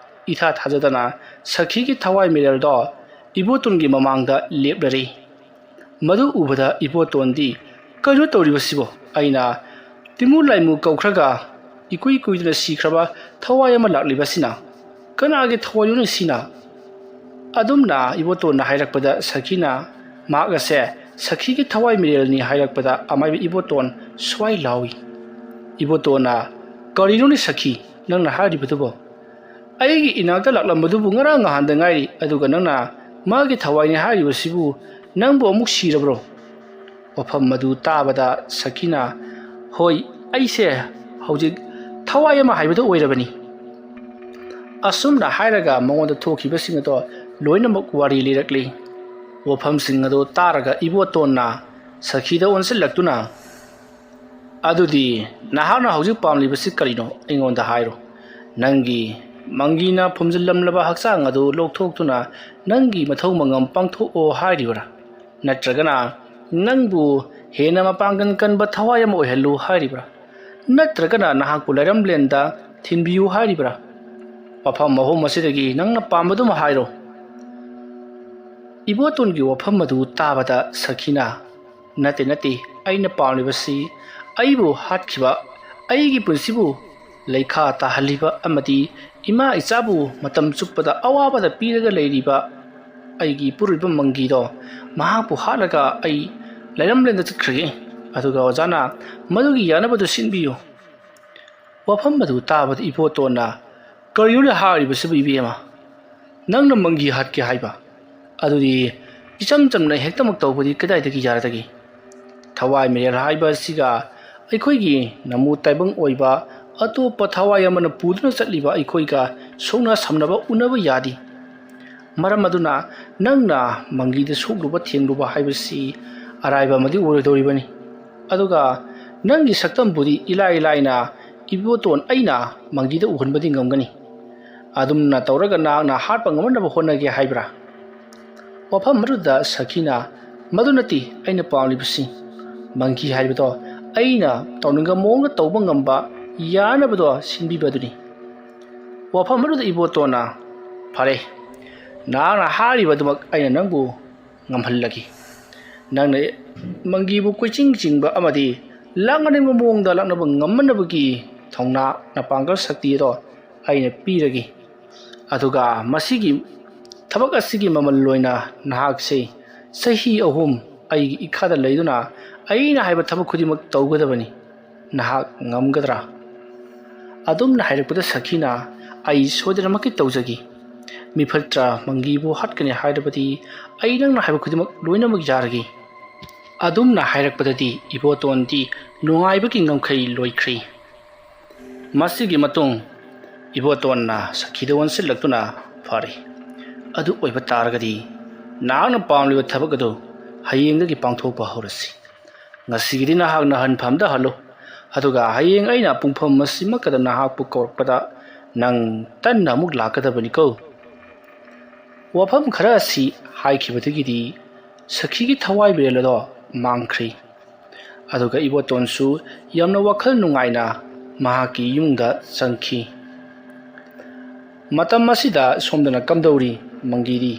ꯏꯊꯥ ꯊꯥꯖꯗꯅ ꯁꯈꯤꯒꯤ ꯊꯋꯥꯏ ꯃꯤꯔꯦꯜꯗꯣ ꯏꯕꯣꯇꯣꯟꯒꯤ ꯃꯃꯥꯡꯗ ꯂꯦꯞꯂꯔꯦ꯫ ꯃꯗꯨ ꯎꯕꯗ ꯏꯕꯣꯇꯣꯟꯗꯤ, "ꯀꯩꯅꯣ ꯇꯧꯔꯤꯕꯁꯤꯕꯣ? ꯑꯩꯅ ꯇꯤꯃꯨ ꯂꯥꯏꯃꯨ ꯀꯧꯈ꯭ꯔꯒ ꯏꯀꯨꯏ ꯀꯨꯏꯗꯅ ꯁꯤꯈ꯭ꯔꯕ ꯊꯋꯥꯏ ꯑꯃ ꯂꯥꯛꯂꯤꯕꯁꯤꯅ ꯀꯅꯥꯒꯤ ꯊꯋꯥꯏꯅꯣꯅꯦ ꯁꯤꯅ?" ꯑꯗꯨꯝꯅ ꯏꯕꯣꯇꯣꯟꯅ ꯍꯥꯏꯔꯛꯄꯗ ꯁꯈꯤꯅ ꯃꯍꯥꯛ ꯑꯁꯦ ꯁꯈꯤꯒꯤ ꯊꯋꯥꯏ ꯃꯤꯔꯦꯜꯅꯤ ꯍꯥꯏꯔꯛꯄꯗ ꯑꯃꯥꯏꯕ ꯏꯕꯣꯇꯣꯟ ꯁ꯭ꯋꯥꯏ ꯂꯥꯎꯏ꯫ ꯏꯕꯣꯇꯣꯟꯅ, "ꯀꯔꯤꯅꯣꯅꯦ ꯁꯈꯤ, ꯅꯪꯅ ꯍꯥꯏꯔꯤꯕꯗꯨꯕꯣ? ꯑꯩꯒꯤ ꯏꯅꯥꯛꯇ ꯂꯥꯛꯂꯝꯕꯗꯨꯕꯨ ꯉꯔꯥꯡ ꯅꯍꯥꯟꯗ ꯉꯥꯏꯔꯤ, ꯑꯗꯨꯒ ꯅꯪꯅ ꯃꯥꯒꯤ ꯊꯋꯥꯏꯅꯤ ꯍꯥꯏꯔꯤꯕꯁꯤꯕꯨ ꯅꯪꯕꯨ ꯑꯃꯨꯛ ꯁꯤꯔꯕ꯭ꯔꯣ?" ꯋꯥꯐꯝ ꯑꯗꯨ ꯇꯥꯕꯗ ꯁꯈꯤꯅ, "ꯍꯣꯏ, ꯑꯩꯁꯦ ꯍꯧꯖꯤꯛ ꯊꯋꯥꯏ ꯑꯃ ꯍꯥꯏꯕꯗꯨ ꯑꯣꯏꯔꯕꯅꯤ"꯫ ꯑꯁꯨꯝꯅ ꯍꯥꯏꯔꯒ ꯃꯉꯣꯟꯗ ꯊꯣꯛꯈꯤꯕꯁꯤꯡ ꯑꯗꯣ ꯂꯣꯏꯅꯃꯛ ꯋꯥꯔꯤ ꯂꯤꯔꯛꯂꯤ꯫ ꯋꯥꯐꯝꯁꯤꯡ ꯑꯗꯨ ꯇꯥꯔꯒ ꯏꯕꯣꯇꯣꯟꯅ ꯁꯈꯤꯗ ꯑꯣꯟꯁꯤꯜꯂꯛꯇꯨꯅ, ꯑꯗꯨꯗꯤ ꯅꯍꯥꯛꯅ ꯍꯧꯖꯤꯛ ꯄꯥꯝꯂꯤꯕꯁꯤ ꯀꯔꯤꯅꯣ? ꯑꯩꯉꯣꯟꯗ ꯍꯥꯏꯔꯣ꯫ ꯅꯪꯒꯤ ꯃꯪꯒꯤꯅ ꯐꯨꯝꯖꯤꯜꯂꯝꯂꯕ ꯍꯛꯆꯥꯡ ꯑꯗꯨ ꯂꯧꯊꯣꯛꯇꯨꯅ ꯅꯪꯒꯤ ꯃꯊꯧ ꯃꯉꯝ ꯄꯥꯡꯊꯣꯛꯑꯣ ꯍꯥꯏꯔꯤꯕ꯭ꯔꯥ? ꯅꯠꯇ꯭ꯔꯒꯅ ꯅꯪꯕꯨ ꯍꯦꯟꯅ ꯃꯄꯥꯡꯒꯜ ꯀꯟꯕ ꯊꯋꯥꯏ ꯑꯃ ꯑꯣꯏꯍꯜꯂꯨ ꯍꯥꯏꯔꯤꯕ꯭ꯔꯥ? ꯅꯠꯇ꯭ꯔꯒꯅ ꯅꯍꯥꯛꯄꯨ ꯂꯩꯔꯝꯂꯦꯟꯗ ꯊꯤꯟꯕꯤꯌꯨ ꯍꯥꯏꯔꯤꯕ꯭ꯔꯥ? ꯋꯥꯐꯝ ꯑꯍꯨꯝ ꯑꯁꯤꯗꯒꯤ ꯅꯪꯅ ꯄꯥꯝꯕꯗꯨꯃ ꯍꯥꯏꯔꯣ꯫ ꯏꯕꯣꯇꯣꯟꯒꯤ ꯋꯥꯐꯝ ꯑꯗꯨ ꯇꯥꯕꯗ ꯁꯈꯤꯅ, "ꯅꯠꯇꯦ, ꯅꯠꯇꯦ, ꯑꯩꯅ ꯄꯥꯝꯂꯤꯕꯁꯤ ꯑꯩꯕꯨ ꯍꯥꯠꯈꯤꯕ, ꯑꯩꯒꯤ ꯄꯨꯟꯁꯤꯕꯨ ꯂꯩꯈꯥ ꯇꯥꯍꯜꯂꯤꯕ ꯑꯃꯗꯤ ꯏꯃꯥ ꯏꯆꯥꯕꯨ ꯃꯇꯝ ꯆꯨꯞꯄꯗ ꯑꯋꯥꯕꯗ ꯄꯤꯔꯒ ꯂꯩꯔꯤꯕ ꯑꯩꯒꯤ ꯏꯄꯨꯔꯣꯏꯕ ꯃꯪꯒꯤꯗꯣ, ꯃꯍꯥꯛꯄꯨ ꯍꯥꯠꯂꯒ ꯑꯩ ꯂꯩꯔꯝꯂꯦꯟꯗ ꯆꯠꯈ꯭ꯔꯒꯦ꯫ ꯑꯗꯨꯒ ꯑꯣꯖꯥꯅ ꯃꯗꯨꯒꯤ ꯌꯥꯅꯕꯗꯨ ꯁꯤꯟꯕꯤꯌꯨ꯫" ꯋꯥꯐꯝ ꯑꯗꯨ ꯇꯥꯕꯗ ꯏꯕꯣꯇꯣꯟꯅ, "ꯀꯔꯤꯅꯣꯅꯦ ꯍꯥꯏꯔꯤꯕꯁꯤꯕꯨ ꯏꯕꯦꯝꯃ? ꯅꯪꯅ ꯃꯪꯒꯤ ꯍꯥꯠꯀꯦ ꯍꯥꯏꯕ? ꯑꯗꯨꯗꯤ ꯏꯆꯝ ꯆꯝꯅ ꯍꯦꯛꯇꯃꯛ ꯇꯧꯕꯗꯤ ꯀꯗꯥꯏꯗꯒꯤ ꯌꯥꯔꯗꯒꯦ? ꯊꯋꯥꯏ ꯃꯤꯔꯦꯜ ꯍꯥꯏꯕ ꯑꯁꯤꯒ ꯑꯩꯈꯣꯏꯒꯤ ꯅꯃꯨ ꯇꯥꯏꯕꯪ ꯑꯣꯏꯕ ꯑꯇꯣꯞꯄ ꯊꯋꯥꯏ ꯑꯃꯅ ꯄꯨꯗꯨꯅ ꯆꯠꯂꯤꯕ ꯑꯩꯈꯣꯏꯒ ꯁꯣꯛꯅ ꯁꯝꯅꯕ ꯎꯅꯕ ꯌꯥꯗꯦ꯫ ꯃꯔꯝ ꯑꯗꯨꯅ ꯅꯪꯅ ꯃꯪꯒꯤꯗ ꯁꯣꯛꯂꯨꯕ ꯊꯦꯡꯂꯨꯕ ꯍꯥꯏꯕꯁꯤ ꯑꯔꯥꯏꯕ ꯑꯃꯗꯤ ꯑꯣꯏꯔꯣꯏꯗꯧꯔꯤꯕꯅꯤ꯫ ꯑꯗꯨꯒ ꯅꯪꯒꯤ ꯁꯛꯇꯝꯕꯨꯗꯤ ꯏꯂꯥꯏ ꯂꯥꯏꯅ ꯏꯕꯣꯇꯣꯟ ꯑꯩꯅ ꯃꯪꯒꯤꯗ ꯎꯍꯟꯕꯗꯤ ꯉꯝꯒꯅꯤ꯫ ꯑꯗꯨꯝꯅ ꯇꯧꯔꯒ ꯅꯍꯥꯛꯅ ꯍꯥꯠꯄ ꯉꯝꯅꯕ ꯍꯣꯠꯅꯒꯦ ꯍꯥꯏꯕ꯭ꯔꯥ?" ꯋꯥꯐꯝ ꯑꯗꯨꯗ ꯁꯈꯤꯅ, "ꯃꯗꯨ ꯅꯠꯇꯦ ꯑꯩꯅ ꯄꯥꯝꯂꯤꯕꯁꯤ꯫ ꯃꯪꯒꯤ ꯍꯥꯏꯕꯗꯣ ꯑꯩꯅ ꯇꯧꯅꯤꯡꯕ ꯃꯑꯣꯡꯗ ꯇꯧꯕ ꯉꯝꯕ ꯌꯥꯅꯕꯗꯣ ꯁꯤꯟꯕꯤꯕꯗꯨꯅꯤ꯫" ꯋꯥꯐꯝ ꯑꯗꯨꯗ ꯏꯕꯣꯇꯣꯟꯅ, "ꯐꯔꯦ, ꯅꯍꯥꯛꯅ ꯍꯥꯏꯔꯤꯕꯗꯨꯃꯛ ꯑꯩꯅ ꯅꯪꯕꯨ ꯉꯝꯍꯜꯂꯒꯦ꯫ ꯅꯪꯅ ꯃꯪꯒꯤꯕꯨ ꯀꯣꯏꯆꯤꯡ ꯆꯤꯡꯕ ꯑꯃꯗꯤ ꯂꯥꯛꯅꯅꯤꯡꯕ ꯃꯑꯣꯡꯗ ꯂꯥꯛꯅꯕ ꯉꯝꯅꯕꯒꯤ ꯊꯧꯅꯥ, ꯅꯄꯥꯡꯒꯜ ꯁꯛꯇꯤ ꯑꯗꯣ ꯑꯩꯅ ꯄꯤꯔꯒꯦ꯫ ꯑꯗꯨꯒ ꯃꯁꯤꯒꯤ ꯊꯕꯛ ꯑꯁꯤꯒꯤ ꯃꯃꯜ ꯑꯣꯏꯅ ꯅꯍꯥꯛꯁꯦ ꯆꯍꯤ ꯑꯍꯨꯝ ꯑꯩꯒꯤ ꯏꯈꯥꯗ ꯂꯩꯗꯨꯅ ꯑꯩꯅ ꯍꯥꯏꯕ ꯊꯕꯛ ꯈꯨꯗꯤꯡꯃꯛ ꯇꯧꯒꯗꯕꯅꯤ꯫ ꯅꯍꯥꯛ ꯉꯝꯒꯗ꯭ꯔꯥ?" ꯑꯗꯨꯝꯅ ꯍꯥꯏꯔꯛꯄꯗ ꯁꯈꯤꯅ, "ꯑꯩ ꯁꯣꯏꯗꯅꯃꯛꯀꯤ ꯇꯧꯖꯒꯦ꯫ ꯃꯤꯐꯠꯇ꯭ꯔ ꯃꯪꯒꯤꯕꯨ ꯍꯥꯠꯀꯅꯤ ꯍꯥꯏꯔꯕꯗꯤ ꯑꯩ ꯅꯪꯅ ꯍꯥꯏꯕ ꯈꯨꯗꯤꯡꯃꯛ ꯂꯣꯏꯅꯃꯛ ꯌꯥꯔꯒꯦ꯫" ꯑꯗꯨꯝꯅ ꯍꯥꯏꯔꯛꯄꯗꯗꯤ ꯏꯕꯣꯇꯣꯟꯗꯤ ꯅꯨꯡꯉꯥꯏꯕꯒꯤ ꯉꯝꯈꯩ ꯂꯣꯏꯈ꯭ꯔꯦ꯫ ꯃꯁꯤꯒꯤ ꯃꯇꯨꯡ ꯏꯕꯣꯇꯣꯟꯅ ꯁꯈꯤꯗ ꯑꯣꯟꯁꯤꯜꯂꯛꯇꯨꯅ, "ꯐꯔꯦ, ꯑꯗꯨ ꯑꯣꯏꯕ ꯇꯥꯔꯒꯗꯤ ꯅꯍꯥꯛꯅ ꯄꯥꯝꯂꯤꯕ ꯊꯕꯛ ꯑꯗꯨ ꯍꯌꯦꯡꯗꯒꯤ ꯄꯥꯡꯊꯣꯛꯄ ꯍꯧꯔꯁꯤ꯫ ꯉꯁꯤꯒꯤꯗꯤ ꯅꯍꯥꯛ ꯅꯍꯟꯐꯝꯗ ꯍꯜꯂꯨ꯫ ꯑꯗꯨꯒ ꯍꯌꯦꯡ ꯑꯩꯅ ꯄꯨꯡꯐꯝ ꯑꯁꯤꯃꯛꯀꯗ ꯅꯍꯥꯛꯄꯨ ꯀꯧꯔꯛꯄꯗ ꯅꯪ ꯇꯟꯅ ꯑꯃꯨꯛ ꯂꯥꯛꯀꯗꯕꯅꯤꯀꯣ꯫ ꯋꯥꯐꯝ ꯈꯔ ꯑꯁꯤ ꯍꯥꯏꯈꯤꯕꯗꯒꯤꯗꯤ ꯁꯈꯤꯒꯤ ꯊꯋꯥꯏ ꯕꯦꯜ ꯑꯗꯣ ꯃꯥꯡꯈ꯭ꯔꯤ꯫ ꯑꯗꯨꯒ ꯏꯕꯣꯇꯣꯟꯁꯨ ꯌꯥꯝꯅ ꯋꯥꯈꯜ ꯅꯨꯡꯉꯥꯏꯅ ꯃꯍꯥꯛꯀꯤ ꯌꯨꯝꯗ ꯆꯪꯈꯤ꯫ ꯃꯇꯝ ꯑꯁꯤꯗ ꯁꯣꯝꯗꯅ ꯀꯝꯗꯧꯔꯤ? ꯃꯪꯒꯤꯗꯤ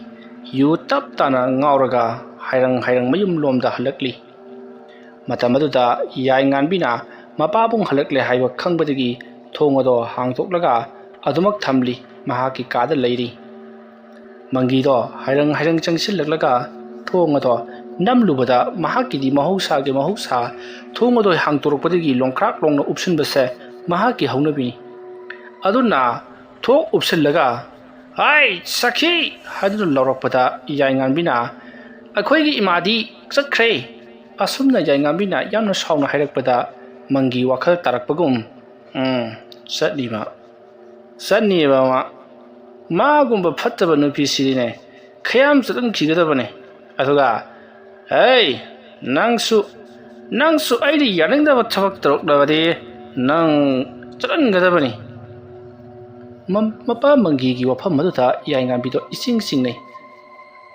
ꯌꯨ ꯇꯞ ꯇꯥꯅ ꯉꯥꯎꯔꯒ ꯍꯥꯏꯔꯪ ꯍꯥꯏꯔꯪ ꯃꯌꯨꯝ ꯂꯣꯝꯗ ꯍꯜꯂꯛꯂꯤ꯫ ꯃꯇꯝ ꯑꯗꯨꯗ ꯌꯥꯏꯉꯥꯟꯕꯤꯅ ꯃꯄꯥꯕꯨꯡ ꯍꯜꯂꯛꯂꯦ ꯍꯥꯏꯕ ꯈꯪꯕꯗꯒꯤ ꯊꯣꯡ ꯑꯗꯣ ꯍꯥꯡꯗꯣꯛꯂꯒ ꯑꯗꯨꯃꯛ ꯊꯝꯂꯤ꯫ ꯃꯍꯥꯛꯀꯤ ꯀꯥꯗ ꯂꯩꯔꯤ꯫ ꯃꯪꯒꯤꯗꯣ ꯍꯥꯏꯔꯪ ꯍꯥꯏꯔꯪ ꯆꯪꯁꯤꯜꯂꯛꯂꯒ ꯊꯣꯡ ꯑꯗꯣ ꯅꯝꯂꯨꯕꯗ ꯃꯍꯥꯛꯀꯤꯗꯤ ꯃꯍꯧꯁꯥꯒꯤ ꯃꯍꯧꯁꯥ ꯊꯣꯡ ꯑꯗꯣ ꯍꯥꯡꯗꯣꯔꯛꯄꯗꯒꯤ ꯂꯣꯡꯈ꯭ꯔꯥꯛ ꯂꯣꯡꯅ ꯎꯞꯁꯤꯟꯕꯁꯦ ꯃꯍꯥꯛꯀꯤ ꯍꯧꯅꯕꯤꯅꯤ꯫ ꯑꯗꯨꯅ ꯊꯣꯛ ꯎꯞꯁꯤꯜꯂꯒ, "ꯍꯥꯏ, ꯁꯈꯤ!" ꯍꯥꯏꯗꯨꯅ ꯂꯥꯎꯔꯛꯄꯗ ꯌꯥꯏꯉꯥꯟꯕꯤꯅ, "ꯑꯩꯈꯣꯏꯒꯤ ꯏꯃꯥꯗꯤ ꯆꯠꯈ꯭ꯔꯦ!" ꯑꯁꯨꯝꯅ ꯌꯥꯏꯉꯥꯟꯕꯤꯅ ꯌꯥꯝꯅ ꯁꯥꯎꯅ ꯍꯥꯏꯔꯛꯄꯗ ꯃꯪꯒꯤ ꯋꯥꯈꯜ ꯇꯥꯔꯛꯄꯒꯨꯝ, "ꯎꯝ, ꯆꯠꯂꯤꯕ, ꯆꯠꯅꯤꯕ ꯃꯥ꯫ ꯃꯥꯒꯨꯝꯕ ꯐꯠꯇꯕ ꯅꯨꯄꯤꯁꯤꯗꯤꯅꯦ ꯈꯌꯥꯝ ꯆꯠꯍꯟꯈꯤꯒꯗꯕꯅꯦ꯫ ꯑꯗꯨꯒ, ꯍꯩ, ꯅꯪꯁꯨ, ꯅꯪꯁꯨ ꯑꯩꯅ ꯌꯥꯅꯤꯡꯗꯕ ꯊꯕꯛ ꯇꯧꯔꯛꯂꯕꯗꯤ ꯅꯪ ꯆꯠꯍꯟꯒꯗꯕꯅꯤ꯫" ꯃ-, ꯃꯄꯥ ꯃꯪꯒꯤꯒꯤ ꯋꯥꯐꯝ ꯑꯗꯨꯗ ꯌꯥꯏꯉꯥꯟꯕꯤꯗꯣ ꯏꯆꯤꯡ ꯆꯤꯡꯅꯩ꯫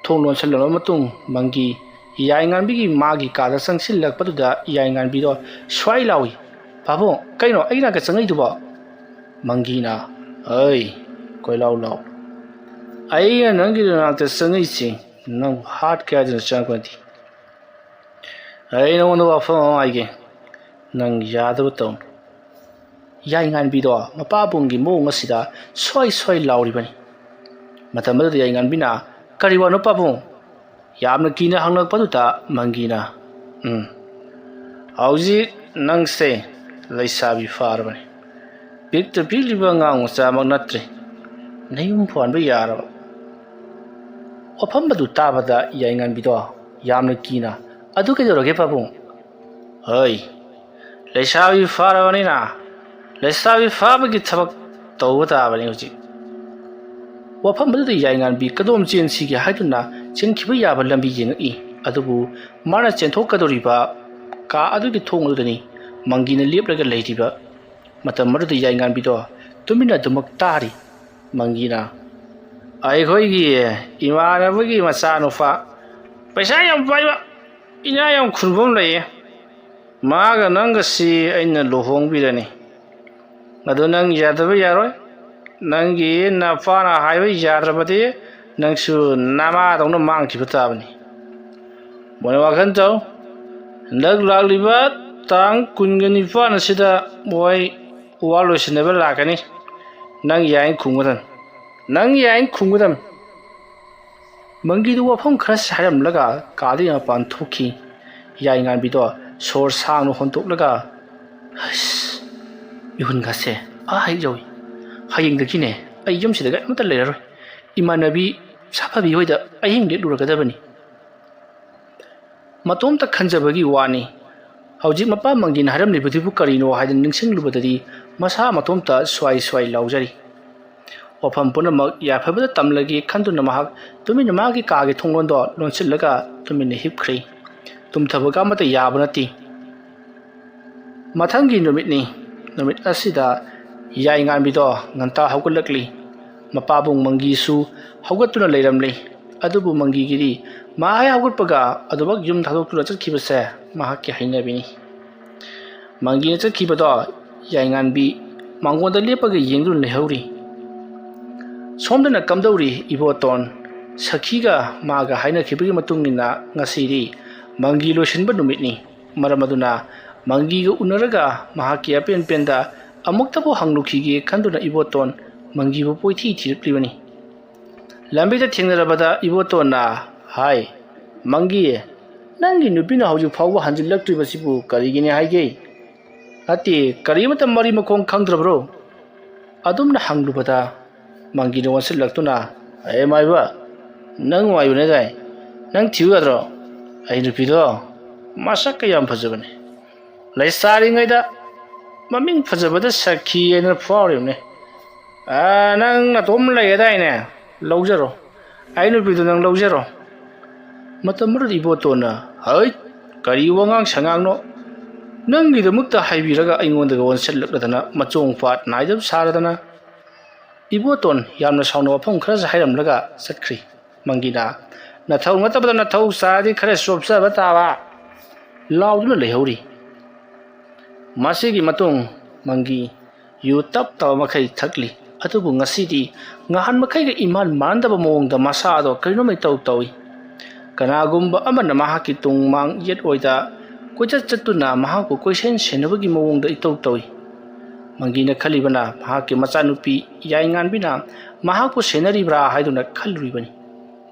ꯊꯣꯡ ꯂꯣꯟꯁꯤꯜꯂꯕ ꯃꯇꯨꯡ ꯃꯪꯒꯤ ꯌꯥꯏꯉꯥꯟꯕꯤꯒꯤ ꯃꯥꯒꯤ ꯀꯥꯗ ꯆꯪꯁꯤꯜꯂꯛꯄꯗꯨꯗ ꯌꯥꯏꯉꯥꯟꯕꯤꯗꯣ ꯁ꯭ꯋꯥꯏ ꯂꯥꯎꯏ, "ꯄꯥꯕꯨꯡ, ꯀꯩꯅꯣ ꯑꯩ ꯅꯥꯛꯇ ꯆꯪꯉꯛꯏꯗꯨꯕꯣ?" ꯃꯪꯒꯤꯅ, "ꯑꯩ, ꯀꯣꯏꯂꯥꯎ ꯂꯥꯎ꯫ ꯑꯩꯅ ꯅꯪꯒꯤ ꯅꯥꯛꯇ ꯆꯪꯉꯛꯏꯁꯤ ꯅꯪ ꯍꯥꯠꯀꯦ ꯍꯥꯏꯗꯨꯅ ꯆꯪꯉꯛꯄ ꯅꯠꯇꯦ꯫ ꯑꯩ ꯅꯉꯣꯟꯗ ꯋꯥꯐꯝ ꯑꯃ ꯍꯥꯏꯒꯦ, ꯅꯪ ꯌꯥꯗꯕ ꯇꯧꯅꯨ꯫" ꯌꯥꯏꯉꯥꯟꯕꯤꯗꯣ ꯃꯄꯥꯕꯨꯡꯒꯤ ꯃꯑꯣꯡ ꯑꯁꯤꯗ ꯁ꯭ꯋꯥꯏ ꯁ꯭ꯋꯥꯏ ꯂꯥꯎꯔꯤꯕꯅꯤ꯫ ꯃꯇꯝ ꯑꯗꯨꯗ ꯌꯥꯏꯉꯥꯟꯕꯤꯅ, "ꯀꯔꯤ ꯋꯥꯅꯣ ꯄꯥꯕꯨꯡ?" ꯌꯥꯝꯅ ꯀꯤꯅ ꯍꯪꯂꯛꯄꯗꯨꯗ ꯃꯪꯒꯤꯅ, "ꯎꯝ, ꯍꯧꯖꯤꯛ ꯅꯪꯁꯦ ꯂꯩꯁꯥꯕꯤ ꯐꯥꯔꯕꯅꯤ꯫ ꯄꯤꯛꯇ ꯄꯤꯛꯂꯤꯕ ꯑꯉꯥꯡ ꯃꯆꯥꯃꯛ ꯅꯠꯇ꯭ꯔꯦ꯫ ꯅꯌꯨꯝ ꯄꯥꯟꯕ ꯌꯥꯔꯕ꯫" ꯋꯥꯐꯝ ꯑꯗꯨ ꯇꯥꯕꯗ ꯌꯥꯏꯉꯥꯟꯕꯤꯗꯣ ꯌꯥꯝꯅ ꯀꯤꯅ, "ꯑꯗꯨ ꯀꯩꯗꯧꯔꯒꯦ ꯄꯥꯕꯨꯡ?" "ꯍꯣꯏ, ꯂꯩꯁꯥꯕꯤ ꯐꯥꯔꯕꯅꯤꯅ ꯂꯩꯁꯥꯕꯤ ꯐꯥꯕꯒꯤ ꯊꯕꯛ ꯇꯧꯕ ꯇꯥꯕꯅꯤ ꯍꯧꯖꯤꯛ꯫" ꯋꯥꯐꯝ ꯑꯗꯨꯗ ꯌꯥꯏꯉꯥꯟꯕꯤ ꯀꯗꯣꯝ ꯆꯦꯟꯁꯤꯒꯦ ꯍꯥꯏꯗꯨꯅ ꯆꯦꯟꯈꯤꯕ ꯌꯥꯕ ꯂꯝꯕꯤ ꯌꯦꯡꯉꯛꯏ꯫ ꯑꯗꯨꯕꯨ ꯃꯥꯅ ꯆꯦꯟꯊꯣꯛꯀꯗꯧꯔꯤꯕ ꯀꯥ ꯑꯗꯨꯒꯤ ꯊꯣꯡ ꯑꯗꯨꯗꯅꯤ ꯃꯪꯒꯤꯅ ꯂꯦꯞꯂꯒ ꯂꯩꯔꯤꯕ ꯃꯇꯝ ꯑꯗꯨꯗ ꯌꯥꯏꯉꯥꯟꯕꯤꯗꯣ ꯇꯨꯃꯤꯟꯅ ꯑꯗꯨꯃꯛ ꯇꯥꯔꯤ꯫ ꯃꯪꯒꯤꯅ, "ꯑꯩꯈꯣꯏꯒꯤ ꯏꯃꯥꯟꯅꯕꯒꯤ ꯃꯆꯥꯅꯨꯄꯥ ꯄꯩꯁꯥ ꯌꯥꯝ ꯄꯥꯏꯕ, ꯏꯅꯥ ꯌꯥꯝ ꯈꯨꯟꯕ ꯑꯃ ꯂꯩꯌꯦ꯫ ꯃꯥꯒ ꯅꯪꯒꯁꯤ ꯑꯩꯅ ꯂꯨꯍꯣꯡꯕꯤꯔꯅꯤ꯫ ꯑꯗꯨ ꯅꯪ ꯌꯥꯗꯕ ꯌꯥꯔꯣꯏ꯫ ꯅꯪꯒꯤ ꯅꯄꯥꯅ ꯍꯥꯏꯕ ꯌꯥꯗ꯭ꯔꯕꯗꯤ ꯅꯪꯁꯨ ꯅꯃꯥꯗꯧꯅ ꯃꯥꯡꯈꯤꯕ ꯇꯥꯕꯅꯤ꯫ ꯃꯣꯏꯅ ꯋꯥꯈꯜ ꯇꯧ꯫ ꯍꯟꯗꯛ ꯂꯥꯛꯂꯤꯕ ꯇꯥꯡ ꯀꯨꯟꯒ ꯅꯤꯄꯥꯟ ꯑꯁꯤꯗ ꯃꯣꯏ ꯋꯥ ꯂꯣꯏꯁꯤꯟꯅꯕ ꯂꯥꯛꯀꯅꯤ꯫ ꯅꯪ ꯌꯥꯏꯅ ꯈꯨꯝꯒꯗꯕꯅꯤ꯫ ꯅꯪ ꯌꯥꯏꯅ ꯈꯨꯝꯒꯗꯕꯅꯤ꯫" ꯃꯪꯒꯤꯗꯨ ꯋꯥꯐꯝ ꯈꯔ ꯍꯥꯏꯔꯝꯂꯒ ꯀꯥꯗꯒꯤ ꯃꯄꯥꯟ ꯊꯣꯛꯈꯤ꯫ ꯌꯥꯏꯉꯥꯟꯕꯤꯗꯣ ꯁꯣꯔ ꯁꯥꯡꯅ ꯍꯣꯟꯗꯣꯛꯂꯒ, "ꯍꯁ, ꯃꯤꯍꯨꯟꯒꯁꯦ ꯑꯥ ꯍꯦꯛ ꯌꯧꯏ꯫ ꯍꯌꯦꯡꯗꯒꯤꯅꯦ ꯑꯩ ꯌꯨꯝꯁꯤꯗꯒ ꯑꯃꯠꯇ ꯂꯩꯔꯔꯣꯏ꯫ ꯏꯃꯥꯟꯅꯕꯤ ꯁꯥꯐꯕꯤ ꯍꯣꯏꯗ ꯑꯍꯤꯡ ꯂꯦꯛꯂꯨꯔꯒꯗꯕꯅꯤ꯫" ꯃꯇꯣꯝꯇ ꯈꯟꯖꯕꯒꯤ ꯋꯥꯅꯤ꯫ ꯍꯧꯖꯤꯛ ꯃꯄꯥ ꯃꯪꯒꯤꯅ ꯍꯥꯏꯔꯝꯂꯤꯕꯗꯨꯕꯨ ꯀꯔꯤꯅꯣ ꯍꯥꯏꯗꯅ ꯅꯤꯡꯁꯤꯡꯂꯨꯕꯗꯗꯤ ꯃꯁꯥ ꯃꯇꯣꯝꯇ ꯁ꯭ꯋꯥꯏ ꯁ꯭ꯋꯥꯏ ꯂꯥꯎꯖꯔꯤ꯫ ꯋꯥꯐꯝ ꯄꯨꯝꯅꯃꯛ ꯌꯥꯏꯐꯕꯗ ꯇꯝꯂꯒꯦ ꯈꯟꯗꯨꯅ ꯃꯍꯥꯛ ꯇꯨꯃꯤꯟꯅ ꯃꯥꯒꯤ ꯀꯥꯒꯤ ꯊꯣꯡꯂꯣꯟꯗꯣ ꯂꯣꯟꯁꯤꯜꯂꯒ ꯇꯨꯃꯤꯟꯅ ꯍꯤꯞꯈ꯭ꯔꯦ꯫ ꯇꯨꯝꯊꯕꯒ ꯑꯃꯠꯇ ꯌꯥꯕ ꯅꯠꯇꯦ꯫ ꯃꯊꯪꯒꯤ ꯅꯨꯃꯤꯠꯅꯤ꯫ ꯅꯨꯃꯤꯠ ꯑꯁꯤꯗ ꯌꯥꯏꯉꯥꯟꯕꯤꯗꯣ ꯉꯟꯇꯥ ꯍꯧꯒꯠꯂꯛꯂꯤ꯫ ꯃꯄꯥꯕꯨꯡ ꯃꯪꯒꯤꯁꯨ ꯍꯧꯒꯠꯇꯨꯅ ꯂꯩꯔꯝꯂꯤ꯫ ꯑꯗꯨꯕꯨ ꯃꯪꯒꯤꯒꯤꯗꯤ ꯃꯥ ꯍꯦꯛ ꯍꯧꯒꯠꯄꯒ ꯑꯗꯨꯃꯛ ꯌꯨꯝ ꯊꯥꯗꯣꯛꯇꯨꯅ ꯆꯠꯈꯤꯕꯁꯦ ꯃꯍꯥꯛꯀꯤ ꯍꯩꯅꯕꯤꯅꯤ꯫ ꯃꯪꯒꯤꯅ ꯆꯠꯈꯤꯕꯗꯣ ꯌꯥꯏꯉꯥꯟꯕꯤ ꯃꯉꯣꯟꯗ ꯂꯦꯞꯄꯒ ꯌꯦꯡꯗꯨꯅ ꯂꯩꯍꯧꯔꯤ꯫ ꯁꯣꯝꯗꯅ ꯀꯝꯗꯧꯔꯤ ꯏꯕꯣꯇꯣꯟ? ꯁꯈꯤꯒ ꯃꯥꯒ ꯍꯥꯏꯅꯈꯤꯕꯒꯤ ꯃꯇꯨꯡ ꯏꯟꯅ ꯉꯁꯤꯗꯤ ꯃꯪꯒꯤ ꯂꯣꯏꯁꯤꯟꯕ ꯅꯨꯃꯤꯠꯅꯤ꯫ ꯃꯔꯝ ꯑꯗꯨꯅ ꯃꯪꯒꯤꯒ ꯎꯅꯔꯒ ꯃꯍꯥꯛꯀꯤ ꯑꯄꯦꯟ ꯄꯦꯟꯗ ꯑꯃꯨꯛꯇꯕꯨ ꯍꯪꯂꯨꯈꯤꯒꯦ ꯈꯟꯗꯨꯅ ꯏꯕꯣꯇꯣꯟ ꯃꯪꯒꯤꯕꯨ ꯀꯣꯏꯊꯤ ꯊꯤꯔꯛꯂꯤꯕꯅꯤ꯫ ꯂꯝꯕꯤꯗ ꯊꯦꯡꯅꯔꯕꯗ ꯏꯕꯣꯇꯣꯟꯅ ꯍꯥꯏ, "ꯃꯪꯒꯤ, ꯅꯪꯒꯤ ꯅꯨꯄꯤꯅ ꯍꯧꯖꯤꯛ ꯐꯥꯎꯕ ꯍꯟꯖꯤꯜꯂꯛꯇ꯭ꯔꯤꯕꯁꯤꯕꯨ ꯀꯔꯤꯒꯤꯅꯤ ꯍꯥꯏꯒꯦ? ꯅꯠꯇꯦ, ꯀꯔꯤꯃꯠꯇ ꯃꯔꯤ ꯃꯈꯣꯡ ꯈꯪꯗ꯭ꯔꯕ꯭ꯔꯣ?" ꯑꯗꯨꯝꯅ ꯍꯪꯂꯨꯕꯗ ꯃꯪꯒꯤꯅ ꯑꯣꯟꯁꯤꯜꯂꯛꯇꯨꯅ, "ꯑꯦ ꯃꯥꯏꯕ, ꯅꯪ ꯅꯨꯡꯉꯥꯏꯕꯅꯦ ꯗꯥꯏ? ꯅꯪ ꯊꯤꯌꯨ ꯌꯥꯗ꯭ꯔꯣ? ꯑꯩ ꯅꯨꯄꯤꯗꯣ ꯃꯁꯛꯀ ꯌꯥꯝ ꯐꯖꯕꯅꯦ꯫ ꯂꯩꯁꯥꯔꯤꯉꯩꯗ ꯃꯃꯤꯡ ꯐꯖꯕꯗ ꯁꯈꯤ ꯍꯥꯏꯅ ꯐꯥꯎꯔꯤꯕꯅꯦ꯫ ꯑꯥ, ꯅꯪ ꯅꯇꯣꯝ ꯂꯩꯒꯗꯥꯏꯅꯦ? ꯂꯧꯖꯔꯣ꯫ ꯑꯩ ꯅꯨꯄꯤꯗꯣ ꯅꯪ ꯂꯧꯖꯔꯣ꯫" ꯃꯇꯝ ꯑꯗꯨꯗ ꯏꯕꯣꯇꯣꯟꯅ, "ꯍꯩꯠ! ꯀꯔꯤ ꯋꯥꯉꯥꯡ ꯁꯉꯥꯡꯅꯣ? "ꯅꯪꯒꯤꯗꯃꯛꯇ ꯍꯥꯏꯕꯤꯔꯒ ꯑꯩꯉꯣꯟꯗꯒ ꯑꯣꯟꯁꯤꯜꯂꯛꯂꯗꯅ ꯃꯆꯣꯡ ꯄꯥꯠ ꯅꯥꯏꯗꯕ ꯁꯥꯔꯗꯅ?" ꯏꯕꯣꯇꯣꯟ ꯌꯥꯝꯅ ꯁꯥꯎꯅ ꯋꯥꯐꯝ ꯈꯔꯁꯨ ꯍꯥꯏꯔꯝꯂꯒ ꯆꯠꯈ꯭ꯔꯤ꯫ ꯃꯪꯒꯤꯅ, "ꯅꯊꯧ ꯅꯠꯇꯕꯗ ꯅꯊꯧ ꯆꯥꯔꯗꯤ ꯈꯔ ꯆꯣꯞꯆꯕ ꯇꯥꯕ" ꯂꯥꯎꯗꯨꯅ ꯂꯩꯍꯧꯔꯤ꯫ ꯃꯁꯤꯒꯤ ꯃꯇꯨꯡ ꯃꯪꯒꯤ ꯌꯨ ꯇꯞ ꯇꯞ ꯃꯈꯩ ꯊꯛꯂꯤ꯫ ꯑꯗꯨꯕꯨ ꯉꯁꯤꯗꯤ ꯅꯍꯥꯟ ꯃꯈꯩꯒ ꯏꯃꯥꯟ ꯃꯥꯟꯅꯗꯕ ꯃꯑꯣꯡꯗ ꯃꯁꯥꯗꯣ ꯀꯔꯤꯅꯣꯝ ꯏꯇꯧ ꯇꯧꯏ꯫ ꯀꯅꯥꯒꯨꯝꯕ ꯑꯃꯅ ꯃꯍꯥꯛꯀꯤ ꯇꯨꯡ ꯃꯥꯡ ꯌꯦꯠ ꯑꯣꯏꯗ ꯀꯣꯏꯆꯠ ꯆꯠꯇꯨꯅ ꯃꯍꯥꯛꯄꯨ ꯀꯣꯏꯁꯦꯟ ꯁꯦꯟꯅꯕꯒꯤ ꯃꯑꯣꯡꯗ ꯏꯇꯧ ꯇꯧꯏ꯫ ꯃꯪꯒꯤꯅ ꯈꯜꯂꯤꯕꯅ ꯃꯍꯥꯛꯀꯤ ꯃꯆꯥꯅꯨꯄꯤ ꯌꯥꯏꯉꯥꯟꯕꯤꯅ ꯃꯍꯥꯛꯄꯨ ꯁꯦꯟꯅꯔꯤꯕ꯭ꯔꯥ ꯍꯥꯏꯗꯨꯅ ꯈꯜꯂꯨꯔꯤꯕꯅꯤ꯫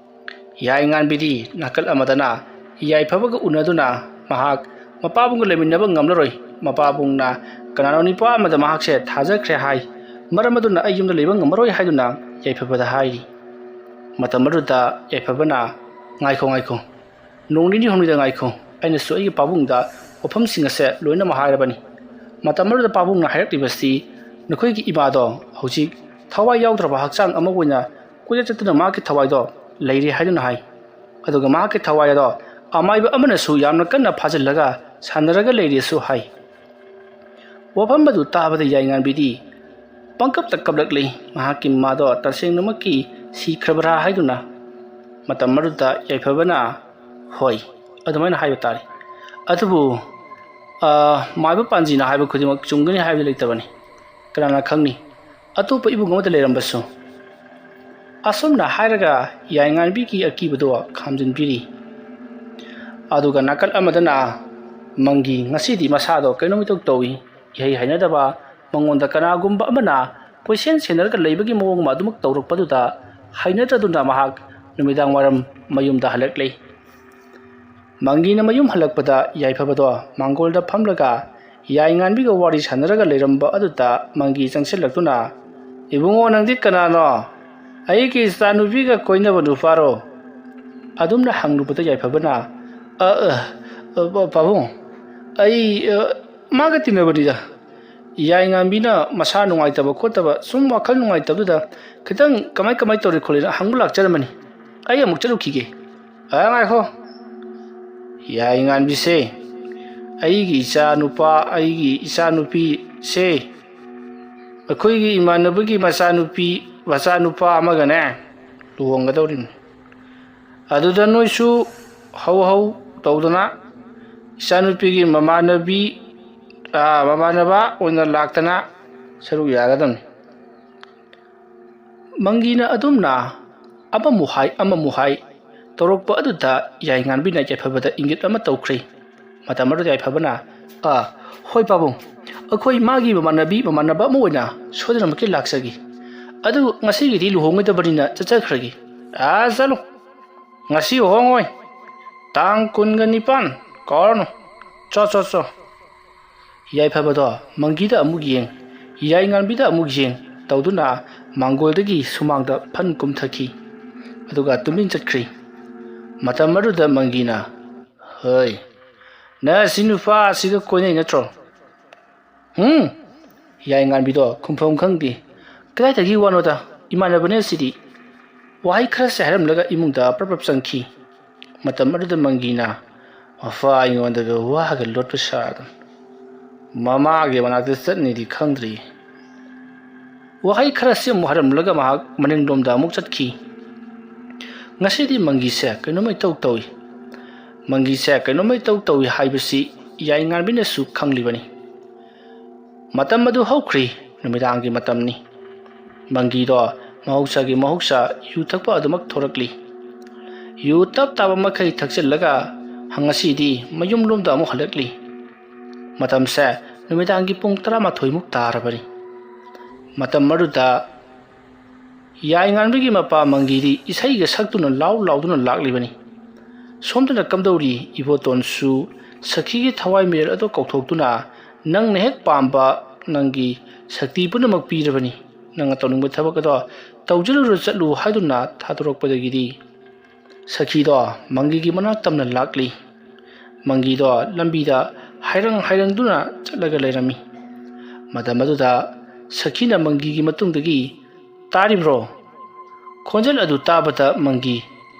ꯌꯥꯏꯉꯥꯟꯕꯤꯗꯤ ꯅꯥꯀꯜ ꯑꯃꯗꯅ ꯌꯥꯏꯐꯕꯒ ꯎꯅꯗꯨꯅ ꯃꯍꯥꯛ ꯃꯄꯥꯕꯨꯡꯒ ꯂꯩꯃꯤꯟꯅꯕ ꯉꯝꯂꯔꯣꯏ, ꯃꯄꯥꯕꯨꯡꯅ ꯀꯅꯥꯅꯣ ꯅꯨꯄꯥ ꯑꯃꯗ ꯃꯍꯥꯛꯁꯦ ꯊꯥꯖꯈ꯭ꯔꯦ ꯍꯥꯏ, ꯃꯔꯝ ꯑꯗꯨꯅ ꯑꯩ ꯌꯨꯝꯗ ꯂꯩꯕ ꯉꯝꯃꯔꯣꯏ ꯍꯥꯏꯗꯨꯅ ꯌꯥꯏꯐꯕꯗ ꯍꯥꯏꯔꯤ꯫ ꯃꯇꯝ ꯑꯗꯨꯗ ꯌꯥꯏꯐꯕꯅ, "ꯉꯥꯏꯈꯣ, ꯉꯥꯏꯈꯣ, ꯅꯣꯡ ꯅꯤꯅꯤ ꯍꯨꯝꯅꯤꯗ ꯉꯥꯏꯈꯣ, ꯑꯩꯅꯁꯨ ꯑꯩꯒꯤ ꯄꯥꯕꯨꯡꯗ ꯋꯥꯐꯝꯁꯤꯡ ꯑꯁꯦ ꯂꯣꯏꯅꯃꯛ ꯍꯥꯏꯔꯕꯅꯤ꯫ ꯃꯇꯝ ꯑꯗꯨꯗ ꯄꯥꯕꯨꯡꯅ ꯍꯥꯏꯔꯛꯂꯤꯕꯁꯤ ꯅꯈꯣꯏꯒꯤ ꯏꯃꯥꯗꯣ ꯍꯧꯖꯤꯛ ꯊꯋꯥꯏ ꯌꯥꯎꯗ꯭ꯔꯕ ꯍꯛꯆꯥꯡ ꯑꯃ ꯑꯣꯏꯅ ꯀꯣꯏꯆꯠ ꯆꯠꯇꯨꯅ ꯃꯍꯥꯛꯀꯤ ꯊꯋꯥꯏꯗꯣ ꯂꯩꯔꯦ ꯍꯥꯏꯗꯨꯅ ꯍꯥꯏ꯫ ꯑꯗꯨꯒ ꯃꯍꯥꯛꯀꯤ ꯊꯋꯥꯏ ꯑꯗꯣ ꯑꯃꯥꯏꯕ ꯑꯃꯅꯁꯨ ꯌꯥꯝꯅ ꯀꯟꯅ ꯐꯥꯖꯤꯜꯂꯒ ꯁꯥꯟꯅꯔꯒ ꯂꯩꯔꯦꯁꯨ ꯍꯥꯏ"꯫ ꯋꯥꯐꯝ ꯑꯗꯨ ꯇꯥꯕꯗ ꯌꯥꯏꯉꯥꯟꯕꯤꯗꯤ ꯄꯪꯀꯞꯇ ꯀꯞꯂꯛꯂꯤ꯫ ꯃꯍꯥꯛꯀꯤ ꯃꯃꯥꯗꯣ ꯇꯁꯦꯡꯅꯃꯛꯀꯤ ꯁꯤꯈ꯭ꯔꯕ꯭ꯔꯥ ꯍꯥꯏꯗꯨꯅ꯫ ꯃꯇꯝ ꯑꯗꯨꯗ ꯌꯥꯏꯐꯕꯅ, "ꯍꯣꯏ, ꯑꯗꯨꯃꯥꯏꯅ ꯍꯥꯏꯕ ꯇꯥꯔꯦ꯫ ꯑꯗꯨꯕꯨ, ꯑ, ꯃꯥꯏꯕ ꯄꯥꯟꯖꯤꯅ ꯍꯥꯏꯕ ꯈꯨꯗꯤꯡꯃꯛ ꯆꯨꯝꯒꯅꯤ ꯍꯥꯏꯕꯗꯤ ꯂꯩꯇꯕꯅꯤ꯫ ꯀꯅꯥꯅ ꯈꯪꯅꯤ? ꯑꯇꯣꯞꯄ ꯏꯃꯨꯡ ꯑꯃꯗ ꯂꯩꯔꯝꯕꯁꯨ"꯫ ꯑꯁꯨꯝꯅ ꯍꯥꯏꯔꯒ ꯌꯥꯏꯉꯥꯟꯕꯤꯒꯤ ꯑꯀꯤꯕꯗꯣ ꯈꯥꯝꯖꯤꯟꯕꯤꯔꯤ꯫ ꯑꯗꯨꯒ ꯅꯥꯀꯜ ꯑꯃꯗꯅ ꯃꯪꯒꯤ ꯉꯁꯤꯗꯤ ꯃꯁꯥꯗꯣ ꯀꯩꯅꯣꯝ ꯏꯇꯧ ꯇꯧꯏ꯫ ꯏꯍꯩ ꯍꯩꯅꯗꯕ, ꯃꯉꯣꯟꯗ ꯀꯅꯥꯒꯨꯝꯕ ꯑꯃꯅ ꯀꯣꯏꯁꯦꯟ ꯁꯦꯟꯅꯔꯒ ꯂꯩꯕꯒꯤ ꯃꯑꯣꯡ ꯑꯃ ꯑꯗꯨꯃꯛ ꯇꯧꯔꯛꯄꯗꯨꯗ ꯍꯩꯅꯗ꯭ꯔꯗꯨꯅ ꯃꯍꯥꯛ ꯅꯨꯃꯤꯗꯥꯡ ꯋꯥꯏꯔꯝ ꯃꯌꯨꯝꯗ ꯍꯜꯂꯛꯂꯤ꯫ ꯃꯪꯒꯤꯅ ꯃꯌꯨꯝ ꯍꯜꯂꯛꯄꯗ ꯌꯥꯏꯐꯕꯗꯣ ꯃꯥꯡꯒꯣꯜꯗ ꯐꯝꯂꯒ ꯌꯥꯏꯉꯥꯟꯕꯤꯒ ꯋꯥꯔꯤ ꯁꯥꯟꯅꯔꯒ ꯂꯩꯔꯝꯕ ꯑꯗꯨꯗ ꯃꯪꯒꯤ ꯆꯪꯁꯤꯜꯂꯛꯇꯨꯅ, "ꯏꯕꯨꯡꯉꯣ, ꯅꯪꯗꯤ ꯀꯅꯥꯅꯣ? ꯑꯩꯒꯤ ꯏꯆꯥꯅꯨꯄꯤꯒ ꯀꯣꯏꯅꯕ ꯅꯨꯄꯥꯔꯣ?" ꯑꯗꯨꯝꯅ ꯍꯪꯂꯨꯕꯗ ꯌꯥꯏꯐꯕꯅ, "ꯑ, ꯑ, ꯑ, ꯄꯥꯕꯨꯡ, ꯑꯩ, ꯑ, ꯃꯥꯒ ꯇꯤꯟꯅꯕꯅꯤꯗ꯫ ꯌꯥꯏꯉꯥꯟꯕꯤꯅ ꯃꯁꯥ ꯅꯨꯡꯉꯥꯏꯇꯕ ꯈꯣꯠꯇꯕ, ꯁꯨꯝ ꯋꯥꯈꯜ ꯅꯨꯡꯉꯥꯏꯇꯕꯗꯨꯗ ꯈꯤꯇꯪ ꯀꯃꯥꯏ ꯀꯃꯥꯏ ꯇꯧꯔꯤ ꯈꯣꯠꯂꯤꯅ ꯍꯪꯕ ꯂꯥꯛꯆꯔꯝꯕꯅꯤ꯫ ꯑꯩ ꯑꯃꯨꯛ ꯆꯠꯂꯨꯈꯤꯒꯦ꯫ ꯑ, ꯉꯥꯏꯈꯣ꯫ ꯌꯥꯏꯉꯥꯟꯕꯤꯁꯦ, ꯑꯩꯒꯤ ꯏꯆꯥ ꯅꯨꯄꯥ, ꯑꯩꯒꯤ ꯏꯆꯥ ꯅꯨꯄꯤꯁꯦ ꯑꯩꯈꯣꯏꯒꯤ ꯏꯃꯥꯟꯅꯕꯒꯤ ꯃꯆꯥꯅꯨꯄꯤ, ꯃꯆꯥꯅꯨꯄꯥ ꯑꯃꯒꯅꯦ ꯂꯨꯍꯣꯡꯒꯗꯧꯔꯤꯅꯤ꯫ ꯑꯗꯨꯗ ꯅꯣꯏꯁꯨ ꯍꯧ ꯍꯧ ꯇꯧꯗꯅ ꯏꯆꯥꯅꯨꯄꯤꯒꯤ ꯃꯃꯥꯟꯅꯕꯤ, ꯑꯥ, ꯃꯃꯥꯟꯅꯕ ꯑꯣꯏꯅ ꯂꯥꯛꯇꯅ ꯁꯔꯨꯛ ꯌꯥꯒꯗꯕꯅꯤ꯫ ꯃꯪꯒꯤꯅ ꯑꯗꯨꯝꯅ ꯑꯃꯃꯨꯛ ꯍꯥꯏ, ꯑꯃꯃꯨꯛ ꯍꯥꯏ ꯇꯧꯔꯛꯄ ꯑꯗꯨꯗ ꯌꯥꯏꯉꯥꯟꯕꯤꯅ ꯌꯥꯏꯐꯕꯗ ꯏꯪꯒꯤꯠ ꯑꯃ ꯇꯧꯈ꯭ꯔꯦ꯫ ꯃꯇꯝ ꯑꯗꯨꯗ ꯌꯥꯏꯐꯕꯅ, "ꯑꯥ, ꯍꯣꯏ ꯄꯥꯕꯨꯡ, ꯑꯩꯈꯣꯏ ꯃꯥꯒꯤ ꯃꯃꯥꯟꯅꯕꯤ, ꯃꯃꯥꯟꯅꯕ ꯑꯃ ꯑꯣꯏꯅ ꯁꯣꯏꯗꯅꯃꯛꯀꯤ ꯂꯥꯛꯆꯒꯦ꯫ ꯑꯗꯨ ꯉꯁꯤꯒꯤꯗꯤ ꯂꯨꯍꯣꯡꯉꯣꯏꯗꯕꯅꯤꯅ ꯆꯠꯆꯈ꯭ꯔꯒꯦ꯫ ꯑꯥ, ꯆꯠꯂꯣ, ꯉꯁꯤ ꯍꯣꯡꯉꯣꯏ, ꯇꯥꯡ ꯀꯨꯟꯒ ꯅꯤꯄꯥꯟ ꯀꯥꯎꯔꯅꯨ꯫ ꯆꯣ, ꯆꯣ, ꯆꯣ"꯫ ꯌꯥꯏꯐꯕꯗꯣ ꯃꯪꯒꯤꯗ ꯑꯃꯨꯛ ꯌꯦꯡ, ꯌꯥꯏꯉꯥꯟꯕꯤꯗ ꯑꯃꯨꯛ ꯌꯦꯡ ꯇꯧꯗꯨꯅ ꯃꯥꯡꯒꯣꯜꯗꯒꯤ ꯁꯨꯃꯥꯡꯗ ꯐꯟ ꯀꯨꯝꯊꯈꯤ꯫ ꯑꯗꯨꯒ ꯇꯨꯃꯤꯟ ꯆꯠꯈ꯭ꯔꯤ꯫ ꯃꯇꯝ ꯑꯗꯨꯗ ꯃꯪꯒꯤꯅ, "ꯍꯣꯏ, ꯅꯪ ꯑꯁꯤ ꯅꯨꯄꯥ ꯑꯁꯤꯒ ꯀꯣꯏꯅꯩ ꯅꯠꯇ꯭ꯔꯣ?" "ꯍꯨꯝ?" ꯌꯥꯏꯉꯥꯟꯕꯤꯗꯣ ꯈꯨꯝꯐꯝ ꯈꯪꯗꯦ꯫ "ꯀꯗꯥꯏꯗꯒꯤ ꯋꯥꯅꯣꯗ, ꯏꯃꯥꯟꯅꯕꯅꯦ ꯑꯁꯤꯗꯤ"꯫ ꯋꯥꯍꯩ ꯈꯔꯁꯦ ꯍꯥꯏꯔꯝꯂꯒ ꯏꯃꯨꯡꯗ ꯄ꯭ꯔꯞ ꯄ꯭ꯔꯞ ꯆꯪꯈꯤ꯫ ꯃꯇꯝ ꯑꯗꯨꯗ ꯃꯪꯒꯤꯅ ꯃꯄꯥ ꯑꯩꯉꯣꯟꯗꯒ ꯋꯥꯒ ꯂꯣꯠꯄ ꯁꯥꯗꯅ ꯃꯃꯥꯒꯤ ꯃꯅꯥꯛꯇ ꯆꯠꯅꯤꯗꯤ ꯈꯪꯗ꯭ꯔꯤ꯫ ꯋꯥꯍꯩ ꯈꯔꯁꯤ ꯑꯃꯨꯛ ꯍꯥꯏꯔꯝꯂꯒ ꯃꯍꯥꯛ ꯃꯅꯤꯡꯂꯣꯝꯗ ꯑꯃꯨꯛ ꯆꯠꯈꯤ꯫ ꯉꯁꯤꯗꯤ ꯃꯪꯒꯤꯁꯦ ꯀꯩꯅꯣꯝꯃ ꯏꯇꯧ ꯇꯧꯏ꯫ ꯃꯪꯒꯤꯁꯦ ꯀꯩꯅꯣꯝꯃ ꯏꯇꯧ ꯇꯧꯏ ꯍꯥꯏꯕꯁꯤ ꯌꯥꯏꯉꯥꯟꯕꯤꯅꯁꯨ ꯈꯪꯂꯤꯕꯅꯤ꯫ ꯃꯇꯝ ꯑꯗꯨ ꯍꯧꯈ꯭ꯔꯤ, ꯅꯨꯃꯤꯗꯥꯡꯒꯤ ꯃꯇꯝꯅꯤ꯫ ꯃꯪꯒꯤꯗꯣ ꯃꯍꯧꯁꯥꯒꯤ ꯃꯍꯧꯁꯥ ꯌꯨ ꯊꯛꯄ ꯑꯗꯨꯃꯛ ꯊꯣꯔꯛꯂꯤ꯫ ꯌꯨ ꯇꯞ ꯇꯥꯕ ꯃꯈꯩ ꯊꯛꯆꯤꯜꯂꯒ ꯉꯁꯤꯗꯤ ꯃꯌꯨꯝꯂꯣꯝꯗ ꯑꯃꯨꯛ ꯍꯜꯂꯛꯂꯤ꯫ ꯃꯇꯝꯁꯦ ꯅꯨꯃꯤꯗꯥꯡꯒꯤ ꯄꯨꯡ ꯇꯔꯥꯃꯥꯊꯣꯏꯃꯨꯛ ꯇꯥꯔꯕꯅꯤ꯫ ꯃꯇꯝ ꯑꯗꯨꯗ ꯌꯥꯏꯉꯥꯟꯕꯤꯒꯤ ꯃꯄꯥ ꯃꯪꯒꯤꯗꯤ ꯏꯁꯩꯒ ꯁꯛꯇꯨꯅ ꯂꯥꯎ ꯂꯥꯎꯗꯨꯅ ꯂꯥꯛꯂꯤꯕꯅꯤ꯫ ꯁꯣꯝꯗꯅ ꯀꯝꯗꯧꯔꯤ ꯏꯕꯣꯇꯣꯟꯁꯨ ꯁꯈꯤꯒꯤ ꯊꯋꯥꯏ ꯃꯤꯔꯦꯜ ꯑꯗꯨ ꯀꯧꯊꯣꯛꯇꯨꯅ, "ꯅꯪꯅ ꯍꯦꯛ ꯄꯥꯝꯕ ꯅꯪꯒꯤ ꯁꯛꯇꯤ ꯄꯨꯝꯅꯃꯛ ꯄꯤꯔꯕꯅꯤ, ꯅꯪꯅ ꯇꯧꯅꯤꯡꯕ ꯊꯕꯛ ꯑꯗꯣ ꯇꯧꯖꯔꯨꯔ ꯆꯠꯂꯨ" ꯍꯥꯏꯗꯨꯅ ꯊꯥꯗꯣꯔꯛꯄꯗꯒꯤꯗꯤ ꯁꯈꯤꯗꯣ ꯃꯪꯒꯤꯒꯤ ꯃꯅꯥꯛ ꯇꯝꯅ ꯂꯥꯛꯂꯤ꯫ ꯃꯪꯒꯤꯗꯣ ꯂꯝꯕꯤꯗ ꯍꯥꯏꯔꯪ ꯍꯥꯏꯔꯪꯗꯨꯅ ꯆꯠꯂꯒ ꯂꯩꯔꯝꯃꯤ꯫ ꯃꯇꯝ ꯑꯗꯨꯗ ꯁꯈꯤꯅ ꯃꯪꯒꯤꯒꯤ ꯃꯇꯨꯡꯗꯒꯤ, "ꯇꯥꯔꯤꯕ꯭ꯔꯣ?" ꯈꯣꯟꯖꯦꯜ ꯑꯗꯨ ꯇꯥꯕꯗ ꯃꯪꯒꯤ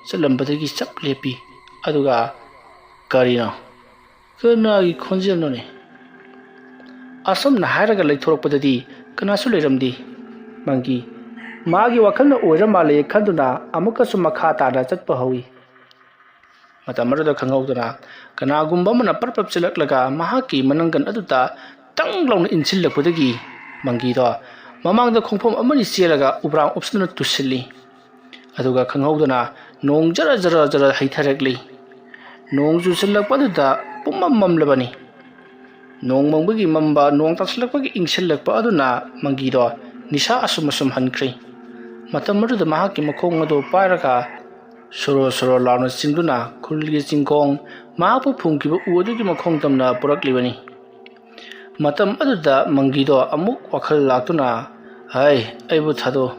ꯆꯠꯂꯝꯕꯗꯒꯤ ꯆꯞ ꯂꯦꯞꯄꯤ꯫ ꯑꯗꯨꯒ, "ꯀꯔꯤꯅꯣ?" ꯀꯅꯥꯒꯤ ꯈꯣꯟꯖꯦꯜꯅꯣꯅꯦ? ꯑꯁꯨꯝꯅ ꯍꯥꯏꯔꯒ ꯂꯩꯊꯣꯔꯛꯄꯗꯗꯤ ꯀꯅꯥꯁꯨ ꯂꯩꯔꯝꯗꯦ꯫ ꯃꯪꯒꯤ ꯃꯥꯒꯤ ꯋꯥꯈꯜꯅ ꯑꯣꯏꯔ ꯃꯥꯜꯂꯦ ꯈꯟꯗꯨꯅ ꯑꯃꯨꯛꯀꯁꯨ ꯃꯈꯥ ꯇꯥꯅ ꯆꯠꯄ ꯍꯧꯏ꯫ ꯃꯇꯝ ꯑꯗꯨꯗ ꯈꯪꯍꯧꯗꯅ ꯀꯅꯥꯒꯨꯝꯕ ꯑꯃꯅ ꯄꯔꯞ ꯄꯔꯞ ꯆꯦꯜꯂꯛꯂꯒ ꯃꯍꯥꯛꯀꯤ ꯃꯅꯪꯒꯟ ꯑꯗꯨꯗ ꯇꯪ ꯂꯥꯎꯅ ꯏꯟꯁꯤꯜꯂꯛꯄꯗꯒꯤ ꯃꯪꯒꯤꯗꯣ ꯃꯃꯥꯡꯗ ꯈꯣꯡꯐꯝ ꯑꯃꯅꯤ ꯆꯦꯜꯂꯒ ꯎꯕ꯭ꯔꯥꯡ ꯎꯞꯁꯤꯟꯗꯨꯅ ꯇꯨꯁꯤꯜꯂꯤ꯫ ꯑꯗꯨꯒ ꯈꯪꯍꯧꯗꯅ ꯅꯣꯡ ꯖꯔ ꯖꯔ ꯖꯔ ꯍꯩꯊꯔꯛꯂꯤ꯫ ꯅꯣꯡ ꯆꯨꯁꯤꯜꯂꯛꯄ ꯑꯗꯨꯗ ꯄꯨꯝꯃꯝ ꯃꯝꯂꯕꯅꯤ꯫ ꯅꯣꯡ ꯃꯪꯕꯒꯤ ꯃꯝꯕ, ꯅꯣꯡ ꯇꯥꯁꯤꯜꯂꯛꯄꯒꯤ ꯏꯪꯁꯤꯜꯂꯛꯄ ꯑꯗꯨꯅ ꯃꯪꯒꯤꯗꯣ ꯅꯤꯁꯥ ꯑꯁꯨꯝ ꯑꯁꯨꯝ ꯍꯟꯈ꯭ꯔꯦ꯫ ꯃꯇꯝ ꯑꯗꯨꯗ ꯃꯍꯥꯛꯀꯤ ꯃꯈꯣꯡ ꯑꯗꯨ ꯄꯥꯏꯔꯒ ꯁꯣꯔꯣ ꯁꯣꯔꯣ ꯂꯥꯎꯅ ꯆꯤꯡꯗꯨꯅ ꯈꯨꯜꯒꯤ ꯆꯤꯡꯈꯣꯡ, ꯃꯍꯥꯛꯄꯨ ꯐꯨꯝꯈꯤꯕ ꯎ ꯑꯗꯨꯒꯤ ꯃꯈꯣꯡ ꯇꯝꯅ ꯄꯨꯔꯛꯂꯤꯕꯅꯤ꯫ ꯃꯇꯝ ꯑꯗꯨꯗ ꯃꯪꯒꯤꯗꯣ ꯑꯃꯨꯛ ꯋꯥꯈꯜ ꯂꯥꯛꯇꯨꯅ, "ꯍꯩ, ꯑꯩꯕꯨ ꯊꯥꯗꯣꯛꯎ,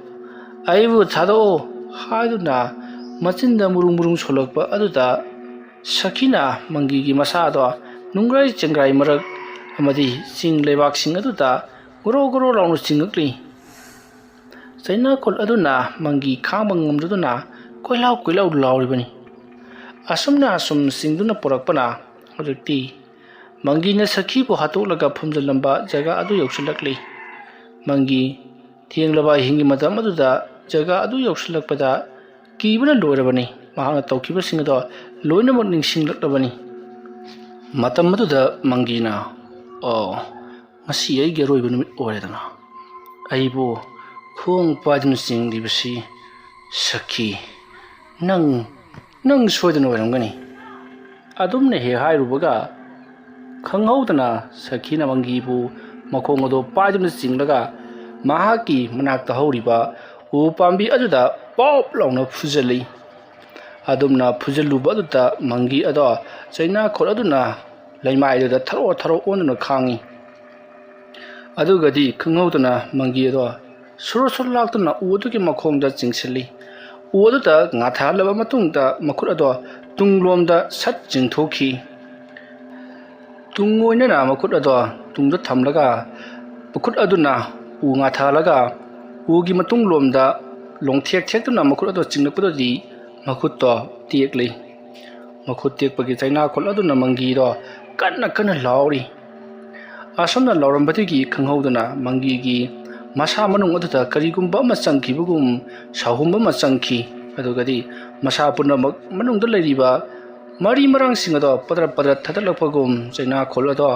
ꯑꯩꯕꯨ ꯊꯥꯗꯣꯛꯎ" ꯍꯥꯏꯗꯨꯅ ꯃꯆꯤꯟꯗ ꯃꯨꯔꯨꯡ ꯃꯨꯔꯨꯡ ꯁꯣꯜꯂꯛꯄ ꯑꯗꯨꯗ ꯁꯈꯤꯅ ꯃꯪꯒꯤꯒꯤ ꯃꯁꯥꯗꯣ ꯅꯨꯡꯒ꯭ꯔꯥꯏ ꯆꯦꯡꯒ꯭ꯔꯥꯏ ꯃꯔꯛ ꯑꯃꯗꯤ ꯆꯤꯡ ꯂꯩꯕꯥꯛꯁꯤꯡ ꯑꯗꯨꯗ ꯒꯣꯔꯣ ꯒꯣꯔꯣ ꯂꯥꯎꯅ ꯆꯤꯡꯉꯛꯂꯤ꯫ ꯆꯩꯅꯥꯈꯣꯜ ꯑꯗꯨꯅ ꯃꯪꯒꯤ ꯈꯥꯡꯕ ꯉꯝꯗꯗꯨꯅ ꯀꯣꯏꯂꯥꯎ ꯀꯣꯏꯂꯥꯎ ꯂꯥꯎꯔꯤꯕꯅꯤ꯫ ꯑꯁꯨꯝꯅ ꯑꯁꯨꯝ ꯆꯤꯡꯗꯨꯅ ꯄꯨꯔꯛꯄꯅ ꯍꯧꯖꯤꯛꯇꯤ ꯃꯪꯒꯤꯅ ꯁꯈꯤꯕꯨ ꯍꯥꯠꯇꯣꯛꯂꯒ ꯐꯨꯝꯖꯤꯜꯂꯝꯕ ꯖꯒꯥ ꯑꯗꯨ ꯌꯧꯁꯤꯜꯂꯛꯂꯤ꯫ ꯃꯪꯒꯤ ꯊꯦꯡꯂꯕ ꯑꯍꯤꯡꯒꯤ ꯃꯇꯝ ꯑꯗꯨꯗ ꯖꯒꯥ ꯑꯗꯨ ꯌꯧꯁꯤꯜꯂꯛꯄꯗ ꯀꯤꯕꯅ ꯂꯣꯏꯔꯕꯅꯤ꯫ ꯃꯍꯥꯛꯅ ꯇꯧꯈꯤꯕꯁꯤꯡ ꯑꯗꯣ ꯂꯣꯏꯅꯃꯛ ꯅꯤꯡꯁꯤꯡꯂꯛꯂꯕꯅꯤ꯫ ꯃꯇꯝ ꯑꯗꯨꯗ ꯃꯪꯒꯤꯅ, "ꯑꯣ, ꯉꯁꯤ ꯑꯩꯒꯤ ꯑꯔꯣꯏꯕ ꯅꯨꯃꯤꯠ ꯑꯣꯏꯔꯦꯗꯅ꯫ ꯑꯩꯕꯨ ꯈꯣꯡ ꯄꯥꯏꯗꯨꯅ ꯆꯤꯡꯂꯤꯕꯁꯤ ꯁꯈꯤ, ꯅꯪ, ꯅꯪ ꯁꯣꯏꯗꯅ ꯑꯣꯏꯔꯝꯒꯅꯤ"꯫ ꯑꯗꯨꯝꯅ ꯍꯦꯛ ꯍꯥꯏꯔꯨꯕꯒ ꯈꯪꯍꯧꯗꯅ ꯁꯈꯤꯅ ꯃꯪꯒꯤꯕꯨ ꯃꯈꯣꯡ ꯑꯗꯨ ꯄꯥꯏꯗꯨꯅ ꯆꯤꯡꯂꯒ ꯃꯍꯥꯛꯀꯤ ꯃꯅꯥꯛꯇ ꯍꯧꯔꯤꯕ ꯎ ꯄꯥꯝꯕꯤ ꯑꯗꯨꯗ ꯄꯣꯞ ꯂꯥꯎꯅ ꯐꯨꯖꯜꯂꯤ꯫ ꯑꯗꯨꯝꯅ ꯐꯨꯖꯜꯂꯨꯕ ꯑꯗꯨꯗ ꯃꯪꯒꯤ ꯑꯗꯣ ꯆꯩꯅꯥꯈꯣꯜ ꯑꯗꯨꯅ ꯂꯩꯃꯥꯏꯗꯨꯗ ꯊꯔꯣ ꯊꯔꯣ ꯑꯣꯟꯗꯨꯅ ꯈꯥꯡꯉꯤ꯫ ꯑꯗꯨꯒꯗꯤ ꯈꯪꯍꯧꯗꯅ ꯃꯪꯒꯤ ꯑꯗꯣ ꯁꯨꯔꯨ ꯁꯨꯔꯨ ꯂꯥꯛꯇꯨꯅ ꯎ ꯑꯗꯨꯒꯤ ꯃꯈꯣꯡꯗ ꯆꯤꯡꯁꯤꯜꯂꯤ꯫ ꯎ ꯑꯗꯨꯗ ꯉꯥꯊꯍꯜꯂꯕ ꯃꯇꯨꯡꯗ ꯃꯈꯨꯠ ꯑꯗꯣ ꯇꯨꯡꯂꯣꯝꯗ ꯁꯠ ꯆꯤꯡꯊꯣꯛꯈꯤ꯫ ꯇꯨꯡ ꯑꯣꯏꯅꯅ ꯃꯈꯨꯠ ꯑꯗꯣ ꯇꯨꯡꯗ ꯊꯝꯂꯒ ꯃꯈꯨꯠ ꯑꯗꯨꯅ ꯎ ꯉꯥꯊꯍꯜꯂꯒ ꯎꯒꯤ ꯃꯇꯨꯡꯂꯣꯝꯗ ꯂꯣꯡꯊꯦꯛ ꯊꯦꯛꯇꯨꯅ ꯃꯈꯨꯠ ꯑꯗꯣ ꯆꯤꯡꯂꯛꯄꯗꯗꯤ ꯃꯈꯨꯠꯇꯣ ꯇꯦꯛꯂꯤ꯫ ꯃꯈꯨꯠ ꯇꯦꯛꯄꯒꯤ ꯆꯩꯅꯥꯈꯣꯜ ꯑꯗꯨꯅ ꯃꯪꯒꯤꯗꯣ ꯀꯟꯅ ꯀꯟꯅ ꯂꯥꯎꯔꯤ꯫ ꯑꯁꯨꯝꯅ ꯂꯥꯎꯔꯝꯕꯗꯒꯤ ꯈꯪꯍꯧꯗꯅ ꯃꯪꯒꯤꯒꯤ ꯃꯁꯥ ꯃꯅꯨꯡ ꯑꯗꯨꯗ ꯀꯔꯤꯒꯨꯝꯕ ꯑꯃ ꯆꯪꯈꯤꯕꯒꯨꯝ ꯁꯥꯍꯨꯝꯕ ꯑꯃ ꯆꯪꯈꯤ꯫ ꯑꯗꯨꯒꯗꯤ ꯃꯁꯥ ꯄꯨꯝꯅꯃꯛ ꯃꯅꯨꯡꯗ ꯂꯩꯔꯤꯕ ꯃꯔꯤ ꯃꯔꯥꯡꯁꯤꯡ ꯑꯗꯣ ꯄꯗ꯭ꯔꯠ ꯄꯗ꯭ꯔꯠ ꯊꯥꯗꯠꯂꯛꯄꯒꯨꯝ ꯆꯩꯅꯥꯈꯣꯜ ꯑꯗꯣ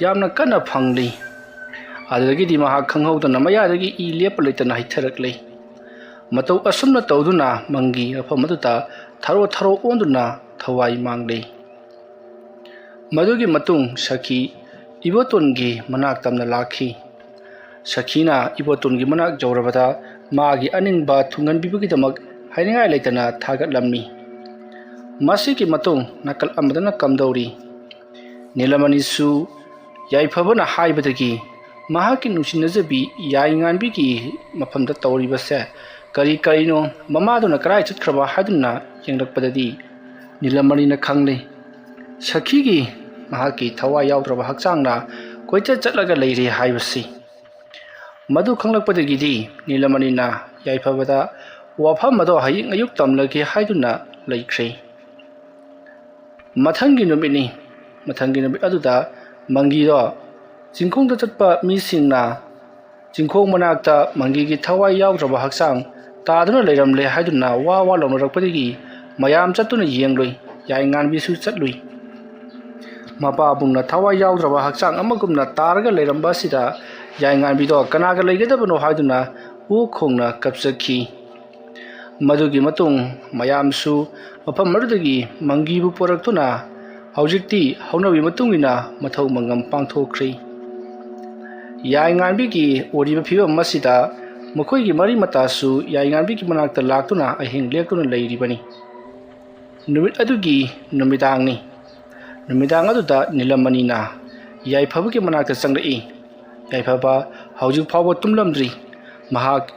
ꯌꯥꯝꯅ ꯀꯟꯅ ꯐꯪꯂꯤ꯫ ꯑꯗꯨꯗꯒꯤꯗꯤ ꯃꯍꯥꯛ ꯈꯪꯍꯧꯗꯅ ꯃꯌꯥꯗꯒꯤ ꯏ ꯂꯦꯞꯄ ꯂꯩꯇꯅ ꯍꯩꯊꯔꯛꯂꯤ꯫ ꯃꯇꯧ ꯑꯁꯨꯝꯅ ꯇꯧꯗꯨꯅ ꯃꯪꯒꯤ ꯃꯐꯝ ꯑꯗꯨꯗ ꯊꯔꯣ ꯊꯔꯣ ꯑꯣꯟꯗꯨꯅ ꯊꯋꯥꯏ ꯃꯥꯡꯂꯤ꯫ ꯃꯗꯨꯒꯤ ꯃꯇꯨꯡ ꯁꯈꯤ ꯏꯕꯣꯇꯣꯟꯒꯤ ꯃꯅꯥꯛ ꯇꯝꯅ ꯂꯥꯛꯈꯤ꯫ ꯁꯈꯤꯅ ꯏꯕꯣꯇꯣꯟꯒꯤ ꯃꯅꯥꯛ ꯌꯧꯔꯕꯗ ꯃꯥꯒꯤ ꯑꯅꯤꯡꯕ ꯊꯨꯡꯍꯟꯕꯤꯕꯒꯤꯗꯃꯛ ꯍꯥꯏꯅꯤꯡꯉꯥꯏ ꯂꯩꯇꯅ ꯊꯥꯒꯠꯂꯝꯃꯤ꯫ ꯃꯁꯤꯒꯤ ꯃꯇꯨꯡ ꯅꯥꯀꯜ ꯑꯃꯗꯅ ꯀꯝꯗꯧꯔꯤ? ꯅꯤꯂꯃꯅꯤꯁꯨ ꯌꯥꯏꯐꯕꯅ ꯍꯥꯏꯕꯗꯒꯤ ꯃꯍꯥꯛꯀꯤ ꯅꯨꯡꯁꯤꯅꯖꯕꯤ ꯌꯥꯏꯉꯥꯟꯕꯤꯒꯤ ꯃꯐꯝꯗ ꯇꯧꯔꯤꯕꯁꯦ ꯀꯔꯤ ꯀꯔꯤꯅꯣ, ꯃꯃꯥꯗꯨꯅ ꯀꯗꯥꯏ ꯆꯠꯈ꯭ꯔꯕ ꯍꯥꯏꯗꯨꯅ ꯌꯦꯡꯂꯛꯄꯗꯗꯤ ꯅꯤꯂꯃꯅꯤꯅ ꯈꯪꯂꯦ꯫ ꯁꯈꯤꯒꯤ ꯃꯍꯥꯛꯀꯤ ꯊꯋꯥꯏ ꯌꯥꯎꯗ꯭ꯔꯕ ꯍꯛꯆꯥꯡꯅ ꯀꯣꯏꯆꯠ ꯆꯠꯂꯒ ꯂꯩꯔꯦ ꯍꯥꯏꯕꯁꯤ꯫ ꯃꯗꯨ ꯈꯪꯂꯛꯄꯗꯒꯤꯗꯤ ꯅꯤꯂꯃꯅꯤꯅ ꯌꯥꯏꯐꯕꯗ ꯋꯥꯐꯝ ꯑꯗꯣ ꯍꯌꯦꯡ ꯑꯌꯨꯛ ꯇꯝꯂꯒꯦ ꯍꯥꯏꯗꯨꯅ ꯂꯩꯈ꯭ꯔꯦ꯫ ꯃꯊꯪꯒꯤ ꯅꯨꯃꯤꯠꯅꯤ꯫ ꯃꯊꯪꯒꯤ ꯅꯨꯃꯤꯠ ꯑꯗꯨꯗ ꯃꯪꯒꯤꯗꯣ ꯆꯤꯡꯈꯣꯡꯗ ꯆꯠꯄ ꯃꯤꯁꯤꯡꯅ ꯆꯤꯡꯈꯣꯡ ꯃꯅꯥꯛꯇ ꯃꯪꯒꯤꯒꯤ ꯊꯋꯥꯏ ꯌꯥꯎꯗ꯭ꯔꯕ ꯍꯛꯆꯥꯡ ꯇꯥꯗꯨꯅ ꯂꯩꯔꯝꯂꯦ ꯍꯥꯏꯗꯨꯅ ꯋꯥ ꯋꯥ ꯂꯥꯎꯅꯔꯛꯄꯗꯒꯤ ꯃꯌꯥꯝ ꯆꯠꯇꯨꯅ ꯌꯦꯡꯂꯨꯏ꯫ ꯌꯥꯏꯉꯥꯟꯕꯤꯁꯨ ꯆꯠꯂꯨꯏ꯫ ꯃꯄꯥꯕꯨꯡꯅ ꯊꯋꯥꯏ ꯌꯥꯎꯗ꯭ꯔꯕ ꯍꯛꯆꯥꯡ ꯑꯃꯒꯨꯝꯅ ꯇꯥꯔꯒ ꯂꯩꯔꯝꯕ ꯑꯁꯤꯗ ꯌꯥꯏꯉꯥꯟꯕꯤꯗꯣ ꯀꯅꯥꯒ ꯂꯩꯒꯗꯕꯅꯣ ꯍꯥꯏꯗꯨꯅ ꯎ ꯈꯣꯡꯅ ꯀꯞꯆꯈꯤ꯫ ꯃꯗꯨꯒꯤ ꯃꯇꯨꯡ ꯃꯌꯥꯝꯁꯨ ꯃꯐꯝ ꯑꯗꯨꯗꯒꯤ ꯃꯪꯒꯤꯕꯨ ꯄꯨꯔꯛꯇꯨꯅ ꯍꯧꯖꯤꯛꯇꯤ ꯍꯧꯅꯕꯤ ꯃꯇꯨꯡ ꯏꯟꯅ ꯃꯊꯧ ꯃꯉꯝ ꯄꯥꯡꯊꯣꯛꯈ꯭ꯔꯦ꯫ ꯌꯥꯏꯉꯥꯟꯕꯤꯒꯤ ꯑꯣꯏꯔꯤꯕ ꯐꯤꯕꯝ ꯑꯁꯤꯗ ꯃꯈꯣꯏꯒꯤ ꯃꯔꯤ ꯃꯇꯥꯁꯨ ꯌꯥꯏꯉꯥꯟꯕꯤꯒꯤ ꯃꯅꯥꯛꯇ ꯂꯥꯛꯇꯨꯅ ꯑꯍꯤꯡ ꯂꯦꯛꯇꯨꯅ ꯂꯩꯔꯤꯕꯅꯤ꯫ ꯅꯨꯃꯤꯠ ꯑꯗꯨꯒꯤ ꯅꯨꯃꯤꯗꯥꯡꯅꯤ꯫ ꯅꯨꯃꯤꯗꯥꯡ ꯑꯗꯨꯗ ꯅꯤꯂꯃꯅꯤꯅ ꯌꯥꯏꯐꯕꯒꯤ ꯃꯅꯥꯛꯇ ꯆꯪꯂꯛꯏ꯫ ꯌꯥꯏꯐꯕ ꯍꯧꯖꯤꯛ ꯐꯥꯎꯕ ꯇꯨꯝꯂꯝꯗ꯭ꯔꯤ꯫ ꯃꯍꯥꯛ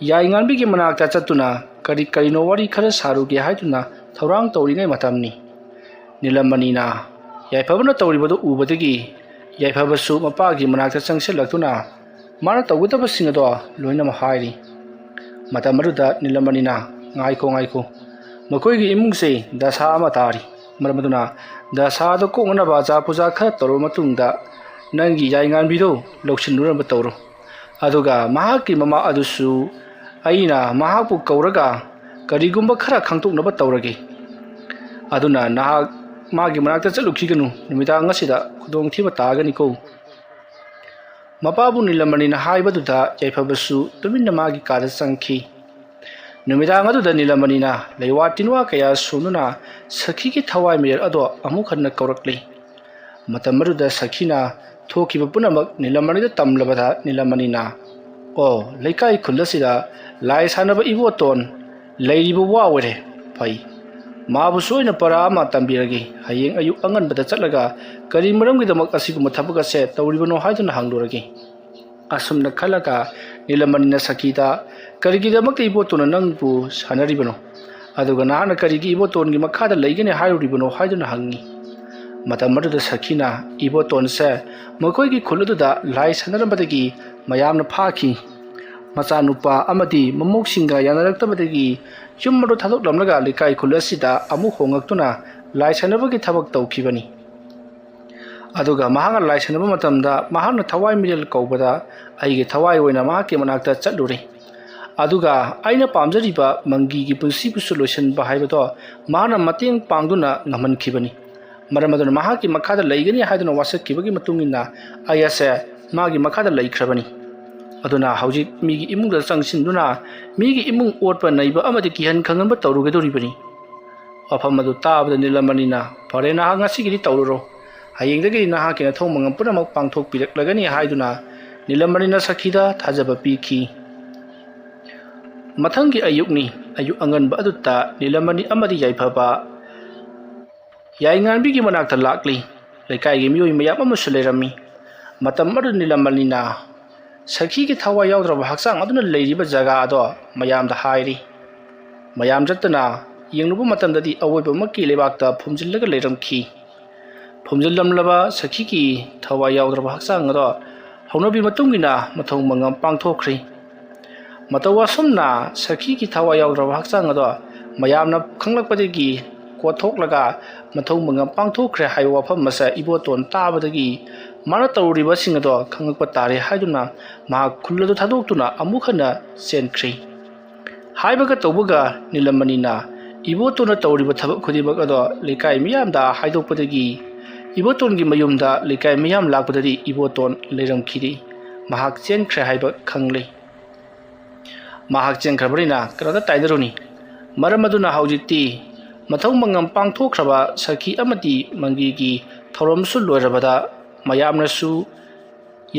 ꯌꯥꯏꯉꯥꯟꯕꯤꯒꯤ ꯃꯅꯥꯛꯇ ꯆꯠꯇꯨꯅ ꯀꯔꯤ ꯀꯔꯤꯅꯣ ꯋꯥꯔꯤ ꯈꯔ ꯁꯥꯔꯨꯒꯦ ꯍꯥꯏꯗꯨꯅ ꯊꯧꯔꯥꯡ ꯇꯧꯔꯤꯉꯩ ꯃꯇꯝꯅꯤ꯫ ꯅꯤꯂꯃꯅꯤꯅ ꯌꯥꯏꯐꯕꯅ ꯇꯧꯔꯤꯕꯗꯨ ꯎꯕꯗꯒꯤ ꯌꯥꯏꯐꯕꯁꯨ ꯃꯄꯥꯒꯤ ꯃꯅꯥꯛꯇ ꯆꯪꯁꯤꯜꯂꯛꯇꯨꯅ ꯃꯥꯅ ꯇꯧꯒꯗꯕꯁꯤꯡ ꯑꯗꯣ ꯂꯣꯏꯅꯃꯛ ꯍꯥꯏꯔꯤ꯫ ꯃꯇꯝ ꯑꯗꯨꯗ ꯅꯤꯂꯃꯅꯤꯅ, "ꯉꯥꯏꯈꯣ, ꯉꯥꯏꯈꯣ, ꯃꯈꯣꯏꯒꯤ ꯏꯃꯨꯡꯁꯦ ꯗꯁꯥ ꯑꯃ ꯇꯥꯔꯤ꯫ ꯃꯔꯝ ꯑꯗꯨꯅ ꯗꯁꯥꯗꯣ ꯀꯣꯛꯅꯅꯕ ꯑꯆꯥ ꯄꯨꯖꯥ ꯈꯔ ꯇꯧꯔꯕ ꯃꯇꯨꯡꯗ ꯅꯪꯒꯤ ꯌꯥꯏꯉꯥꯟꯕꯤꯗꯨ ꯂꯧꯁꯤꯟꯅꯅꯕ ꯇꯧꯔꯣ꯫ ꯑꯗꯨꯒ ꯃꯍꯥꯛꯀꯤ ꯃꯃꯥ ꯑꯗꯨꯁꯨ ꯑꯩꯅ ꯃꯍꯥꯛꯄꯨ ꯀꯧꯔꯒ ꯀꯔꯤꯒꯨꯝꯕ ꯈꯔ ꯈꯪꯗꯣꯛꯅꯕ ꯇꯧꯔꯒꯦ꯫ ꯑꯗꯨꯅ ꯅꯍꯥꯛ ꯃꯥꯒꯤ ꯃꯅꯥꯛꯇ ꯆꯠꯂꯨꯈꯤꯒꯅꯨ, ꯅꯨꯃꯤꯗꯥꯡ ꯑꯁꯤꯗ ꯈꯨꯗꯣꯡꯊꯤꯕ ꯇꯥꯒꯅꯤꯀꯣ꯫ ꯃꯄꯥꯕꯨ ꯅꯤꯂꯃꯅꯤꯅ ꯍꯥꯏꯕꯗꯨꯗ ꯌꯥꯏꯐꯕꯁꯨ ꯇꯨꯃꯤꯟꯅ ꯃꯥꯒꯤ ꯀꯥꯗ ꯆꯪꯈꯤ꯫ ꯅꯨꯃꯤꯗꯥꯡ ꯑꯗꯨꯗ ꯅꯤꯂꯃꯅꯤꯅ ꯂꯩꯋꯥ ꯇꯤꯟꯋꯥ ꯀꯌꯥ ꯁꯣꯟꯗꯨꯅ ꯁꯈꯤꯒꯤ ꯊꯋꯥꯏ ꯃꯤꯔꯦꯜ ꯑꯗꯣ ꯑꯃꯨꯛ ꯍꯟꯅ ꯀꯧꯔꯛꯂꯤ꯫ ꯃꯇꯝ ꯑꯗꯨꯗ ꯁꯈꯤꯅ ꯊꯣꯛꯈꯤꯕ ꯄꯨꯝꯅꯃꯛ ꯅꯤꯂꯃꯅꯤꯗ ꯇꯝꯂꯕꯗ ꯅꯤꯂꯃꯅꯤꯅ, "ꯑꯣ, ꯂꯩꯀꯥꯏ ꯈꯨꯜ ꯑꯁꯤꯗ ꯂꯥꯏ ꯁꯥꯟꯅꯕ ꯏꯕꯣꯇꯣꯟ ꯂꯩꯔꯤꯕ ꯋꯥ ꯑꯣꯏꯔꯦ꯫ ꯐꯩ, ꯃꯥꯕꯨꯁꯨ ꯑꯩꯅ ꯄꯔꯥ ꯑꯃ ꯇꯝꯕꯤꯔꯒꯦ꯫ ꯍꯌꯦꯡ ꯑꯌꯨꯛ ꯑꯉꯟꯕꯗ ꯆꯠꯂꯒ ꯀꯔꯤ ꯃꯔꯝꯒꯤꯗꯃꯛ ꯑꯁꯤꯒꯨꯝꯕ ꯊꯕꯛ ꯑꯁꯦ ꯇꯧꯔꯤꯕꯅꯣ ꯍꯥꯏꯗꯨꯅ ꯍꯪꯂꯨꯔꯒꯦ"꯫ ꯑꯁꯨꯝꯅ ꯈꯜꯂꯒ ꯅꯤꯂꯃꯅꯤꯅ ꯁꯈꯤꯗ, "ꯀꯔꯤꯒꯤꯗꯃꯛꯇ ꯏꯕꯣꯇꯣꯟꯅ ꯅꯪꯕꯨ ꯁꯥꯟꯅꯔꯤꯕꯅꯣ? ꯑꯗꯨꯒ ꯅꯍꯥꯛꯅ ꯀꯔꯤꯒꯤ ꯏꯕꯣꯇꯣꯟꯒꯤ ꯃꯈꯥꯗ ꯂꯩꯒꯅꯤ ꯍꯥꯏꯔꯨꯔꯤꯕꯅꯣ?" ꯍꯥꯏꯗꯨꯅ ꯍꯪꯉꯤ꯫ ꯃꯇꯝ ꯑꯗꯨꯗ ꯁꯈꯤꯅ, "ꯏꯕꯣꯇꯣꯟꯁꯦ ꯃꯈꯣꯏꯒꯤ ꯈꯨꯜ ꯑꯗꯨꯗ ꯂꯥꯏ ꯁꯥꯟꯅꯔꯝꯕꯗꯒꯤ ꯃꯌꯥꯝꯅ ꯐꯥꯈꯤ꯫ ꯃꯆꯥꯅꯨꯄꯥ ꯑꯃꯗꯤ ꯃꯃꯧꯁꯤꯡꯒ ꯌꯥꯅꯔꯛꯇꯕꯗꯒꯤ ꯌꯨꯝ ꯑꯗꯨ ꯊꯥꯗꯣꯛꯂꯝꯂꯒ ꯂꯩꯀꯥꯏ ꯈꯨꯜ ꯑꯁꯤꯗ ꯑꯃꯨꯛ ꯍꯣꯡꯉꯛꯇꯨꯅ ꯂꯥꯏ ꯁꯥꯟꯅꯕꯒꯤ ꯊꯕꯛ ꯇꯧꯈꯤꯕꯅꯤ꯫ ꯑꯗꯨꯒ ꯃꯍꯥꯛꯅ ꯂꯥꯏ ꯁꯥꯟꯅꯕ ꯃꯇꯝꯗ ꯃꯍꯥꯛꯅ ꯊꯋꯥꯏ ꯃꯤꯔꯦꯜ ꯀꯧꯕꯗ ꯑꯩꯒꯤ ꯊꯋꯥꯏ ꯑꯣꯏꯅ ꯃꯍꯥꯛꯀꯤ ꯃꯅꯥꯛꯇ ꯆꯠꯂꯨꯔꯦ꯫ ꯑꯗꯨꯒ ꯑꯩꯅ ꯄꯥꯝꯖꯔꯤꯕ ꯃꯪꯒꯤꯒꯤ ꯄꯨꯟꯁꯤꯕꯨꯁꯨ ꯂꯣꯏꯁꯤꯟꯕ ꯍꯥꯏꯕꯗꯣ ꯃꯍꯥꯛꯅ ꯃꯇꯦꯡ ꯄꯥꯡꯗꯨꯅ ꯉꯝꯍꯟꯈꯤꯕꯅꯤ꯫ ꯃꯔꯝ ꯑꯗꯨꯅ ꯃꯍꯥꯛꯀꯤ ꯃꯈꯥꯗ ꯂꯩꯒꯅꯤ ꯍꯥꯏꯗꯨꯅ ꯋꯥꯁꯛꯈꯤꯕꯒꯤ ꯃꯇꯨꯡ ꯏꯟꯅ ꯑꯩ ꯑꯁꯦ ꯃꯥꯒꯤ ꯃꯈꯥꯗ ꯂꯩꯈ꯭ꯔꯕꯅꯤ꯫ ꯑꯗꯨꯅ ꯍꯧꯖꯤꯛ ꯃꯤꯒꯤ ꯏꯃꯨꯡꯗ ꯆꯪꯁꯤꯟꯗꯨꯅ ꯃꯤꯒꯤ ꯏꯃꯨꯡ ꯑꯣꯠꯄ ꯅꯩꯕ ꯑꯃꯗꯤ ꯀꯤꯍꯟ ꯈꯪꯍꯟꯕ ꯇꯧꯔꯨꯒꯗꯧꯔꯤꯕꯅꯤ"꯫ ꯋꯥꯐꯝ ꯑꯗꯨ ꯇꯥꯕꯗ ꯅꯤꯂꯃꯅꯤꯅ, "ꯐꯔꯦ, ꯅꯍꯥꯛ ꯉꯁꯤꯒꯤꯗꯤ ꯇꯧꯔꯨꯔꯣ꯫ ꯍꯌꯦꯡꯗꯒꯤꯗꯤ ꯅꯍꯥꯛꯀꯤ ꯅꯊꯧ ꯃꯉꯝ ꯄꯨꯝꯅꯃꯛ ꯄꯥꯡꯊꯣꯛꯄꯤꯔꯛꯂꯒꯅꯤ" ꯍꯥꯏꯗꯨꯅ ꯅꯤꯂꯃꯅꯤꯅ ꯁꯈꯤꯗ ꯊꯥꯖꯕ ꯄꯤꯈꯤ꯫ ꯃꯊꯪꯒꯤ ꯑꯌꯨꯛꯅꯤ꯫ ꯑꯌꯨꯛ ꯑꯉꯟꯕ ꯑꯗꯨꯗ ꯅꯤꯂꯃꯅꯤ ꯑꯃꯗꯤ ꯌꯥꯏꯐꯕ ꯌꯥꯏꯉꯥꯟꯕꯤꯒꯤ ꯃꯅꯥꯛꯇ ꯂꯥꯛꯂꯤ꯫ ꯂꯩꯀꯥꯏꯒꯤ ꯃꯤꯑꯣꯏ ꯃꯌꯥꯝ ꯑꯃꯁꯨ ꯂꯩꯔꯝꯃꯤ꯫ ꯃꯇꯝ ꯑꯗꯨꯗ ꯅꯤꯂꯃꯅꯤꯅ ꯁꯈꯤꯒꯤ ꯊꯋꯥꯏ ꯌꯥꯎꯗ꯭ꯔꯕ ꯍꯛꯆꯥꯡ ꯑꯗꯨꯅ ꯂꯩꯔꯤꯕ ꯖꯒꯥ ꯑꯗꯣ ꯃꯌꯥꯝꯗ ꯍꯥꯏꯔꯤ꯫ ꯃꯌꯥꯝ ꯆꯠꯇꯨꯅ ꯌꯦꯡꯂꯨꯕ ꯃꯇꯝꯗꯗꯤ ꯑꯋꯣꯏꯕꯃꯛꯀꯤ ꯂꯩꯕꯥꯛꯇ ꯐꯨꯝꯖꯤꯜꯂꯒ ꯂꯩꯔꯝꯈꯤ꯫ ꯐꯨꯝꯖꯤꯜꯂꯝꯂꯕ ꯁꯈꯤꯒꯤ ꯊꯋꯥꯏ ꯌꯥꯎꯗ꯭ꯔꯕ ꯍꯛꯆꯥꯡ ꯑꯗꯣ ꯍꯧꯅꯕꯤ ꯃꯇꯨꯡ ꯏꯟꯅ ꯃꯊꯧ ꯃꯉꯝ ꯄꯥꯡꯊꯣꯛꯈ꯭ꯔꯤ꯫ ꯃꯇꯧ ꯑꯁꯨꯝꯅ ꯁꯈꯤꯒꯤ ꯊꯋꯥꯏ ꯌꯥꯎꯗ꯭ꯔꯕ ꯍꯛꯆꯥꯡ ꯑꯗꯣ ꯃꯌꯥꯝꯅ ꯈꯪꯂꯛꯄꯗꯒꯤ ꯀꯣꯠꯊꯣꯛꯂꯒ ꯃꯊꯧ ꯃꯉꯝ ꯄꯥꯡꯊꯣꯛꯈ꯭ꯔꯦ ꯍꯥꯏꯕ ꯋꯥꯐꯝ ꯑꯁꯦ ꯏꯕꯣꯇꯣꯟ ꯇꯥꯕꯗꯒꯤ ꯃꯥꯅ ꯇꯧꯔꯤꯕꯁꯤꯡ ꯑꯗꯣ ꯈꯪꯉꯛꯄ ꯇꯥꯔꯦ ꯍꯥꯏꯗꯨꯅ ꯃꯍꯥꯛ ꯈꯨꯜ ꯑꯗꯨ ꯊꯥꯗꯣꯛꯇꯨꯅ ꯑꯃꯨꯛ ꯍꯟꯅ ꯆꯦꯟꯈ꯭ꯔꯦ꯫ ꯍꯥꯏꯕꯒ ꯇꯧꯕꯒ ꯅꯤꯂꯃꯅꯤꯅ ꯏꯕꯣꯇꯣꯟꯅ ꯇꯧꯔꯤꯕ ꯊꯕꯛ ꯈꯨꯗꯤꯡꯃꯛ ꯑꯗꯣ ꯂꯩꯀꯥꯏ ꯃꯤꯌꯥꯝꯗ ꯍꯥꯏꯗꯣꯛꯄꯗꯒꯤ ꯏꯕꯣꯇꯣꯟꯒꯤ ꯃꯌꯨꯝꯗ ꯂꯩꯀꯥꯏ ꯃꯤꯌꯥꯝ ꯂꯥꯛꯄꯗꯗꯤ ꯏꯕꯣꯇꯣꯟ ꯂꯩꯔꯝꯈꯤꯗꯦ꯫ ꯃꯍꯥꯛ ꯆꯦꯟꯈ꯭ꯔꯦ ꯍꯥꯏꯕ ꯈꯪꯂꯦ꯫ ꯃꯍꯥꯛ ꯆꯦꯟꯈ꯭ꯔꯕꯅꯤꯅ ꯀꯅꯥꯗ ꯇꯥꯏꯅꯔꯨꯅꯤ? ꯃꯔꯝ ꯑꯗꯨꯅ ꯍꯧꯖꯤꯛꯇꯤ ꯃꯊꯧ ꯃꯉꯝ ꯄꯥꯡꯊꯣꯛꯈ꯭ꯔꯕ ꯁꯈꯤ ꯑꯃꯗꯤ ꯃꯪꯒꯤꯒꯤ ꯊꯧꯔꯝꯁꯨ ꯂꯣꯏꯔꯕꯗ ꯃꯌꯥꯝꯅꯁꯨ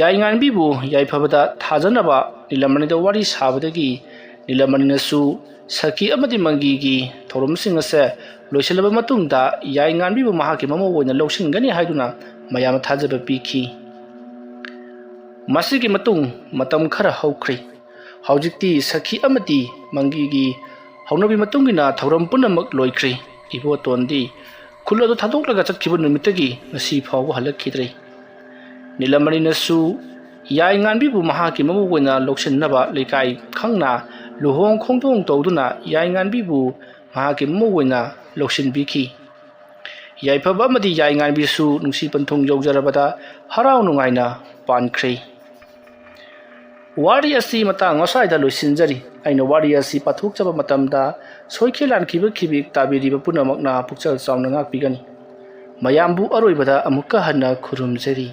ꯌꯥꯏꯉꯥꯟꯕꯤꯕꯨ ꯌꯥꯏꯐꯕꯗ ꯊꯥꯖꯅꯕ ꯅꯤꯂꯃꯅꯤꯗ ꯋꯥꯔꯤ ꯁꯥꯕꯗꯒꯤ ꯅꯤꯂꯃꯅꯤꯅꯁꯨ ꯁꯈꯤ ꯑꯃꯗꯤ ꯃꯪꯒꯤꯒꯤ ꯊꯧꯔꯝꯁꯤꯡ ꯑꯁꯦ ꯂꯣꯏꯁꯤꯜꯂꯕ ꯃꯇꯨꯡꯗ ꯌꯥꯏꯉꯥꯟꯕꯤꯕꯨ ꯃꯍꯥꯛꯀꯤ ꯃꯃꯧ ꯑꯣꯏꯅ ꯂꯧꯁꯤꯟꯒꯅꯤ ꯍꯥꯏꯗꯨꯅ ꯃꯌꯥꯝꯅ ꯊꯥꯖꯕ ꯄꯤꯈꯤ꯫ ꯃꯁꯤꯒꯤ ꯃꯇꯨꯡ ꯃꯇꯝ ꯈꯔ ꯍꯧꯈ꯭ꯔꯦ꯫ ꯍꯧꯖꯤꯛꯇꯤ ꯁꯈꯤ ꯑꯃꯗꯤ ꯃꯪꯒꯤꯒꯤ ꯍꯧꯅꯕꯤ ꯃꯇꯨꯡ ꯏꯟꯅ ꯊꯧꯔꯝ ꯄꯨꯝꯅꯃꯛ ꯂꯣꯏꯈ꯭ꯔꯦ꯫ ꯏꯕꯣꯇꯣꯟꯗꯤ ꯈꯨꯜ ꯑꯗꯨ ꯊꯥꯗꯣꯛꯂꯒ ꯆꯠꯈꯤꯕ ꯅꯨꯃꯤꯠꯇꯒꯤ ꯉꯁꯤ ꯐꯥꯎꯕ ꯍꯜꯂꯛꯈꯤꯗ꯭ꯔꯦ꯫ ꯅꯤꯂꯃꯅꯤꯅꯁꯨ ꯌꯥꯏꯉꯥꯟꯕꯤꯕꯨ ꯃꯍꯥꯛꯀꯤ ꯃꯃꯧ ꯑꯣꯏꯅ ꯂꯧꯁꯤꯟꯅꯕ ꯂꯩꯀꯥꯏ ꯈꯪꯅ ꯂꯨꯍꯣꯡ ꯈꯣꯡꯗꯣꯡ ꯇꯧꯗꯨꯅ ꯌꯥꯏꯉꯥꯟꯕꯤꯕꯨ ꯃꯍꯥꯛꯀꯤ ꯃꯃꯧ ꯑꯣꯏꯅ ꯂꯧꯁꯤꯟꯕꯤꯈꯤ꯫ ꯌꯥꯏꯐꯕ ꯑꯃꯗꯤ ꯌꯥꯏꯉꯥꯟꯕꯤꯁꯨ ꯅꯨꯡꯁꯤ ꯄꯟꯊꯨꯡ ꯌꯧꯖꯔꯕꯗ ꯍꯔꯥꯎ ꯅꯨꯡꯉꯥꯏꯅ ꯄꯥꯟꯈ꯭ꯔꯦ꯫ ꯋꯥꯔꯤ ꯑꯁꯤ ꯃꯇꯥꯡ ꯑꯁ꯭ꯋꯥꯏꯗ ꯂꯣꯏꯁꯤꯟꯖꯔꯤ꯫ ꯑꯩꯅ ꯋꯥꯔꯤ ꯑꯁꯤ ꯄꯥꯊꯣꯛꯆꯕ ꯃꯇꯝꯗ ꯁꯣꯏꯈꯤ ꯂꯥꯟꯈꯤꯕ ꯈꯤꯕꯤꯛ ꯇꯥꯕꯤꯔꯤꯕ ꯄꯨꯝꯅꯃꯛꯅ ꯄꯨꯛꯆꯦꯜ ꯆꯥꯎꯅ ꯉꯥꯛꯄꯤꯒꯅꯤ꯫ ꯃꯌꯥꯝꯕꯨ ꯑꯔꯣꯏꯕꯗ ꯑꯃꯨꯛꯀ ꯍꯟꯅ ꯈꯨꯔꯨꯝꯖꯔꯤ꯫